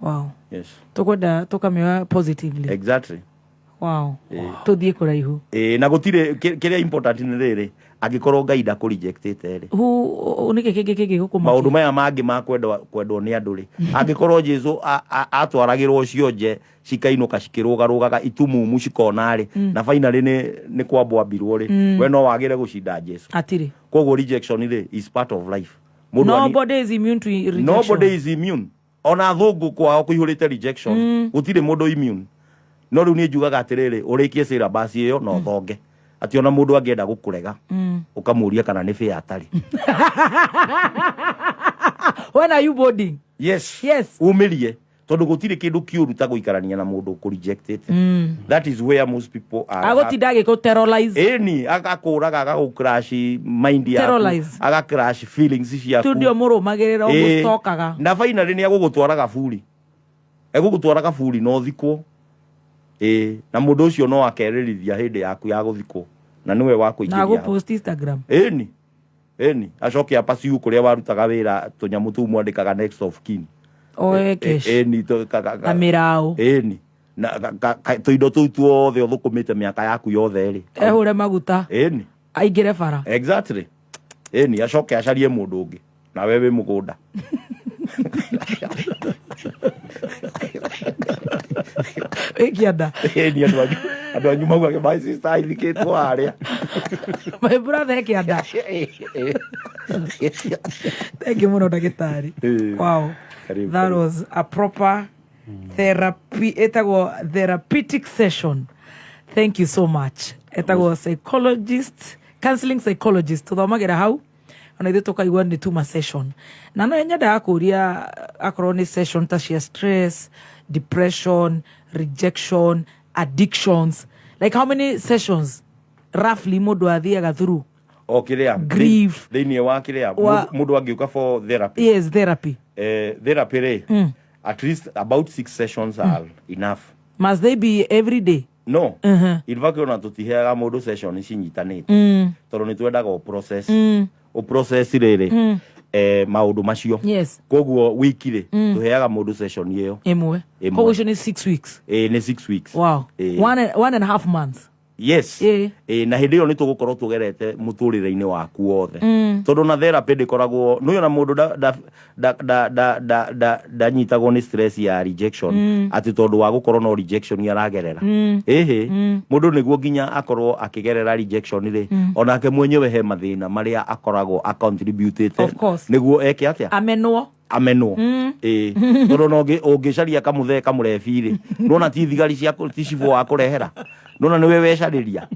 Wow. Yes. Tũkwenda tũkamĩoya positively. Exactly. Wow, tũthiĩ kũraihu. Ĩ, na gũtirĩ kĩrĩa important nĩ rĩrĩ, angĩkorwo Ngai ndakũrejectĩte rĩ, Nĩkĩ kĩngĩ kĩngĩ maũndũ gũkũmakia? Maya mangĩ ma kwendwo nĩ andũ rĩ, angĩkorwo Jesu atwaragĩrwo cionje cikainũka cikĩrũgarũgaga itumumu cikona rĩ, na finally nĩ kwambwo ambirwo rĩ, we no wagĩre gũcinda Jesu? Atirĩ. Koguo rejection rĩ is part of life. Mũndũ Nobody is immune to rejection. Nobody is immune. Ona athũngũ kwao kũihũrĩte rejection. Gũtirĩ mũndũ immune. No rĩu niĩ njugaga atĩrĩrĩ, ũrĩkie syllabus ĩyo na ũthonge atĩ ona mũndũ angĩenda gũkũrega, ũkamũria kana nĩ fair atarĩ. When are you boarding? Yes. Yes. Umĩrie, tondũ gũtirĩ kĩndũ kĩũru ta gũikarania na mũndũ ũkũrejectĩte. That is where most people are. Agũtinda agĩkũ terrorize. Ĩni, agakũraga, agagũcrash mind yaku, Terrorize. agacrash feelings ciaku. Studio mũrũmagĩrĩra, ũgũstokaga. Na finally nĩ agũgũtwara gaburi, egũgũtwara gaburi na ũthikwo. Ĩ, na mũndũ ũcio no akerĩrithia hĩndĩ yaku ya gũthikwo na nĩwe wa Na kũingĩria hau. agũpost Instagram. Ĩni, acoke apaciu kũrĩa warutaga wĩra tũnyamũ tũu mwandĩkaga next of kin. Oe cash. Ĩni, Na mĩraũ. Ĩni, na tũindo tũu tuothe ũthũkũmĩte mĩaka yaku yothe rĩ, ehũre maguta, ĩni, aingĩre bara. Exactly. Ĩni, acoke acarie mũndũ ũngĩ nawe wĩ mũgũnda. Wĩ kĩanda. Ĩni, andũ anyu maugage my sister aithikĩtwo harĩa. My brother e kĩanda. Thank you mũno, ndagĩtarĩ. Wow. Karibu, That karibu. was a proper therapy, ĩtagwo therapeutic session. Thank you so much. Ĩtagwo psychologist, counseling psychologist. Tũthomagĩra hau ona ithuĩ tũkaigua nĩ tuma session, na no nyendaga kũria akorwo nĩ session ta cia stress, depression, rejection, addictions, like how many sessions roughly mũndũ athiaga through? O kĩrĩa Grief. Thĩinĩ wa kĩrĩa mũndũ angĩũka for therapy? Yes, therapy. Therapy rĩ, at least about six sessions are enough. Must they be every day? No. In fact, ona tũtiheaga mũndũ session cinyitanĩte, tondũ nĩ twendaga ũ process, ũ process rĩrĩ, maũndũ macio. Koguo wiki rĩ, tũheaga mũndũ session ĩyo ĩmwe. Ĩmwe. Koguo icio nĩ 6 weeks? Nĩ 6 weeks. Wow. One and a half months. Yes. Na hĩndĩ ĩyo nĩ tũgũkorwo tũgerete mũtũrĩre-inĩ waku wothe, tondũ na therapy ndĩkoragwo nĩ ona mũndũ ndanyitagwo nĩ stress ya rejection, atĩ tondũ wa gũkorwo no rejection aragerera. Ĩhĩ, mũndũ nĩguo nginya akorwo akĩgerera rejection rĩ, onake mwenyewe he mathĩna marĩa akoragwo acontributĩte Of course. nĩguo eke atĩa? Amenwo. Amenwo. Ĩĩ, tondũ ona ũngĩcaria kamũthee kamũrebi rĩ, nona ti thigari cia ti cibũ wa kũrehera, nona nĩwe wecarĩria.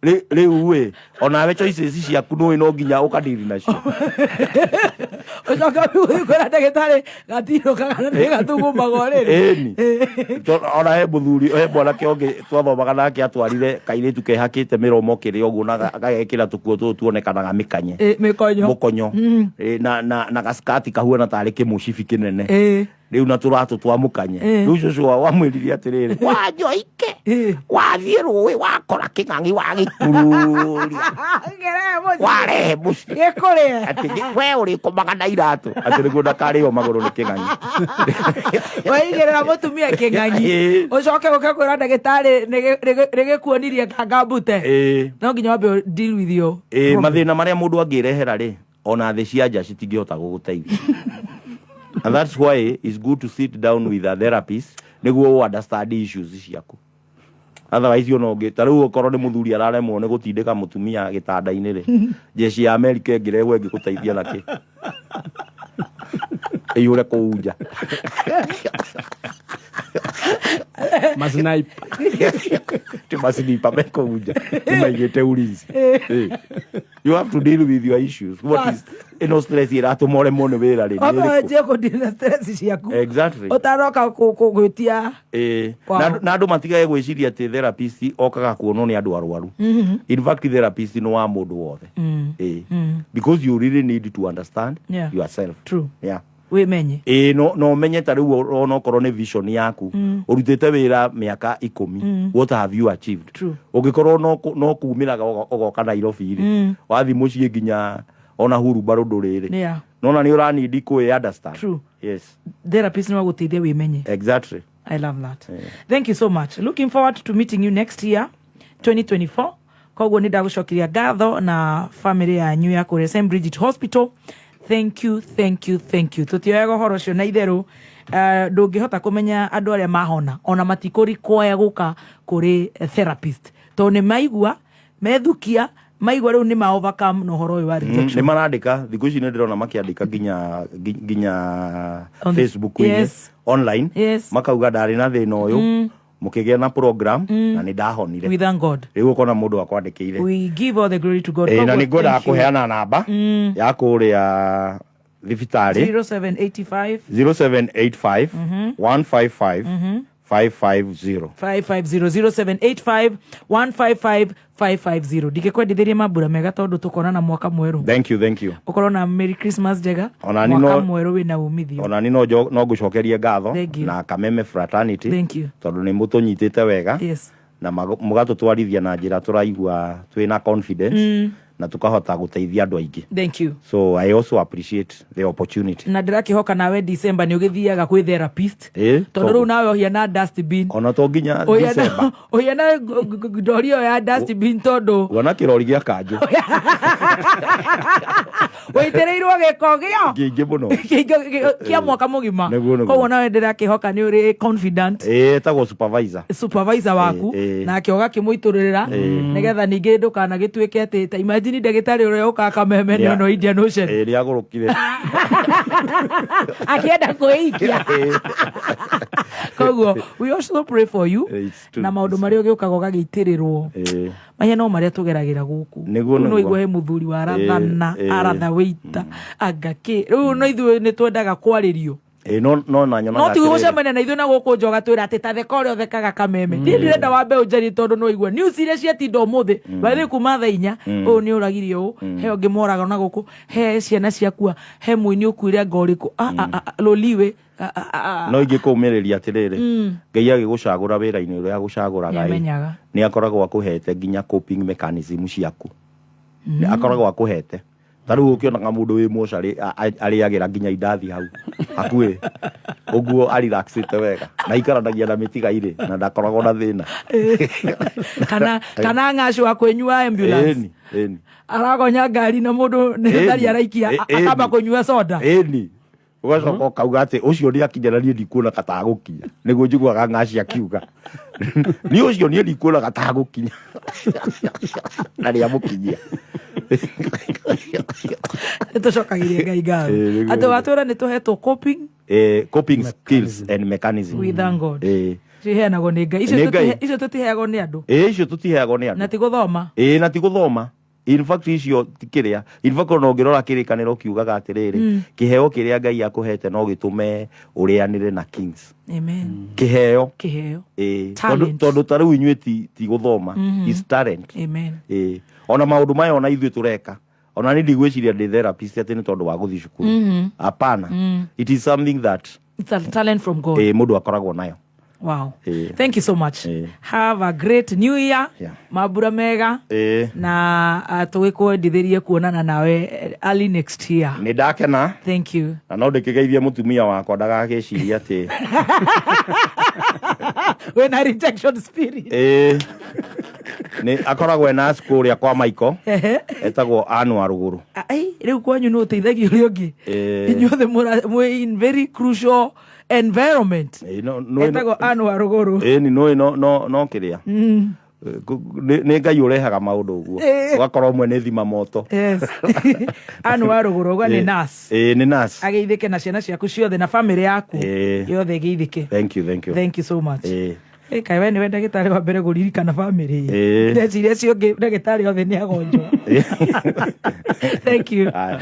Rĩu ĩ, onawe choices ciaku nĩũĩ no nginya ũkadiri nacio. Ũcoke ũthiĩ kwĩra ndagĩtarĩ gatirũ kana nĩ gathugumagwo rĩrĩ. Ĩni. Ona he mũthuri, he mwanake ũngĩ twathomaga nake, atwarire kairĩtu kehakĩte mĩromo kĩrĩa ũguo na gagekĩra tũkuo tũtũ tuonekanaga mĩkanye. Ĩ, mĩkonyo. Mũkonyo. Ĩ, na gaskati kahuana tarĩ kĩmũcibi kĩnene. Rĩu na tũratũ twa mũkanye. Rĩu cũcũ wao wamwĩrire atĩrĩrĩ, wanjoike, wathiĩ rũĩ wakora kĩng'ang'i wagĩkururia warehe mũciĩ gĩkũrĩe. Atĩ we ũrĩkomaga na iratũ atĩ nĩguo ndakarĩo magũrũ nĩ kĩng'ang'i. Waigĩrĩra mũtumia kĩng'ang'i, ũcoke ũke kwĩra ndagĩtarĩ nĩ gĩkuonirie kangambute. No nginya wambe deal with your Ĩ, problem. Mathĩna marĩa mũndũ angĩrehera rĩ, ona thĩ cia nja citingĩhota gũgũteithia. And that's why it's good to sit down with a therapist nĩguo ũ understand issues ciaku. Otherwise ona ũngĩ ta rĩu okorwo nĩ mũthuri araremwo nĩ gũtindĩka mũtumia gĩtanda-inĩ rĩ, jeshi ya Amerika ĩngĩrehwo ĩngĩgũteithia nakĩ? Ĩiyũre kũu nja. Masnipe. Ti masnipa me kũu nja nĩ maigĩte ulinzi. Eh. You have to deal with your issues. What is ĩno stress ĩratũma ũremwo nĩ wĩra rĩ? Nĩ ĩrĩkũ? Wanjie kũdeal na stress ciaku. Exactly. Ũtanoka gwĩtia. Ĩĩ. Wow. Na andũ matigage gwĩciria atĩ therapist okaga kuonwo nĩ andũ arwaru. In fact therapist nĩ wa mũndũ wothe. Ĩĩ. Because you really need to understand yourself. True. Yeah. Wĩmenye. Ĩĩ, no ũmenye ta rĩu ona okorwo nĩ vision yaku ũrutĩte wĩra mĩaka 10, what have you achieved? True. Ũngĩkorwo no kumĩraga ũgoka Nairobi rĩ, wathiĩ mũciĩ nginya ona hurumbarũ ndũrĩ rĩ, nona nĩ ũranindi kwĩ understand. True. Yes. Therapist nĩ wagũteithia wĩmenye. Exactly. I love that. Thank you so much. Looking forward to meeting you next year, 2024. Koguo nĩ ndagũcokeria ngatho na family yanyu ya kũrĩa St Bridget Hospital. Thank you, thank you, thank you. Tũtioyaga ũhoro ũcio na itherũ. Ndũngĩhota kũmenya andũ arĩa mahona ona matikũrikoya gũka kũrĩ therapist tondũ nĩ maigua methukia maigua rĩu nĩ ma overcome na ũhoro ũyũ wa rejection. Nĩ marandĩka thikũ ici nĩ ndĩrona makĩandĩka nginya Facebook-inĩ, online. Makauga ndarĩ na thĩna ũyũ, mũkĩgĩa na program na nĩ ndahonire. We thank God. Rĩu ũkona mũndũ akwandĩkĩire. We give all the glory to God. Ĩĩ, na Koguo nĩ ngwendaga thank you. kũheana namba ya kũrĩa thibitarĩ. 0785 0785 155 550. 550 0785 155 550. Ndingĩkwendithĩria mambura mega tondũ tũkonana mwaka mwerũ. Thank you, thank you. Ũkorwo na Merry Christmas njega. Ona ni Mwaka mwerũ wĩna umithio. Ona ni no ngũcokerie ngatho Thank you. na Kameme Fraternity. Thank you. Tondũ nĩ mũtũnyitĩte wega. Yes. Na mũgatũtwarithia na njĩra tũraigua twĩna confidence na tukahota gũteithia andũ aingĩ. Thank you. So I also appreciate the opportunity. Na ndĩrakĩhoka nawe December nĩ ũgĩthiaga kwĩ therapist. Tondũ rĩu nawe ũhiana dustbin. Ona to nginya December. Ũhiana ndori ĩyo ya dustbin tondũ Wona kĩrori gĩa kanjũ. Wĩitĩrĩirwo gĩko gĩo. Kĩingĩ mũno. Kĩa mwaka mũgima. Nĩguo. Koguo nawe ndĩrakĩhoka nĩ ũrĩ confident. Ĩtagwo supervisor. Supervisor waku nake ũgakĩmũitũrĩrĩra nĩgetha ningĩ ndũkanagĩtuĩke atĩ ta imagine ndagĩtarĩ ũrĩa ũkaga Kameme nĩ ono Indian Ocean. Nĩ agũrũkire. Akĩenda kwĩikia. Koguo we also pray for you. It's true. Na maũndũ marĩa ũgĩũkaga ũgagĩitĩrĩrwo. Maya no marĩa tũgeragĩra gũkũ. Nĩguo, Rĩu no nĩguo. igua he mũthuri warathana, aratha wĩita, anga kĩ. Rĩu no ithuĩ nĩ twendaga kwarĩrio. No na nyonaga No ti atĩrĩrĩ. gũcemania na ithuĩ na gũkũ nja ũgatwĩra atĩ ta theka ũrĩa ũthekaga Kameme. Niĩ ndirenda wambe ũnjarie tondũ no igua news iria ciatinda ũmũthĩ. By kuma thaa 4, ũyũ nĩ ũragire ũũ, he ũngĩ moraga na gũkũ, he ciana ciakua, he mũini ũkuire anga ũrĩkũ. Loliwe. No ingĩkũmĩrĩria atĩrĩrĩ, Ngai agĩgũcagũra wĩra-inĩ ũrĩa agũcagũraga ĩ, Nĩamenyaga. nĩ akoragwo akũhete nginya coping mechanism ciaku. Nĩ akoragwo akũhete. Ta rĩu ũkĩonaga mũndũ wĩ mocarĩ arĩagĩra nginya indathi hau hakuhĩ ũguo arelaxĩte wega na aikaranagia na mĩtigairĩ na ndakoragwo na thĩna. Kana ng'acũ wa kwĩnyua ambulance. Ĩni, ĩni. Aragonya ngari na mũndũ nĩ Ĩni, thari araikia, akamba kũnyua soda. Ĩni. Ũgacoka ũkauga atĩ ũcio nĩ akinya na niĩ ndikuona katagũkinya. Nĩguo njiguaga ng'aci akiuga. Niĩ ũcio niĩ ndikuona katagũkinya. Na nĩ amũkinyia. Nĩ tũcokagĩria Ngai ngatho. Nĩguo, Atĩ nĩguo. watwĩra nĩ tũhetwo coping Coping skills and mechanism. We thank God. Ciheanagwo nĩ Ngai. Nĩ Ngai. Icio tũtiheagwo nĩ andũ. Icio tũtiheagwo nĩ andũ. Na ti gũthoma. Na ti gũthoma. In fact icio ti kĩrĩa. In fact ona ũngĩrora kĩrĩkanĩro kiugaga atĩrĩrĩ, kĩheo kĩrĩa Ngai akũhete no gĩtũme ũrĩanĩre na kings. Amen. Kĩheo. Kĩheo. Talent. Tondũ ta rĩu inyuĩ ti gũthoma. Is talent. Amen. Ona maũndũ maya ona ithuĩ tũreka. Ona niĩ ndigwĩciria ndĩ therapist atĩ nĩ tondũ wa gũthiĩ cukuru. Hapana. It is something that It's a talent from God. Mũndũ akoragwo nayo. Wow. Thank you so much. Have a great new year. Mambura mega. Na tũgĩkwendithĩrie kuonana nawe early next year. Nĩ ndakena. Thank you. Na no ndĩkĩgeithie mũtumia wakwa ndagagĩcirie atĩ wĩna rejection spirit. Nĩ akoragwo ena kũrĩa kwa Michael. Etagwo Ann wa Rũgũrũ. Ai, rĩu kwanyu nũ ũteithagia ũrĩa ũngĩ? Inyuothe mwĩ in very crucial environment. Etagwo Ann wa Rũgũrũ. Ĩni nũĩ no no no kĩrĩa. Nĩ Ngai ũrehaga maũndũ ũguo. Ũgakorwo ũmwe nĩ thima moto. Yes. Ann wa Rũgũrũ ũguo nĩ nurse. Ĩĩ, nĩ nurse. Ageithĩke na ciana ciaku ciothe na family yaku yothe ĩgeithĩke. Thank you, thank you. Thank you so much. Ĩĩ. Kaĩ we nĩwe ndagĩtarĩ wa mbere kũririkana family? Ĩĩ. Ndeciria acio angĩ ndagĩtarĩ othe nĩ agonjwa. Thank you. Haya.